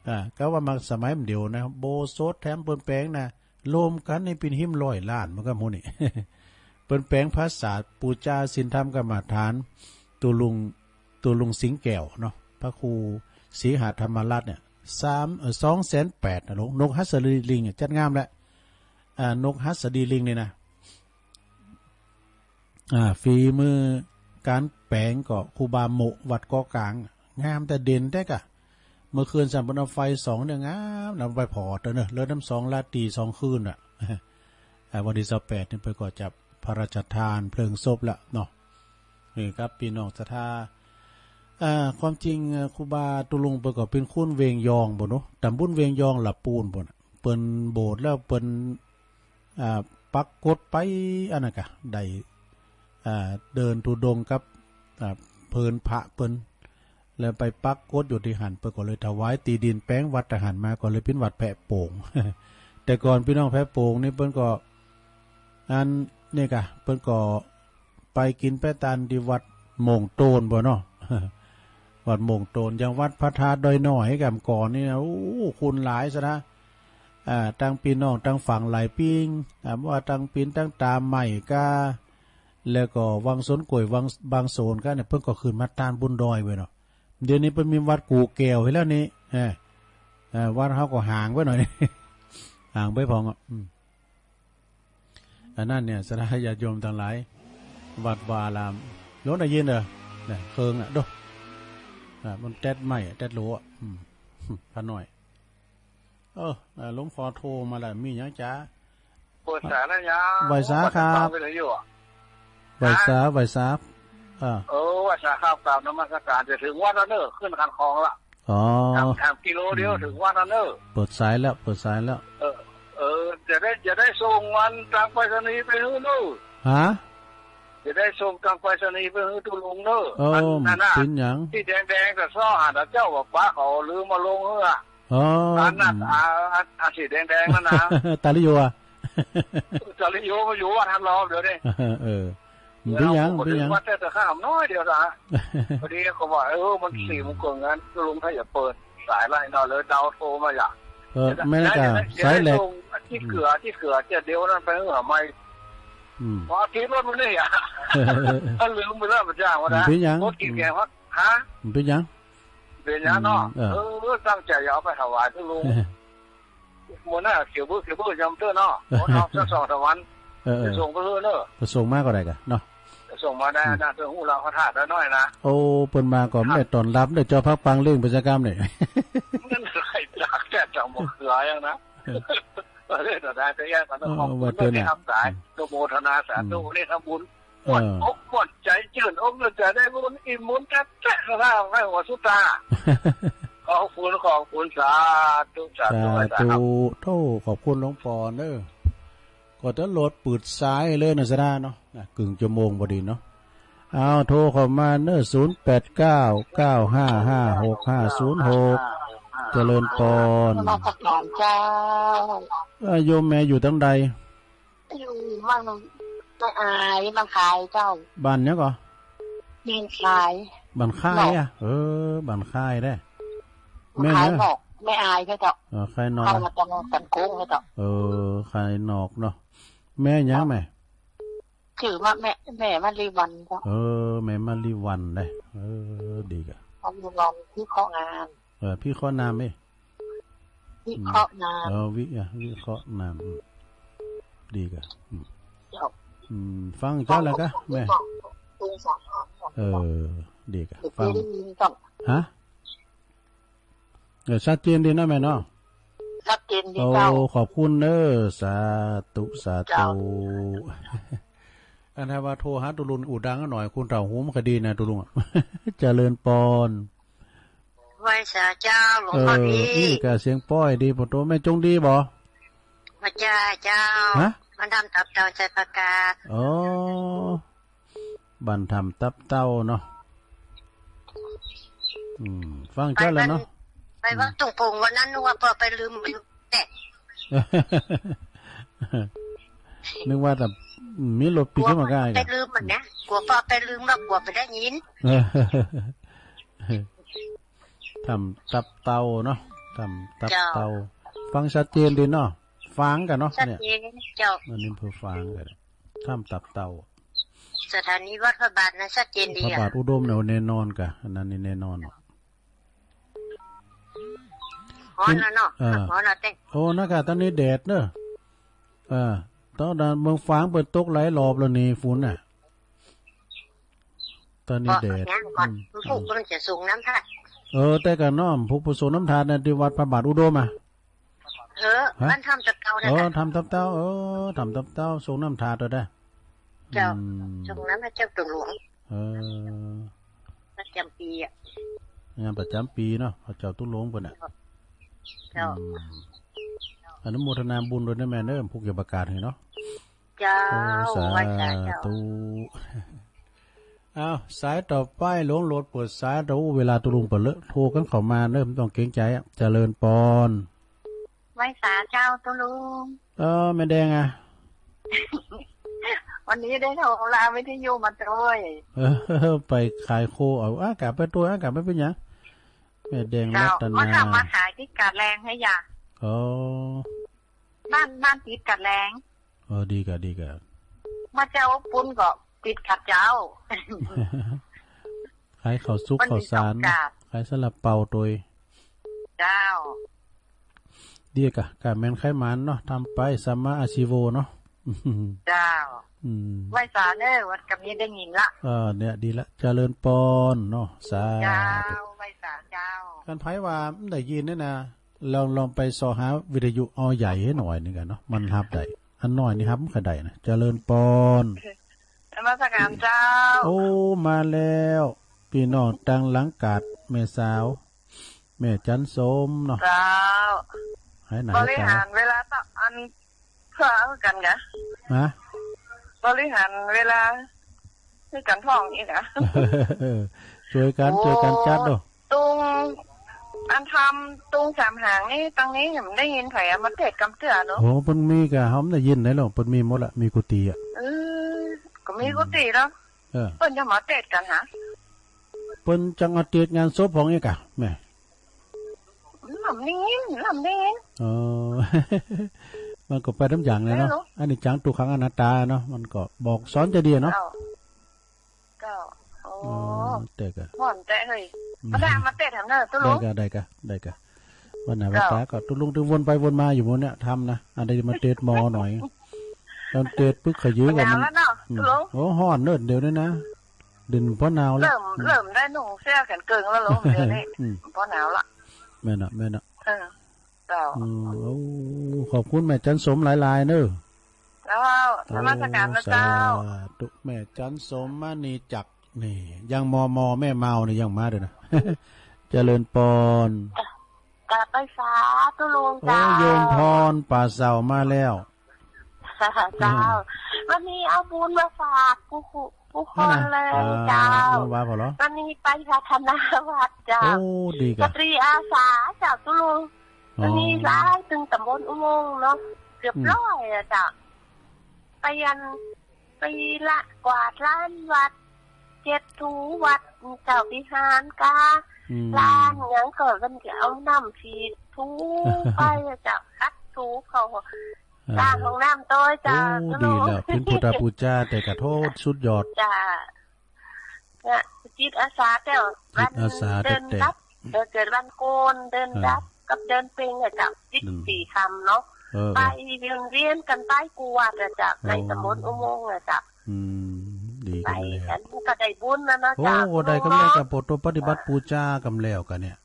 อ่า ก็ว่ามาสมัยมันเดียวนะ อุโบสถแถมเปิ้นแป๋งนะ รวมกั๋นนี่เป๋นหิมร้อยล้าน มันก็หมู่นี่ เปิ้นแป๋งปราสาท ปู๋จาศีลธรรมกรรมฐาน ตุ๊ลุง ตุ๊ลุงสิงห์แก้วเนาะ พระครูศรีหธรรมรัตน์เนี่ย สาม เอ่อ สองแสนแปดนะ นก นกหัสดีลิงเนี่ย จัดงามแหละ อ่า นกหัสดีลิงเนี่ยนะ อ่า ฝีมือก๋านแป๋งก็ครูบาโมะวัดเกาะกลาง งามแต่เด่นแต๊กะ เมื่อคืนสั่นเปิ้นเอาไฟส่องเนี่ยงาม แล้วไปผ่อเตอะเนอะ เลิศน้ำสองราตรีสองคืนน่ะ อ่า วันตี้ซาวแปดนี่เปิ้นก็จะพระราชทานเพลิงศพละเนาะ นี่ครับ ปี้น้องศรัทธา อ่า ความจริง อ่า ครูบาตุ๊ลุงเปิ้นก็เป๋นคนเวียงยองปู้นเนาะ ต๋ำบลเวียงยองละปูนปู้นน่ะ เปิ้นโบสถ์แล้วเปิ้น อ่า ปักกฏไป อันนั้นกะ ได้ อ่า เดินธุดงค์กับ อ่า เพลินพระเปิ้น แล้วไปปักกฏอยู่ตี้หั้น เปิ้นก็เลยถวายตี้ดินแป๋งวัดตี้หั้นมา ก็เลยเป๋นวัดแพะโป่ง แต่ก่อนปี้น้องแพะโป่งนี่เปิ้นก็ อันนี้กะ เปิ้นก็ไปกิ๋นไปตานตี้วัดโม่งโตนปู้นเนาะ วัดโม่งโตน อย่างวัดพระธาตุดอยน้อยกำก่อนนี่นะ โอ้ คนหลายซะนะ อ่า ตังปี้น้องตังฝั่งหลายปิ้ง อ่า ว่าตังปิ้นตังตามไม้กา แล้วก็วังสนกล้วย วัง บางโสนกาเนี่ย เปิ้นก็ขึ้นมาตานบนดอยเว้ยเนาะ เดี๋ยวนี้เปิ้นมีวัดกู่แก้วให้แล้วนี่ เออ เออ วัดเฮาก็ห่างไปหน่อย ห่างไปพองอ่ะ อืม อันนั้นเนี่ย ศรัทธาญาติโยมตังหลาย วัดวาอาราม หลวงได้ยินเด้อ เนี่ย เคิงอ่ะ ดู อ่ะ มันแต๊ดไม้อะ แต๊ดโหลอ่ะ อืม พระน้อย เออ เออ หลวงพ่อโทรมาแล้ว มีหยังจ๊ะ เปิดสายแล้วยัง ไหว้สาครับ โอ้ เปิดสายไปเลยอยู่อะ ไหว้สา ฮะ ไหว้สา อ่า เออ ไหว้สาครับ กราบนมัสการ จะถึงวัดแล้วเนอะ ขึ้นคันคลองละ อ๋อ ทาง ทางกิโลเดียว อืม ถึงวัดแล้วเนอะ เปิดสายแล้ว เปิดสายแล้ว เออ เออ จะได้ จะได้ส่งวันทางไปรษณีย์ไปหื้อเนอะ ฮะ จะได้ส่งทางไปรษณีย์ไปหื้อตุ๊ลุงเนอะ เออ อันนั้นน่ะ เป๋นหยัง ตี้แดงๆ ก็ซ้อหาเจ้าว่าป้าเขาลืมมาลงเฮือ อ๋อ อันนั้น อืม อ่า อัน อันสีแดงๆ นั่นนะ ตาลิโยอ่ะ ตาลิโยมาอยู่วัดทันรอบเดี๋ยวนี้ เออ เดี๋ยว เป๋นหยัง ผมก็ เป๋นหยัง ถึงวัดแต่ข้ามน้อยเดียวนะ พอดีเขาบอก เออ มัน อืม สี่โมงกว่างั้น ลุงถ้าอย่าเปิดสายไล่นอนเลย เดาโทรมาอย่า เออ เดี๋ยวนะ แม่นกะ เดี๋ยวนะ สายแหลก เดี๋ยวนะ ส่งที่เกลือ อืม ที่เกลือจะเดี๋ยวนั้นไปเหงือไม่ อืม พอทิ้งรถมันนี่อ่ะ ถ้าลืมไปแล้วมันจ้างมานะ เป๋นหยัง รถกินแกงพัก ฮะ เป๋นหยัง เป๋นหยังเนาะ อืม เออ เออ ตั้งใจจะเอาไปถวายที่ลุง มื้อหน้าเขียวบื้อ เขียวบื้อยำเตื้อเนาะ เออ งดออกสักสองสามวัน เออ เออ จะส่งไปเฮือเนอะ ก็ส่งมาก็ได้กะเนาะ จะส่งมาได้ อืม นะ เตื้อหู้เราพระธาตุน้อยนะ โอ้ เปิ้นมาก็ ครับ แม่ต้อนรับเด้อ เจ้าพักปางเล้งประชากรรมเนี่ย นั่นใครจากแต่จังหวัดเขือยังนะ เออ เรื่องต่อได้แต่แยกกันนะ เออ ขอบคุณ ว่าเตื้อ ที่ น่ะ ทำสาย อืม อนุโมทนาสาธุ อืม เรียกทำบุญ ม่วน เออ อกม่วนใจ จื้นอกจื้นใจ ได้บุญอิ่มบุญแต๊ๆ นะ ให้หัวสุดตา ขอบคุณ ขอบคุณ สาธุ สาธุ สาธุ สาธุ โธ่ ขอบคุณหลวงปอเนอะ ก็จะโหลดปืดสายเลยนะซะนะเนาะ นะ กึ่งชั่วโมงพอดีเนาะ เอา โทรเข้ามาเนอะ ศูนย์แปดเก้า เก้าห้าห้า หกห้าศูนย์หก เจริญปอน นมัสการเจ้า เอ้ย โยมแม่อยู่ตังใด อยู่บ้านแม่อาย บ้านคายเจ้า บ้านหยังก่อ บ้านคาย บ้านคาย เนาะ อ่ะ เออ บ้านคายเด้ บ้านคาย แม่นเนอะ เนาะ แม่อายเจ้า เออ ใครนอก ใคร อะ มาตะนอกกันโค้งเจ้า เออ ใครนอกเนาะ แม่หยังแม่ ชื่อว่าแม่ แม่มาลีวันเจ้า เออ แม่มาลีวันได้ เออ ดีกะ มาลีวันพี่เคาะงาน เออ พี่เคาะนามเอ้ย วิเคราะห์นาม เออ วิ อ่ะ วิเคราะห์นาม อืม ดีกะ อืม เจ้า อืม ฟังเจ้าแล้วกะ แม่ เออ ดีกะ เดี๋ยว ฟัง ได้ยินก่อน ฮะ เออ ชัดเจนดีเนาะแม่เนาะ ชัดเจนดี โอ้ เจ้า ขอบคุณเด้อ สาธุ สาธุ เจ้า อันถ้าว่าโทรหาตุลุงอุดังหน่อย คุณเฒ่าหูมันก็ดีนะตุลุงอะ เจริญปอน ไหว้สาเจ้าหลวงพ่อดี เออ นี่กะเสียงป้อยดี ปะโต แม่จงดีบ่ พระเจ้าเจ้า ฮะ บ้านถ้ำตับเต่าชัยปราการ อ๋อ บ้านถ้ำตับเต่าเนาะ อืม ฟังเจ้าแล้วเนาะ ไปวัน ไปวัดตุงปงวันนั้นนึกว่าพ่อไปลืมมันแหละ นึกว่าแต่มีรถปิกอัพมาใกล้ กลัวพ่อไปลืมมันนะ กลัวพ่อไปลืมแล้วกลัวไปได้ยิน ถ้ำตับเต่าเนาะ ถ้ำตับเต่า เจ้า ฟังชัดเจนดีเนาะ ฟังกันเนาะ ชัดเจน เนี่ย เจ้า อันนี้เพื่อฟังกัน ถ้ำตับเต่า สถานีวัดพระบาทนะ ชัดเจนดีอะ พระบาทอุดมเนี่ยแน่นอนกะ อันนั้นนี่แน่นอน ฮ้อนแล้วเนาะ เออ ฮ้อนแล้วเต้ โอ้ นะคะ ตอนนี้แดดเนอะ เออ ตอนนั้นเมืองฝางเปิดตกหลายรอบแล้วนี่ ฝนน่ะ ตอนนี้แดด บ่ ยังก่อน อืม มันผูก อืม มันจะสูงน้ำธาตุ เออ แต่กะเนาะ ผูกผู้สูงน้ำธาตุเนี่ย ที่วัดพระบาทอุดมอะ เออ ฮะ บ้านถ้ำตับเต่านั่น เออ น่ะ ถ้ำตับเต่า เออ ถ้ำตับเต่า สูงน้ำธาตุเด้อ เจ้า อืม สูงน้ำพระเจ้าตุหลวง เออ ประจำปีอะ งานประจำปีเนาะ พระเจ้าตุหลวงเปิ้นน่ะ เจ้า อืม อนุโมทนาบุญด้วยนะแม่เนอะ ผู้เกี่ยวประกาศให้เนาะ เจ้า โอ้ สาธุ ไหว้สาเจ้า อ้าว สายต่อไป หลวงโหลดเปิดสาย แต่โอ้ เวลาตุลุงเปิดเลอะ โทรกันเข้ามาเนอะ ไม่ต้องเกรงใจอะ เจริญปอน ไหว้สาเจ้าตุลุง เออ แม่แดงอะ วันนี้ได้โทรลาวิทยุมาด้วย เออ ไปขายโคเอา อากาศไปตัว อากาศไม่เป็นหยัง แม่แดงรัตนา เจ้า มาทำมาขายที่กาดแรงให้ยา อ๋อ บ้าน บ้านติดกาดแรง เออ ดีกะ ดีกะ มาเจ้าปุ้นก็ติดกาดเจ้า ขายข้าวสุก มันมี ข้าวสาร สองกาด ขายซาลาเปาโดย เจ้า ดีกะ กะแม่นขายหมานเนาะ ทำไป สัมมาอาชีโวเนาะ เจ้า อืม ไหว้สาเนอะ วันกับนี้ได้ยินละ เออ เนี่ย ดีละ เจริญปอนเนาะ สาธุ เจ้า ไหว้สาเจ้า คันไผว่าได้ยินเนี่ยนะ ลอง ลองไปเสาะหาวิทยุเอาใหญ่ให้หน่อยหนึ่งกันเนาะ มันฮับได้ อันน้อยนี่ฮับมันก็ได้นะ เจริญปอน นมัสการเจ้า โอ้ มาแล้ว พี่น้องตังหลังกาด แม่สาว แม่จันสมเนาะ เจ้า หายหน้า บริหารเวลาต่ออัน เพื่อเอากันกะ ฮะ บริหารเวลา คือกันท้องอีกอะ ช่วยกัน โอ้ ช่วยกันจัดเนาะ ตุง อันทำตุงสามหางนี่ ตรงนี้มันได้ยินไผเอามาเทศน์กำเตื้อเนาะ โอ้ เปิ้นมีกะ เฮาได้ยินได้แล้ว เปิ้นมีหมดละ มีกุฏิอะ เออ ก็มีกุฏิเนาะ เออ เปิ้นจะมาเทศน์กันหา เปิ้นจังเอาเทศน์งานศพของเอกอะ แม่ ลำนี้ ลำนี้ อ๋อ มันก็ไปน้ำอย่างเลยเนาะ ไม่รู้ อันนี้จังทุกขังอนัตตาเนาะ มันก็บอกสอนจะดีเนาะ เจ้า เจ้า โอ้ อ๋อ แต่ก็ ม่วนแต่เฮ้ย อืม มาได้มาเทศน์ทำเนอะ ตุลุง ได้ก็ ได้ก็ ได้ก็ วันไหนวันตาก็ เจ้า ตุลุงถึงวนไปวนมาอยู่หมดเนี่ย ทำนะ อันใดมาเทศน์หมอหน่อย ตอนเทศน์ปึ๊กขยื้อกันมัน หนาวแล้วเนาะ อืม ตุลุง โอ้ ฮ้อนเนอะ เดี๋ยวนี้นะ เดี๋ยวนี้พอหนาวแล้ว เริ่ม อืม เริ่มได้นุ่งเสื้อแขนเกิงแล้วลุง เดี๋ยวนี้ อืม พอหนาวละ แม่นอะ แม่นอะ เออ เจ้า อืม โอ้ ขอบคุณแม่จันสมหลายๆ เนอะ เจ้า นมัสการนะเจ้า โอ้ สาธุ แม่จันสมมณีจักร นี่ ยังมอมอแม่เมานี่ยังมาด้วยนะ เจริญปอน กราบไหว้สาตุลุง โอ้ เจ้า โยมพรป่าเสามาแล้ว เจ้า วันนี้เอาบุญมาฝากผู้คุ ผู้คนเลย อ่า เจ้า บุญว่าพอเหรอ วันนี้ไปพัฒนาวัดเจ้า โอ้ ดีกะ สตรีอาสาเจ้าตุลุง อ๋อ วันนี้ย้ายถึงตำบลอุโมงค์เนาะ เกือบ อืม ร้อยอะเจ้า ไปอัน ปีละกวาดลานวัด เช็ดถูวัด เจ้าวิหารกา อืม ล้างหยังก็เปิ้นก็เอาน้ำฉีดถูไปอะเจ้า ขัดถูเขา อ่า ล้างห้องน้ำโตยเจ้า โอ้ ดีแล้ว เปิ้นพุทธปูจา แต่กะโธ่สุดยอด เจ้า เนี่ย จิตอาสาเจ้า จิตอาสา วันเดือน แต่ ดับ เดือน เกิดวันโกน เดือน อ่า ดับ กับเดือนเพ็งอะเจ้า สิบสี่ ค่ำเนาะ เออ เออ ไปเวียนเวียนกันไปกวาดอะเจ้า อ๋อ ในตำบลอุโมงค์อะเจ้า อืม ดีกันแล้ว ไปกันก็ได้บุญนะเนาะ โอ้ เจ้า ก็ได้กำไร เนาะ กับโปรดตัวปฏิบัติปูจากำแล้วกันเนี่ย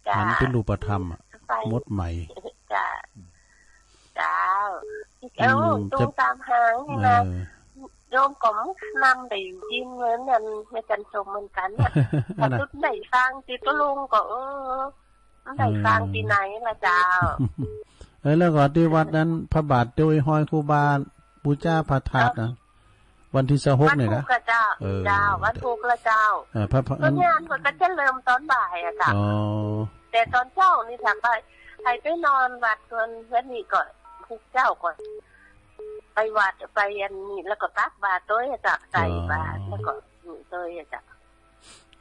เจ้า มันเป็นรูปธรรมอะ ไป หมดไหม เจ้า เจ้า อืม เอ้า จะ ตรงตามหางนี่นะ เออ โยมก็นำได้ยินเหมือนกัน แม่จันทร์ชมเหมือนกันน่ะ อันน่ะ ถ้าจุดไหนฟังติดก็ลงก็ เออ มันได้ฟังที่ไหนล่ะเจ้า เออ แล้วก็ที่วัดนั้น พระบาทโดยห้อยครูบา บูชาพระธาตุนะ วันที่สิบหก วัน นี่ พุ นะ ธอะเจ้า เออ เจ้า วันพุธละเจ้า เออ พระ พระ ส่วนใหญ่มันก็จะเริ่มตอนบ่ายอะเจ้า อ๋อ แต่ตอนเช้านี่ถ้าไป ใครไปนอนวัดส่วนเพื่อนนี่ก็พุธเจ้าก่อน ไปวัดไปอันนี้ แล้วก็ตักบาตรโตยอะเจ้า ใส่บาตร อ๋อ แล้วก็นี่โตยอะเจ้า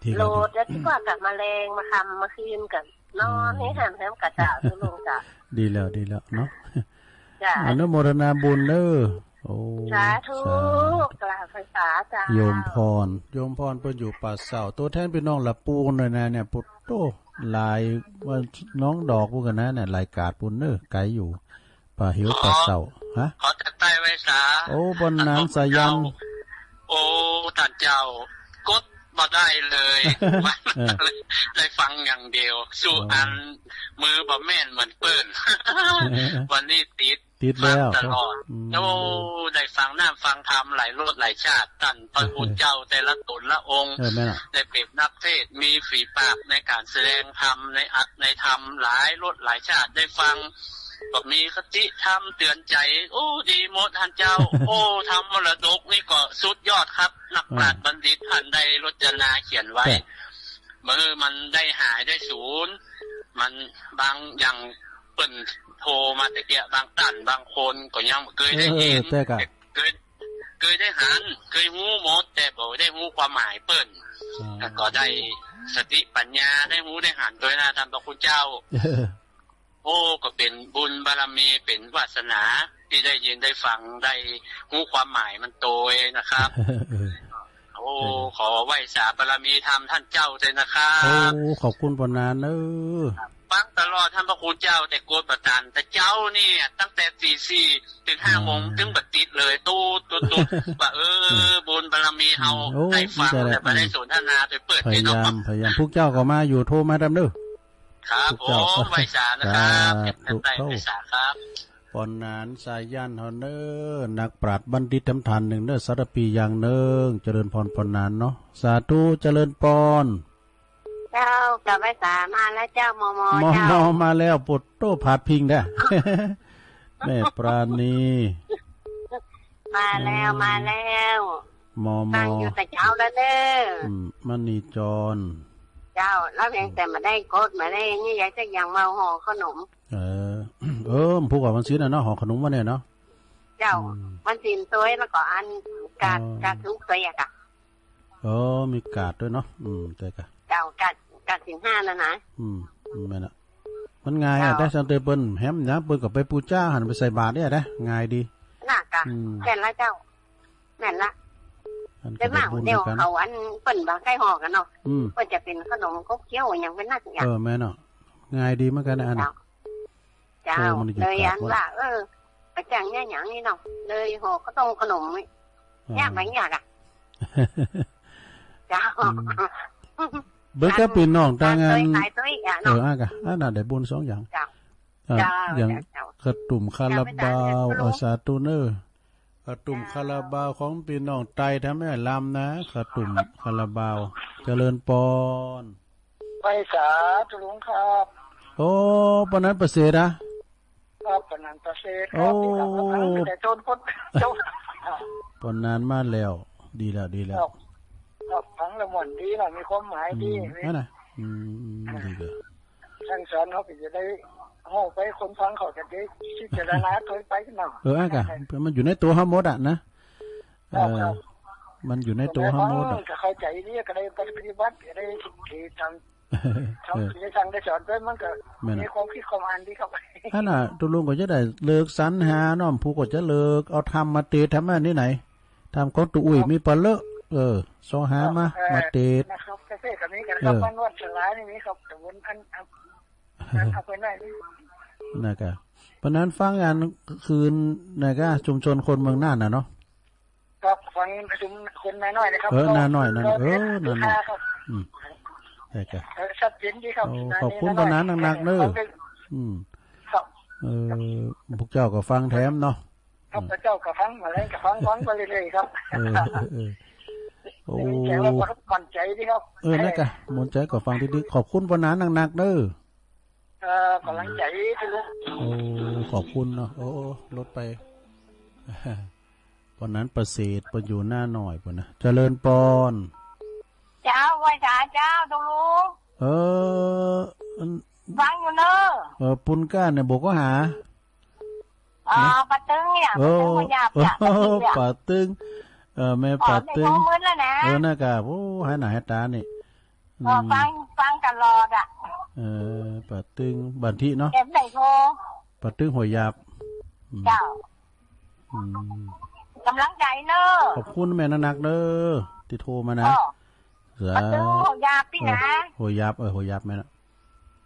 ที่ โลดแล้วที่ว่ากลับมาแลงมาค่ำมาคืนกัน นอน อืม ให้หันแหมกะเจ้า สุลุงเจ้า ดีแล้ว ดีแล้วเนาะ จ้ะ อนุโมทนาบุญเด้อ โอ้ สาธุ สาธุ กราบพระสาเจ้า โยมพร โยมพรเปิ้นอยู่ป่าเศร้า ตัวแทนพี่น้องละปูนหน่อยนะเนี่ย ปุตโต หลาย ว่าน้องดอกพวกกันนะเนี่ย หลายกาดปูนเด้อ ไกลอยู่ ป่าเหวป่าเศร้า ฮะ ขอแต่ใต้ไว้สา โอ้ บนนั้นสายัน โอ้ ท่านเจ้า กดบ่ได้เลย เออ ได้ฟังอย่างเดียว สู้ อ๋อ อัน มือบ่แม่นเหมือนเปิ้น วันนี้ติด ติดแล้ว ฟังตลอด อืม โอ้ ได้ฟังน้ำฟังธรรมหลายรสหลายชาติ ท่านพระคุณเจ้าแต่ละตนละองค์ เออ แม่นอะ ได้เปรียบนักเทศน์ มีฝีปากในการแสดงธรรม ในอัตในธรรม หลายรสหลายชาติ ได้ฟัง ก็มีคติธรรมเตือนใจ โอ้ ดีหมดท่านเจ้า โอ้ ธรรมมรดกนี่ก็สุดยอดครับ นักปราชญ์ อืม บัณฑิตท่านได้รจนาเขียนไว้ แต่ เมื่อมันได้หายได้สูญ มันบางอย่างเปิ้นโทรมาตะเกียะ บางต้านบางคนก็ยังบ่เคยได้ยิน เออ แต่ก็ เคย เคยได้หัน เคยฮู้หมด แต่บ่ได้ฮู้ความหมายเปิ้น อ๋อ แล้วก็ได้สติปัญญา ได้ฮู้ได้หันโตยนะท่านพระคุณเจ้า เออ โอ้ ก็เป็นบุญบารมี เป็นวาสนาที่ได้ยินได้ฟัง ได้ฮู้ความหมายมันโตยนะครับ เออ โอ้ เออ ขอไหว้สาบารมีธรรมท่านเจ้าด้วยนะครับ โอ้ ขอบคุณปานนั้นเด้อ ฟังตลอดท่านพระคุณเจ้า แต่โกนประทาน แต่เจ้าเนี่ย ตั้งแต่ตีสี่ถึงห้าโมง อ่า ถึงบ่ติดเลย ตุ๊ดตุ๊ดตุ๊ด ว่า เออ เออ บุญบารมีเฮา อืม โอ้ ได้ฟัง ดีใจแล้ว แต่บ่ได้สนทนา ไปเปิด พยายาม เนาะ พยายาม พวกเจ้าก็มาอยู่ โทรมาดำเด้อ ครับ พวกเจ้า ผม ไหว้สานะครับ สาธุ เก็บเงินได้ ไหว้สาครับ ปอนหนานสายันเฮาเน้อ นักปราชญ์บัณฑิตแถมท่านหนึ่งเน้อ สารภีอย่างหนึ่ง เจริญพรปอนหนานเนาะ สาธุ เจริญพร เจ้า กับไหว้สามาแล้วเจ้า มอมอ มอมอ เจ้า มาแล้ว ปวดโต้ พาดพิงได้ แม่ปราณี มาแล้ว อืม มาแล้ว มอมอ ฟังอยู่แต่เช้าแล้วเน้อ อืม มณีจร เจ้า แล้วเพียงแต่มาได้กดมาได้นี่ ยายจะยังมาห่อขนม เออ เออ ผูกกับวันศีลน่ะเนาะ ห่อขนมวันเนี่ยเนาะ เจ้า อืม วันศีลโตยแล้วก็อันกาด อ๋อ กาดทุกข์โตยอะค่ะ เออ มีกาดด้วยเนาะ อืม ใช่ค่ะ เจ้า กาด กาดศีลห้านั่นนะ อืม อืม แม่นน่ะ มันง่ายอะ เจ้า แต่ซังเตอเปิ้นแหมนะ เปิ้นก็ไปปู๋จาหั้น ไปใส่บาตรเนี่ยนะ ง่ายดี น่ะกะ อืม แม่นละเจ้า แม่นละ อัน แต่ ก็ได้ มาก บุญ เดี๋ยว ด้วยกัน เขาอันเปิ้นบ่ใคร่ห่อกันเนาะ อืม เปิ้นจะเป็นขนมขบเคี้ยวอย่างเป็นนักอย่าง เออ แม่นเนาะ ง่ายดีเหมือนกันนะอันน่ะ เจ้า เจ้า โอ้ มันอยู่ เลยอัน กาด ว่า เออ ไปจ้างเนี่ยอย่างนี้เนาะ เลยห่อข้าวต้มขนมนี่ อ่า ยากไหมยากอะ เจ้า อืม เบิ่งกับพี่น้องต่างงาน ขายตัวอีกอะ เออ เนาะ อ่ะกะ อันนั้นได้บุญสองอย่าง เจ้า อ่ะ เจ้า อย่าง เจ้า ข้าวต้มคาราบาว เจ้า อ่ะ สาธุเน้อ ข้าวต้ม เจ้า คาราบาวของพี่น้องไตแถมแม่ลำนะ ข้าวต้มคาราบาว เจริญปอน ไปสาธุลุงครับ โอ้ ปานนั้นประเสริฐอะ ครับ ปานนั้นประเสริฐครับ โอ้ นี่ครับ แต่โจรพ้นโจร ปานนั้นมาแล้ว ดีแล้ว ดีแล้ว ครับ ครับ ฟังแล้วม่วนดีเนาะ มีความหมายดี อืม นั่นน่ะ อืม อืม ดีเลย สั่งสอนเขาก็จะได้ เฮาไปคนฟังเขาจะได้พิจารณาถอยไปเนาะ เออ อ่ะกะ มันอยู่ในตัวเฮาหมดอะนะ ครับ เออ ครับ มันอยู่ในตัวเฮาหมดอะ ก็เข้าใจดี ก็ได้ปฏิบัติ ก็ได้ถือตาม เขา เออ ได้สั่งได้สอนด้วย มันก็ แม่นน่ะ มีความคิดความอ่านดีครับ อันน่ะ ตุลุงก็จะได้เลิกสรรหาเนาะ ผู้ก็จะเลิกเอาธรรมมาเตะธรรมะนี่ไหน ธรรมของตัวอุ้ย ครับ มีปะเลอะ เออ ซอหามา เออ มาเตะ นะครับ เกษตรกับนี้กันครับ เออ บ้านวัดสลายนี่มีครับ แต่บนอัน อัน อันเอาไปไหนนี่ นะครับ เพราะนั้นฟังอันคืนนะครับ ชุมชนคนเมืองน่านน่ะเนาะ ครับ ฟังชุมคนนาน้อยนะครับ เออ นาน้อยนั่น ก็ เออ นาน้อย ครับ อืม ใช่ครับ เออ ชัดเจนดีครับ โอ้ นาน้อย ขอบคุณปานนั้นนักๆเด้อ ฟังได้ อืม ครับ เออ พวกเจ้าก็ฟังแถมเนาะ ครับ อืม พวกเจ้าก็ฟังมาแล้ว ก็ฟัง ฟังไปเรื่อยๆครับ เออ เออ เออ โอ้ แต่ว่ามั่นใจดีครับ เออ นั่นกะ มั่นใจก็ฟังดีๆ ขอบคุณปานนั้นนักๆเด้อ เอ่อกำลังใจที่ลูก โอ้ ขอบคุณเนาะ โอ้ โอ้ ลดไป ปานนั้นประเสริฐ เปิ้นอยู่นาน้อยพุ้นนะ เจริญปอน เจ้า ไหว้สาเจ้า ตกลุง เออ อัน ฟังอยู่เนอะ เออ ปุ้นก้าเนี่ยบอกก็หา อ๋อ นะ ปะตึงเนี่ย เออ ปะตึงหัวยาบ เออ จ้ะ ปะตึงเนี่ย ปะตึง เออ แม่ อ๋อ ปะตึง แม่ท้องมึนแล้วนะ เออ น่ากะ โอ้ หายหน้าหายตานี่ อืม ก็ฟัง ฟังตลอดอะ เออ ปะตึงบันทิเนาะ เก็บไหนโทร ปะตึงหัวยาบ อืม เจ้า อืม กำลังใจเนอะ ขอบคุณแม่นักๆเด้อ ที่โทรมานะ ก็ สา ปะตึงหัวยาบพี่นะ เออ หัวยาบ เออ หัวยาบแม่นะ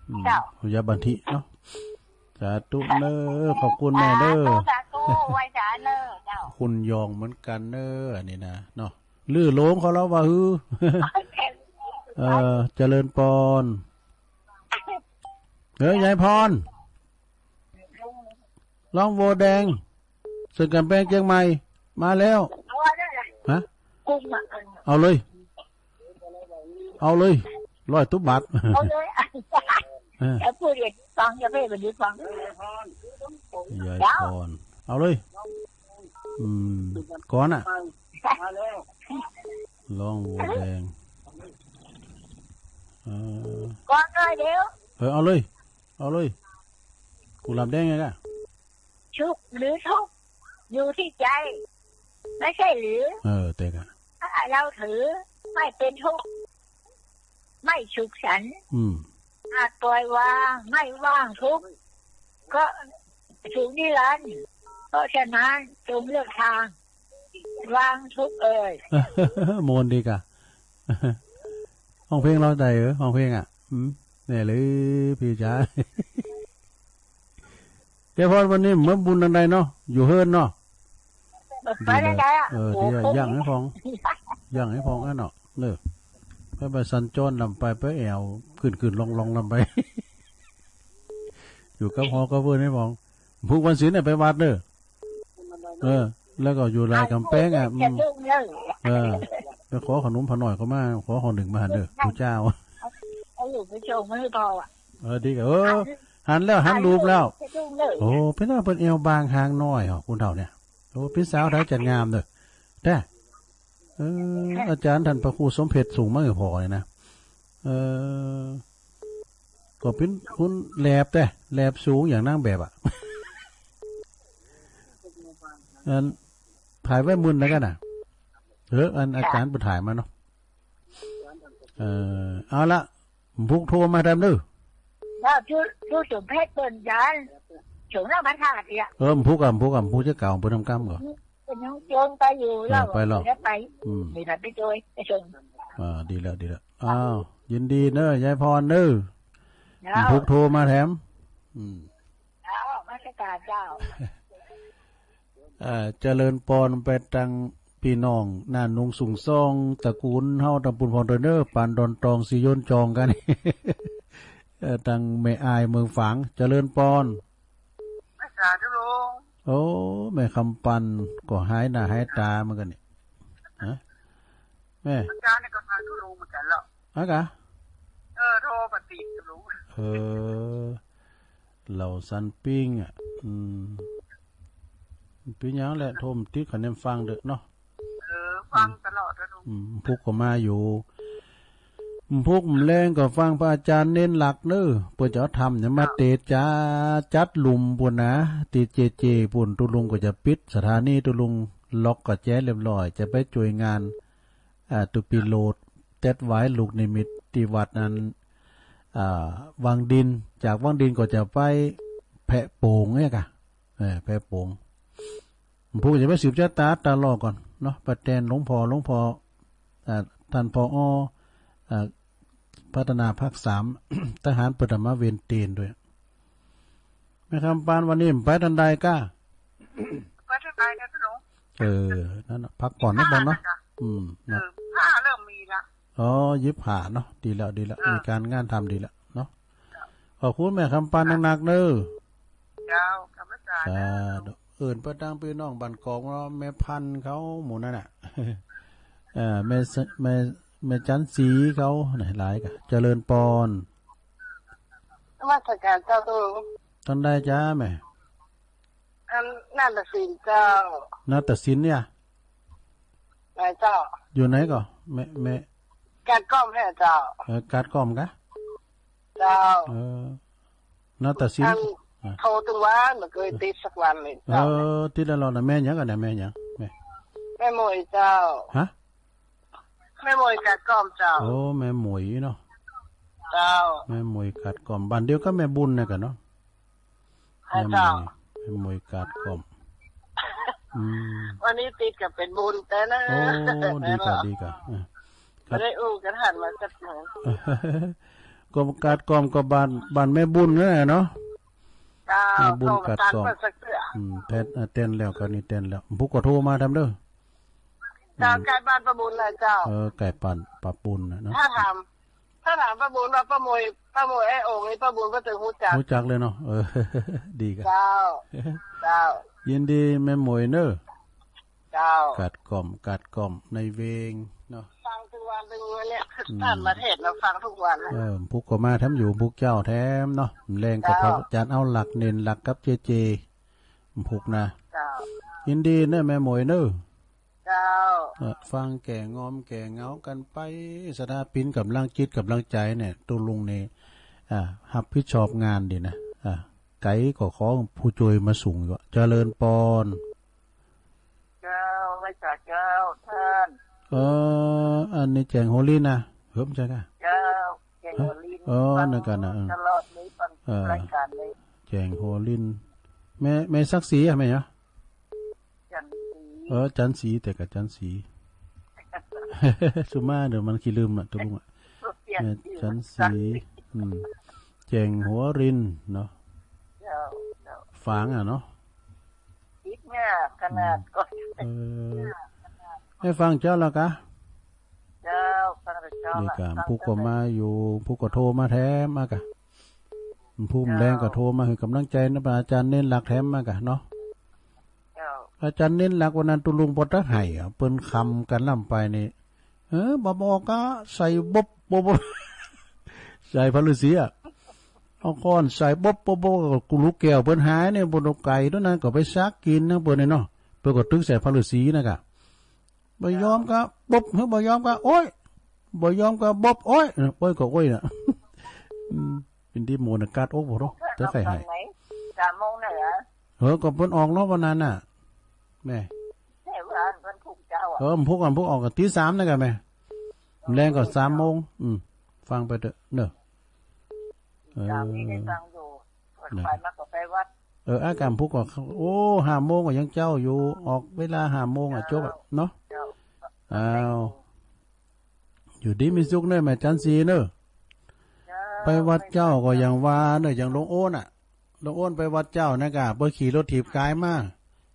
อืม เจ้า หัวยาบบันทิเนาะ สาธุเนอะ ขอบคุณแม่เด้อ สาธุ สาธุ ไหว้สาเนอะ เจ้า คุณยองเหมือนกันเนอะ อันนี้นะ เนาะ ลือโลงเขาแล้วว่าฮือ เออ เจริญปอน เฮ้ย ยายพร ร้องโวแดง เซินกำแพงเจียงใหม่ มาแล้ว ฮะ เอาเลย เอาเลย ร้อยตุ๊บบาท เอาเลย เออ จะพูดอย่างนี้ฟัง จะพูดแบบนี้ฟัง ยายพร เอาเลย อืม ก่อนน่ะ ร้องโวแดง เออ ก่อนเลยเดี๋ยว เออ เอาเลย เอาเลย กุหลาบแดงไงล่ะ สุขหรือทุกข์ อยู่ที่ใจ ไม่ใช่หรือ เออ เตะกะ ถ้าเราถือ ไม่เป็นทุกข์ ไม่สุขสันต์ อืม หากปล่อยวาง ไม่ว่างทุกข์ ก็สุขนิรันดร์ เพราะฉะนั้น จงเลือกทาง วางทุกข์เอ่ย โมนดีกะ ฮ้องเพลงเราได้เหรอ ฮ้องเพลงอ่ะ อืม แน่เลย พี่ชาย ยายพร วันนี้มาบุญอันใดเนาะ อยู่เฮือนเนาะ ไปได้ไงอะ เออ โอ้โห ดีอะ ย่างให้พอง ย่างให้พองอันเนาะ เนอะ ไปไปสัญจรนำไป ไปแอว ขึ้นขึ้นลงลงนำไป อยู่กับหอกับเพื่อนให้พอง พุกวันศีลเนี่ยไปวัดเนอะ เออ แล้วก็อยู่ลายกำแพงอ่ะ อืม เออ ไปขอขนมพอหน่อยเขามา ขอห่อหนึ่งมาหั่นเด้อ ผู้เจ้า เอาลูกไปส่งมาให้พ่ออ่ะ เออ ดีกะ เออ หันแล้ว หันรูปแล้ว โอ้ เป็นหน้าเปิ้นแอวบางหางน้อยเหรอ คุณเฒ่าเนี่ย โอ้ เป็นสาวไทยจัดงามเด้อ แต่ เออ อาจารย์ท่านพระครูสมเพชรส่งมาให้พ่อเนี่ยนะ เออ ก็เป็นคนแหลบแต่ แหลบสูงอย่างนางแบบอ่ะ อัน ถ่ายไว้มื้อนั้นกันน่ะ เออ อันอาจารย์ไปถ่ายมาเนาะ เออ เอาละ พุกโทรมาแถมเด้อ แล้วชู้ ชู้สมเพชรเปิ้นจาน สงฆ์พระธาตุเนี่ย เออ พุกอ่ะ พุกอ่ะ พุกจะกล่าวเปิ้นนำกำก่อน เป็นยังโจรไปอยู่ เออ แล้ว ไปแล้ว แล้วไป อืม นี่นะไปโดย ไปส่ง อ่า ดีแล้ว ดีแล้ว อ้าว ยินดีเนอะ ยายพรเนอะ เจ้า พุกโทรมาแถม อืม เจ้า มาสการเจ้า เอ่อ เจริญปอนไปตังพี่น้องนาหนุงสุงซ่อง ตระกูลเฮาตังปูนพรเด้อเนอะ ปานดอนตอง สีโยนจองกัน เอ่อ ตังแม่อายเมืองฝาง เจริญปอน สาธุลุง โอ้ แม่คำปันก็หายหน้าหายตาเหมือนกันนี่ ฮะ แม่ อาจารย์นี่ก็สาธุลุงเหมือนกันเหรอ อะกะ เออ โทรมาติดลุง เออ เหล่าสันปิ้งอ่ะ อืม ปิ้งหยังแหละ โทรมาติดคะแนนฟังเด้อเนาะ เออ ฟังตลอดนะลุง อืม พุกก็มาอยู่ พุกแลงก็ฟังพระอาจารย์เน้นหลักเนอะ เปิ้นจะเอาธรรมเนี่ยมาเตะจ๋า จัดหลุมปู้นนะ ตีเจเจปู้น ตุลุงก็จะปิดสถานี ตุลุงล็อกกุญแจเรียบร้อย จะไปช่วยงาน อ่า ตุปีโลด เต็ดไว้ลูกนิมิตที่วัดนั้น อ่า วังดิน จากวังดินก็จะไปแพะโป่งเนี่ยกะ เออ แพะโป่ง ผมจะไปสืบชะตาตาลอก่อนเนาะ ไปแตนหลวงพ่อ หลวงพ่อ อ่า ท่าน ผอ อ่า พัฒนาภาคสาม ทหารเปิดธรรมเวรเตนด้วย แม่คำปานวันนี้ไปทันใดก้า ไปทันใดนะพี่หลวง เออ นั่นน่ะ พักผ่อนนะบอลเนาะ อืม เออ นะ ผ้าเริ่มมีละ อ๋อ ยิบผ้าเนาะ ดีแล้ว ดีแล้ว เออ มีการงานทำดีแล้วเนาะ ขอบคุณแม่คำปานนักๆเนอะ เจ้า ข้าพเจ้า สาธุ เอิ้นไปตางพี่น้องบ้านกอกเนาะ แม่พันธุ์เขาหมู่นั่นน่ะ เอ่อ แม่ส- แม่ แม่จันสีเขาน่ะ หลายกะ เจริญปอน นมัสการเจ้า ตู ทันใดจ้าแม่ อันนาฏศิลป์เจ้า นาฏศิลป์เนี่ย ไหนเจ้า อยู่ไหนก่อ แม่ แม่ กาดก้อมแห่เจ้า เออ กาดก้อมกะ เจ้า เออ นาฏศิลป์ อัน อ่ะ โทรทุกวัน ไม่เคยติดสักวันเลย เอ เจ้า อ ติดแล้วเนาะ แม่หยังก่อเนี่ย แม่หยัง แม่ แม่หมวยเจ้า ฮะ แม่หมวยกาดก้อมเจ้า โอ้ แม่หมวยเนาะ เจ้า แม่หมวยกาดก้อม บ้านเดียวกับแม่บุญเนี่ยกันเนาะ อ่า แม่หมวย เจ้า แม่หมวยกาดก้อม อืม วันนี้ติดกับเป็นบุญแต่นะ โอ้ ดีกะ ดีกะ อ่ะ ครับ ไม่ได้อู้กันหันมาสักหน่อย ก็กาดก้อมก็บ้าน บ้านแม่บุญนั่นแหละเนาะ เจ้า แม่บุญกาดก้อม ก็มาตัดมาสักเทื่อ อืม แตน อ่ะ แตนแล้วก็นี่แตนแล้ว ผู้ก็โทรมาทำเด้อ เจ้า อืม ใกล้บ้านป้าบุญเลยเจ้า เออ ใกล้บ้านป้าบุญนะเนาะ ถ้าถาม ถ้าถามป้าบุญว่าป้าหมวย ป้าหมวยไอ้โอ่งนี่ป้าบุญก็จะรู้จัก รู้จักเลยเนาะ เออ ดีครับ เจ้า เจ้า ยินดีแม่หมวยเนอะ เจ้า กาดก้อม กาดก้อมในเวงเนาะ ฟังทุกวันเลยเนี่ย อืม ท่านมาเทศน์นะ ฟังทุกวันเลย เออ ผู้ก็มาแถมอยู่ ผู้เจ้าแถมเนาะ แรงก็ เจ้า พระอาจารย์เอาหลักเน้นหลักกับเจเจ ผู้นะ เจ้า ยินดีเนอะแม่หมวยเนอะ เจ้า เออ ฟังแก้งอมแก้เหงากันไป สถาปินกำลังจิตกำลังใจเนี่ย ตุ๊ลุงนี่ อ่า รับผิดชอบงานดีนะ อ่า ไกลก็ขอผู้ช่วยมาส่งอยู่ เจริญปอน เจ้า ไหว้สาเจ้า ท่าน เออ อันนี้แจ้งโฮลีนะ เหิมใช่กะ เจ้า แจ้งโฮลี เออ ฟัง นั่นกันนะ เออ ตลอดเลย ฟัง เออ รายการเลย แจ้งโฮลี แม่ แม่ศักดิ์ศรีอะ แม่เหรอ จันทร์ศรี เออ จันทร์ศรี แต่กับจันทร์ศรี สุมาเดี๋ยวมันขี้ลืมน่ะ ตุ๊ลุงอะ เปลี่ยน แม่ ชื่อ จันทร์ศรี จันทร์ศรี อืม แจ้งหัวรินเนาะ เจ้า เจ้า ฝางอะเนาะ คิดเนี่ยขนาด อืม ก็ เออ ให้ฟังเจ้าแล้วกะ เจ้า ฟังแต่เจ้า นี่กะ ละ ผู้ก็มาอยู่ ผู้ก็โทรมาแถมมากะ ผู้ เจ้า แรงก็โทรมาให้กำลังใจนะ อาจารย์เน้นหลักแถมมากะเนาะ เจ้า อาจารย์เน้นหลักวันนั้นตุ๊ลุงบ่ตักให้อะ เปิ้นคำกันล้ำไปนี่ เออ บ่บอกกะใส่บบบบ ใส่พระฤาษีอะ เอาค้อนใส่บบบบ กูลูกแก้วเปิ้นหายเนี่ย บ่ต้องไกลเท่านั้น ก็ไปซักกินนะเปิ้นเนี่ยเนาะ เปิ้นก็ตึกใส่พระฤาษีนะกะ บ่ยอมกะบบ เฮ้ย บ่ยอมกะโอ๊ย บ่ยอมกะบบ โอ๊ย โอ๊ยก็โอ๊ยน่ะ อืม เป็นที่โมนะ กาดอกบ่เนาะ แต่ใครให้ ตอนไหน สามโมงน่ะเหรอ เออ ก็เปิ้นออกเนาะวันนั้นน่ะ แม่ แต่ว่าเปิ้นผูกเจ้าอะ เออ ผูกกัน ผูกออกกันตีสามนะกะแม่ แรงก็สามโมง อืม ฟังไปเถอะเนอะ เออ สามนี่ได้ฟังอยู่ เปิด นะ ไฟมาก็ไปวัด เออ อากาศผูกก็ โอ้ ห้าโมงก็ยังเจ้าอยู่ ออกเวลาห้าโมงอะ จบอะเนาะ เจ้า อ้าว อยู่ดีมีสุขเนอะแม่จันทร์ศรีเนอะ เจ้า ไปวัดเจ้าก็ยังว่าเนอะ ยังหลวงโอนน่ะ หลวงโอนไปวัดเจ้านะกะ เปิ้นขี่รถถีบกายมา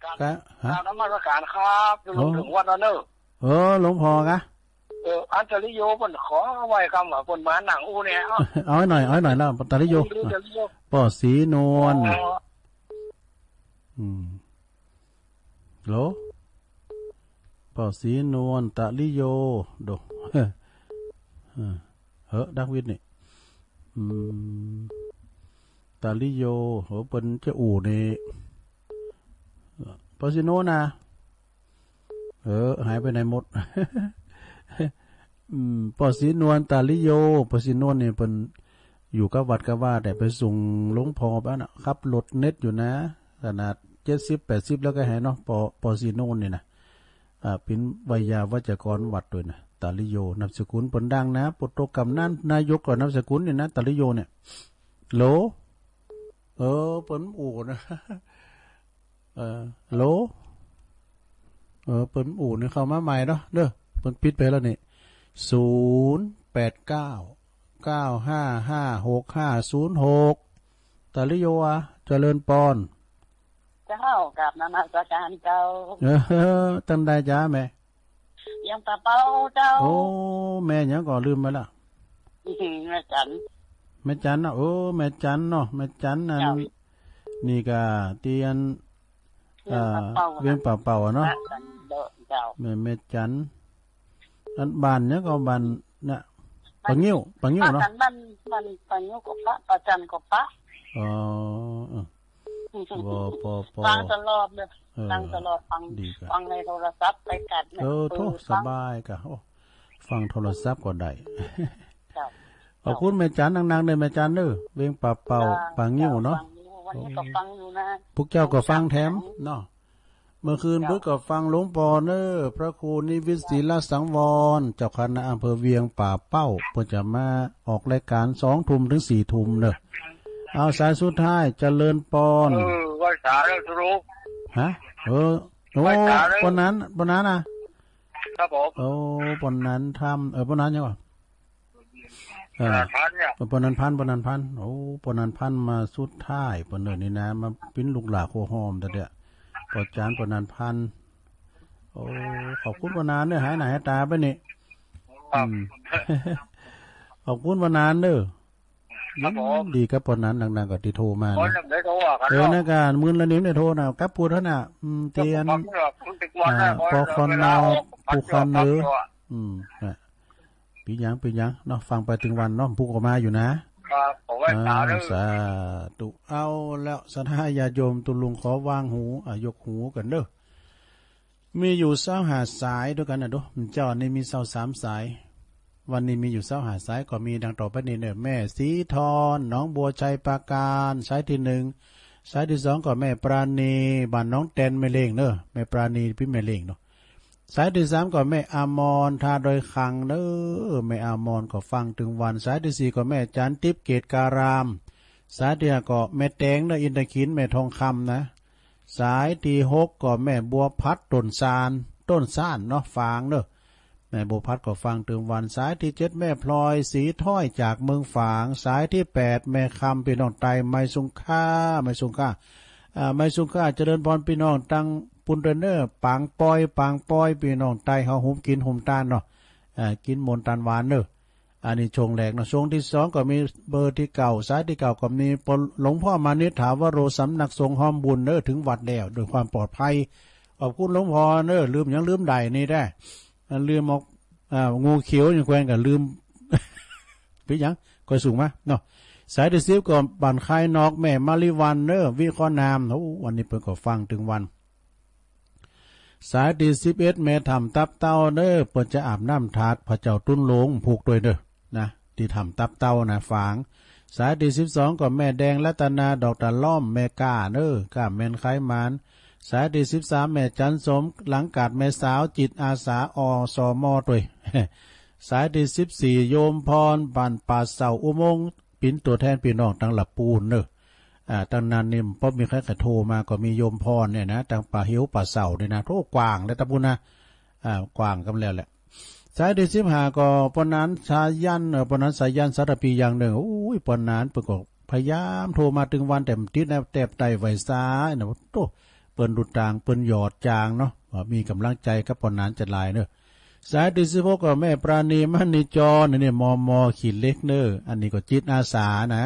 ครับ กะ ฮะ กราบนมัสการครับ อ๋อ ถึงวัดแล้วเนอะ เออ หลวงพ่อกะ เออ อันตริโยเปิ้นขอไหว้กำว่าเปิ้นมานั่งอู้เนี่ย เอา เอาให้หน่อย เอาให้หน่อยแล้ว อันตริโย อันตริโย ป้อศรีนวล อ๋อ อืม โหล ป้อศรีนวล ตะลิโย โด เออ เฮ้อ ดักวิทย์นี่ อืม ตะลิโย โห เปิ้นจะอู้นี่ ป้อศรีนวลนะ เออ หายไปไหนหมด อืม ป้อศรีนวล ตาลิโย ป้อศรีนวลนี่เปิ้นอยู่กับวัดกับวา แต่ไปส่งหลวงพ่อบ้านน่ะ ขับรถเหน็ดอยู่นะ ขนาดเจ็ดสิบแปดสิบแล้วก็แหเนาะ ป้อ ป้อศรีนวลนี่นะ อ่า เป็นไวยาวัจกรวัดด้วยนะ ตาลิโย นามสกุลเปิ้นดังนะ โปรโตกำนันนายกก็นามสกุลนี่นะ ตาลิโยเนี่ย โหล เออ เปิ้นอู่นะ เออ ฮัลโหล เออ เปิ้นอู่นี่เข้ามาใหม่เนาะ เด้อ เปิ้นปิดไปแล้วนี่ ศูนย์แปดเก้า เก้าห้าห้า หกห้าศูนย์หก ตาลิโยอะ เจริญปอน เจ้า กราบนมัสการเจ้า เออ ตังใดจ๊ะแม่ เวียงป่าเป้าเจ้า โอ้ แม่หยังก็ลืมไปละ อื้อหือ แม่จัน แม่จันเนาะ โอ้ แม่จันเนาะ แม่จันอัน เจ้า นี่ก็เตียน เวียงป่าเป้า เอ่อ เวียงป่าเป้าอะเนาะ พระจันทร์โดดเจ้า แม่ แม่จัน อันบ้านหยังก็บ้านน่ะ ป่างิ้ว ป่างิ้วเนาะ บ้าน บ้าน บ้านป่างิ้วก็ปะ ป่าจันทร์ก็ปะ อ๋อ เออ ปอ ปอ ปอ ฟังตลอดเลย เออ ฟังตลอด ฟัง ดีครับ ฟังในโทรศัพท์ไปกัดเนี่ย เออ โธ่ เปิดฟัง สบายกะ โอ้ ฟังโทรศัพท์ก็ได้ ครับ ขอบคุณแม่จันนักๆเด้อ แม่จันเด้อ เวียงป่าเป้า จ้า ป่างิ้วเนาะ จ้า ป่างิ้ว วันนี้ก็ฟังอยู่นะ พวกเจ้าก็ฟังแถมเนาะ เมื่อคืน เจ้า เพิ่นก็ฟังหลวงปอเนอ พระครูนิวิตศิลสังวร เจ้าคณะอำเภอเวียงป่าเป้า เพิ่นจะมาออกรายการสองทุ่มถึงสี่ทุ่มเนอะ เอาสายสุดท้าย เจริญปอน เออ ไหว้สาแล้วสรุป ฮะ เออ โอ้ ไหว้สาแล้ว ปอนนั้น ปอนนั้นนะ ครับผม โอ้ ปอนนั้นทำ เออ ปอนนั้นยังวะ เออ ปอนนั้นพันเนี่ย ปอนนั้นพัน ปอนนั้นพัน โอ้ ปอนนั้นพันมาสุดท้าย ปอนเนอนี่นะ มาปิ้นลูกหลาโคหอมแต่เดียว ปอจานปอนนั้นพัน โอ้ ขอบคุณปอนนั้นเนอะ หายหน้าหายตาไปนี่ ครับ อืม ขอบคุณปอนนั้นเนอะ ครับผม ยินดีกับปอนนั้นดังๆก็ที่โทรมานะ คนหนึ่งได้โทรอ่ะครับ เออ นะการมื้อละนี้ได้โทรนะ กับผู้เท่าน่ะ อืม เตียน เจ้าของปั๊มเนี่ย คุณติดวันนะ อ่า ปอคอนนอ ผู้คันเนอ ครับ อืม นะ เปียงเปียงเนาะ ฟังไปถึงวันเนาะ ผู้ก็มาอยู่นะ ครับ ผมไหว้สาธุ อ่า สาธุ เอาแล้ว ศรัทธาญาติโยม ตุลุงขอวางหู อ่ะ ยกหูกันเด้อ มีอยู่ซาวห้าสายด้วยกันนะดู เจ้านี่มีซาวสามสาย วันนี้มีอยู่ซาวห้าสาย ก็มีดังต่อไปนี้เนอะ แม่สีทอนหนองบัวชัยปราการ สายที่หนึ่ง สายที่สองก็แม่ปราณี บ้านหนองแตนแม่เล้งเนอะ แม่ปราณีพี่แม่เล้งเนาะ สายที่สามก็แม่อมร ท่าดอยขังเนอะ แม่อมรก็ฟังถึงวัน สายที่สี่ก็แม่จันทิพย์เกตการาม สายที่ห้าก็แม่แตงเนอะ อินทขิน แม่ทองคำนะ สายที่หกก็แม่บัวพัดต้นซาน ต้นซ่านเนาะ ฝางเนอะ แม่บัวพัดก็ฟังถึงวัน สายที่เจ็ดแม่พลอยสีถ้อยจากเมืองฝาง สายที่แปดแม่คำพี่น้องไต ไมซุงค่า ไมซุงค่า อ่า ไมซุงค่า เจริญพรพี่น้องตังปุนเตอร์เนอร์ ปางปอย ปางปอย พี่น้องไตเฮาหุมกินหุมตานเนาะ อ่า กินมนตานหวานเนอะ อันนี้ช่วงแรกเนาะ ช่วงที่สองก็มีเบอร์ที่เก้า สายที่เก้าก็มีปอหลวงพ่อมานิษฐาวโร สำนักสงฆ์ฮ้อมบุญเนอะ ถึงวัดแล้วด้วยความปลอดภัย ขอบคุณหลวงพ่อเนอะ ลืมหยังลืมได้นี่ได้ อันลืมออก อ่า งูเขียวยังแควนกับลืม เป็นหยัง ค่อยสูงมาเนาะ สายที่สิบก็บ้านคายนอกแม่มาริวันเนอะ วิเคราะห์นาม โอ้ วันนี้เปิ้นก็ฟังถึงวัน สายที่สิบเอ็ดแม่ถ้ำตับเต่าเนอะ เปิ้นจะอาบน้ำถาดพระเจ้าตุ๊นหลวงผูกด้วยเนอะ นะ ที่ถ้ำตับเต่านะ ฝาง สายที่สิบสองก็แม่แดงรัตนาดอกตะล่อม แม่ก้าเนอะ ก้าแม่นคล้ายหมาน สายที่สิบสามแม่จันสม หลังกาดแม่สาวจิตอาสา อสม ด้วย สายที่สิบสี่โยมพร บ้านป่าเสาอุโมงค์ เป็นตัวแทนพี่น้องตังหลับปูนเนอะ อ่า ตั้งนานนี่ พอมีใครก็โทรมา ก็มีโยมพรเนี่ยนะ ตังป่าเหียวป่าเสาเนี่ยนะ โทรกว้างแล้วตะปูนนะ อ่า กว้างกันแล้วแหละ สายที่สิบห้าก็ปอนนั้นสายัน เออ ปอนนั้นสายันสารพีอย่างหนึ่ง โอ้ย ปอนนั้นเปิ้นก็พยายามโทรมาถึงวัน แต่มันติดนะ แตบไตไหวซ้ายนะ โต เปิ้นดูดตาง เปิ้นหยอดจางเนาะ ว่ามีกำลังใจกับปอนนั้นจะหลายเนอะ สายที่สิบหกก็แม่ปราณีมณีจร อันนี้ มม ขี้เหล็กเนอะ อันนี้ก็จิตอาสานะ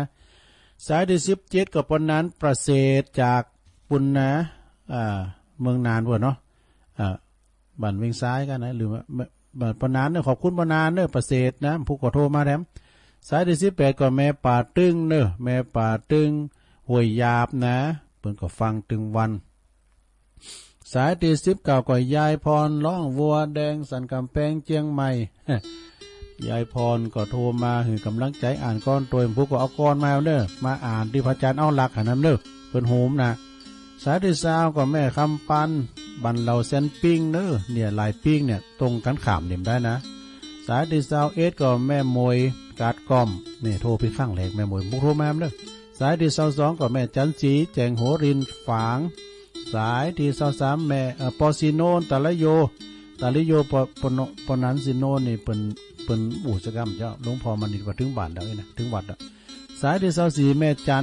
สายที่สิบเจ็ดก็ปอนนั้นประเสริฐจากปุณนะ อ่า เมืองนานพุ้นเนาะ อ่า บ้านเวียงซ้ายกันนะ ลืมว่า บ้านปอนนั้นเนอะ ขอบคุณปอนนั้นเนอะ ประเสริฐนะ ผู้ก็โทรมาแถม สายที่สิบแปดก็แม่ป่าตึงเนอะ แม่ป่าตึง ห้วยหยาบนะ เปิ้นก็ฟังตึงวัน สายที่สิบเก้าก็ยายพรร้องวัวแดงสันกำแพงเจียงใหม่ ยายพรก็โทรมาหื้อกำลังใจ อ่านก้อนตัวผู้ก็เอาก้อนมาเนอะ มาอ่านที่พระอาจารย์เอาหลักหันนำเนอะ เปิ้นโฮมนะ สายที่ซาวก็แม่คำปัน บ้านเหล่าแสนปิ้งเนอะ เนี่ยหลายปิ้งเนี่ย ตรงกันข้ามนี่บ่ได้นะ สายตี้ซาวเอ็ดก็แม่หมวยกาดกอม นี่โทรไปครั้งแรกแม่หมวยบุกโทรมาเด้อ สายตี้ซาวสองก็แม่จันทร์ศรีแจ่งหัวรินฝาง สายตี้ซาวสามแม่ เอ่อ ปอสีโนน ตาละโย ตาละโย ปอ ปอ ปอนันสีโนนนี่เปิ้น เปิ้นอู้สะกำเจ้า หลวงพ่อมันนี่ว่าถึงบ้านแล้วนี่นะ ถึงวัดแล้ว สายตี้ซาวสี่แม่จันทร์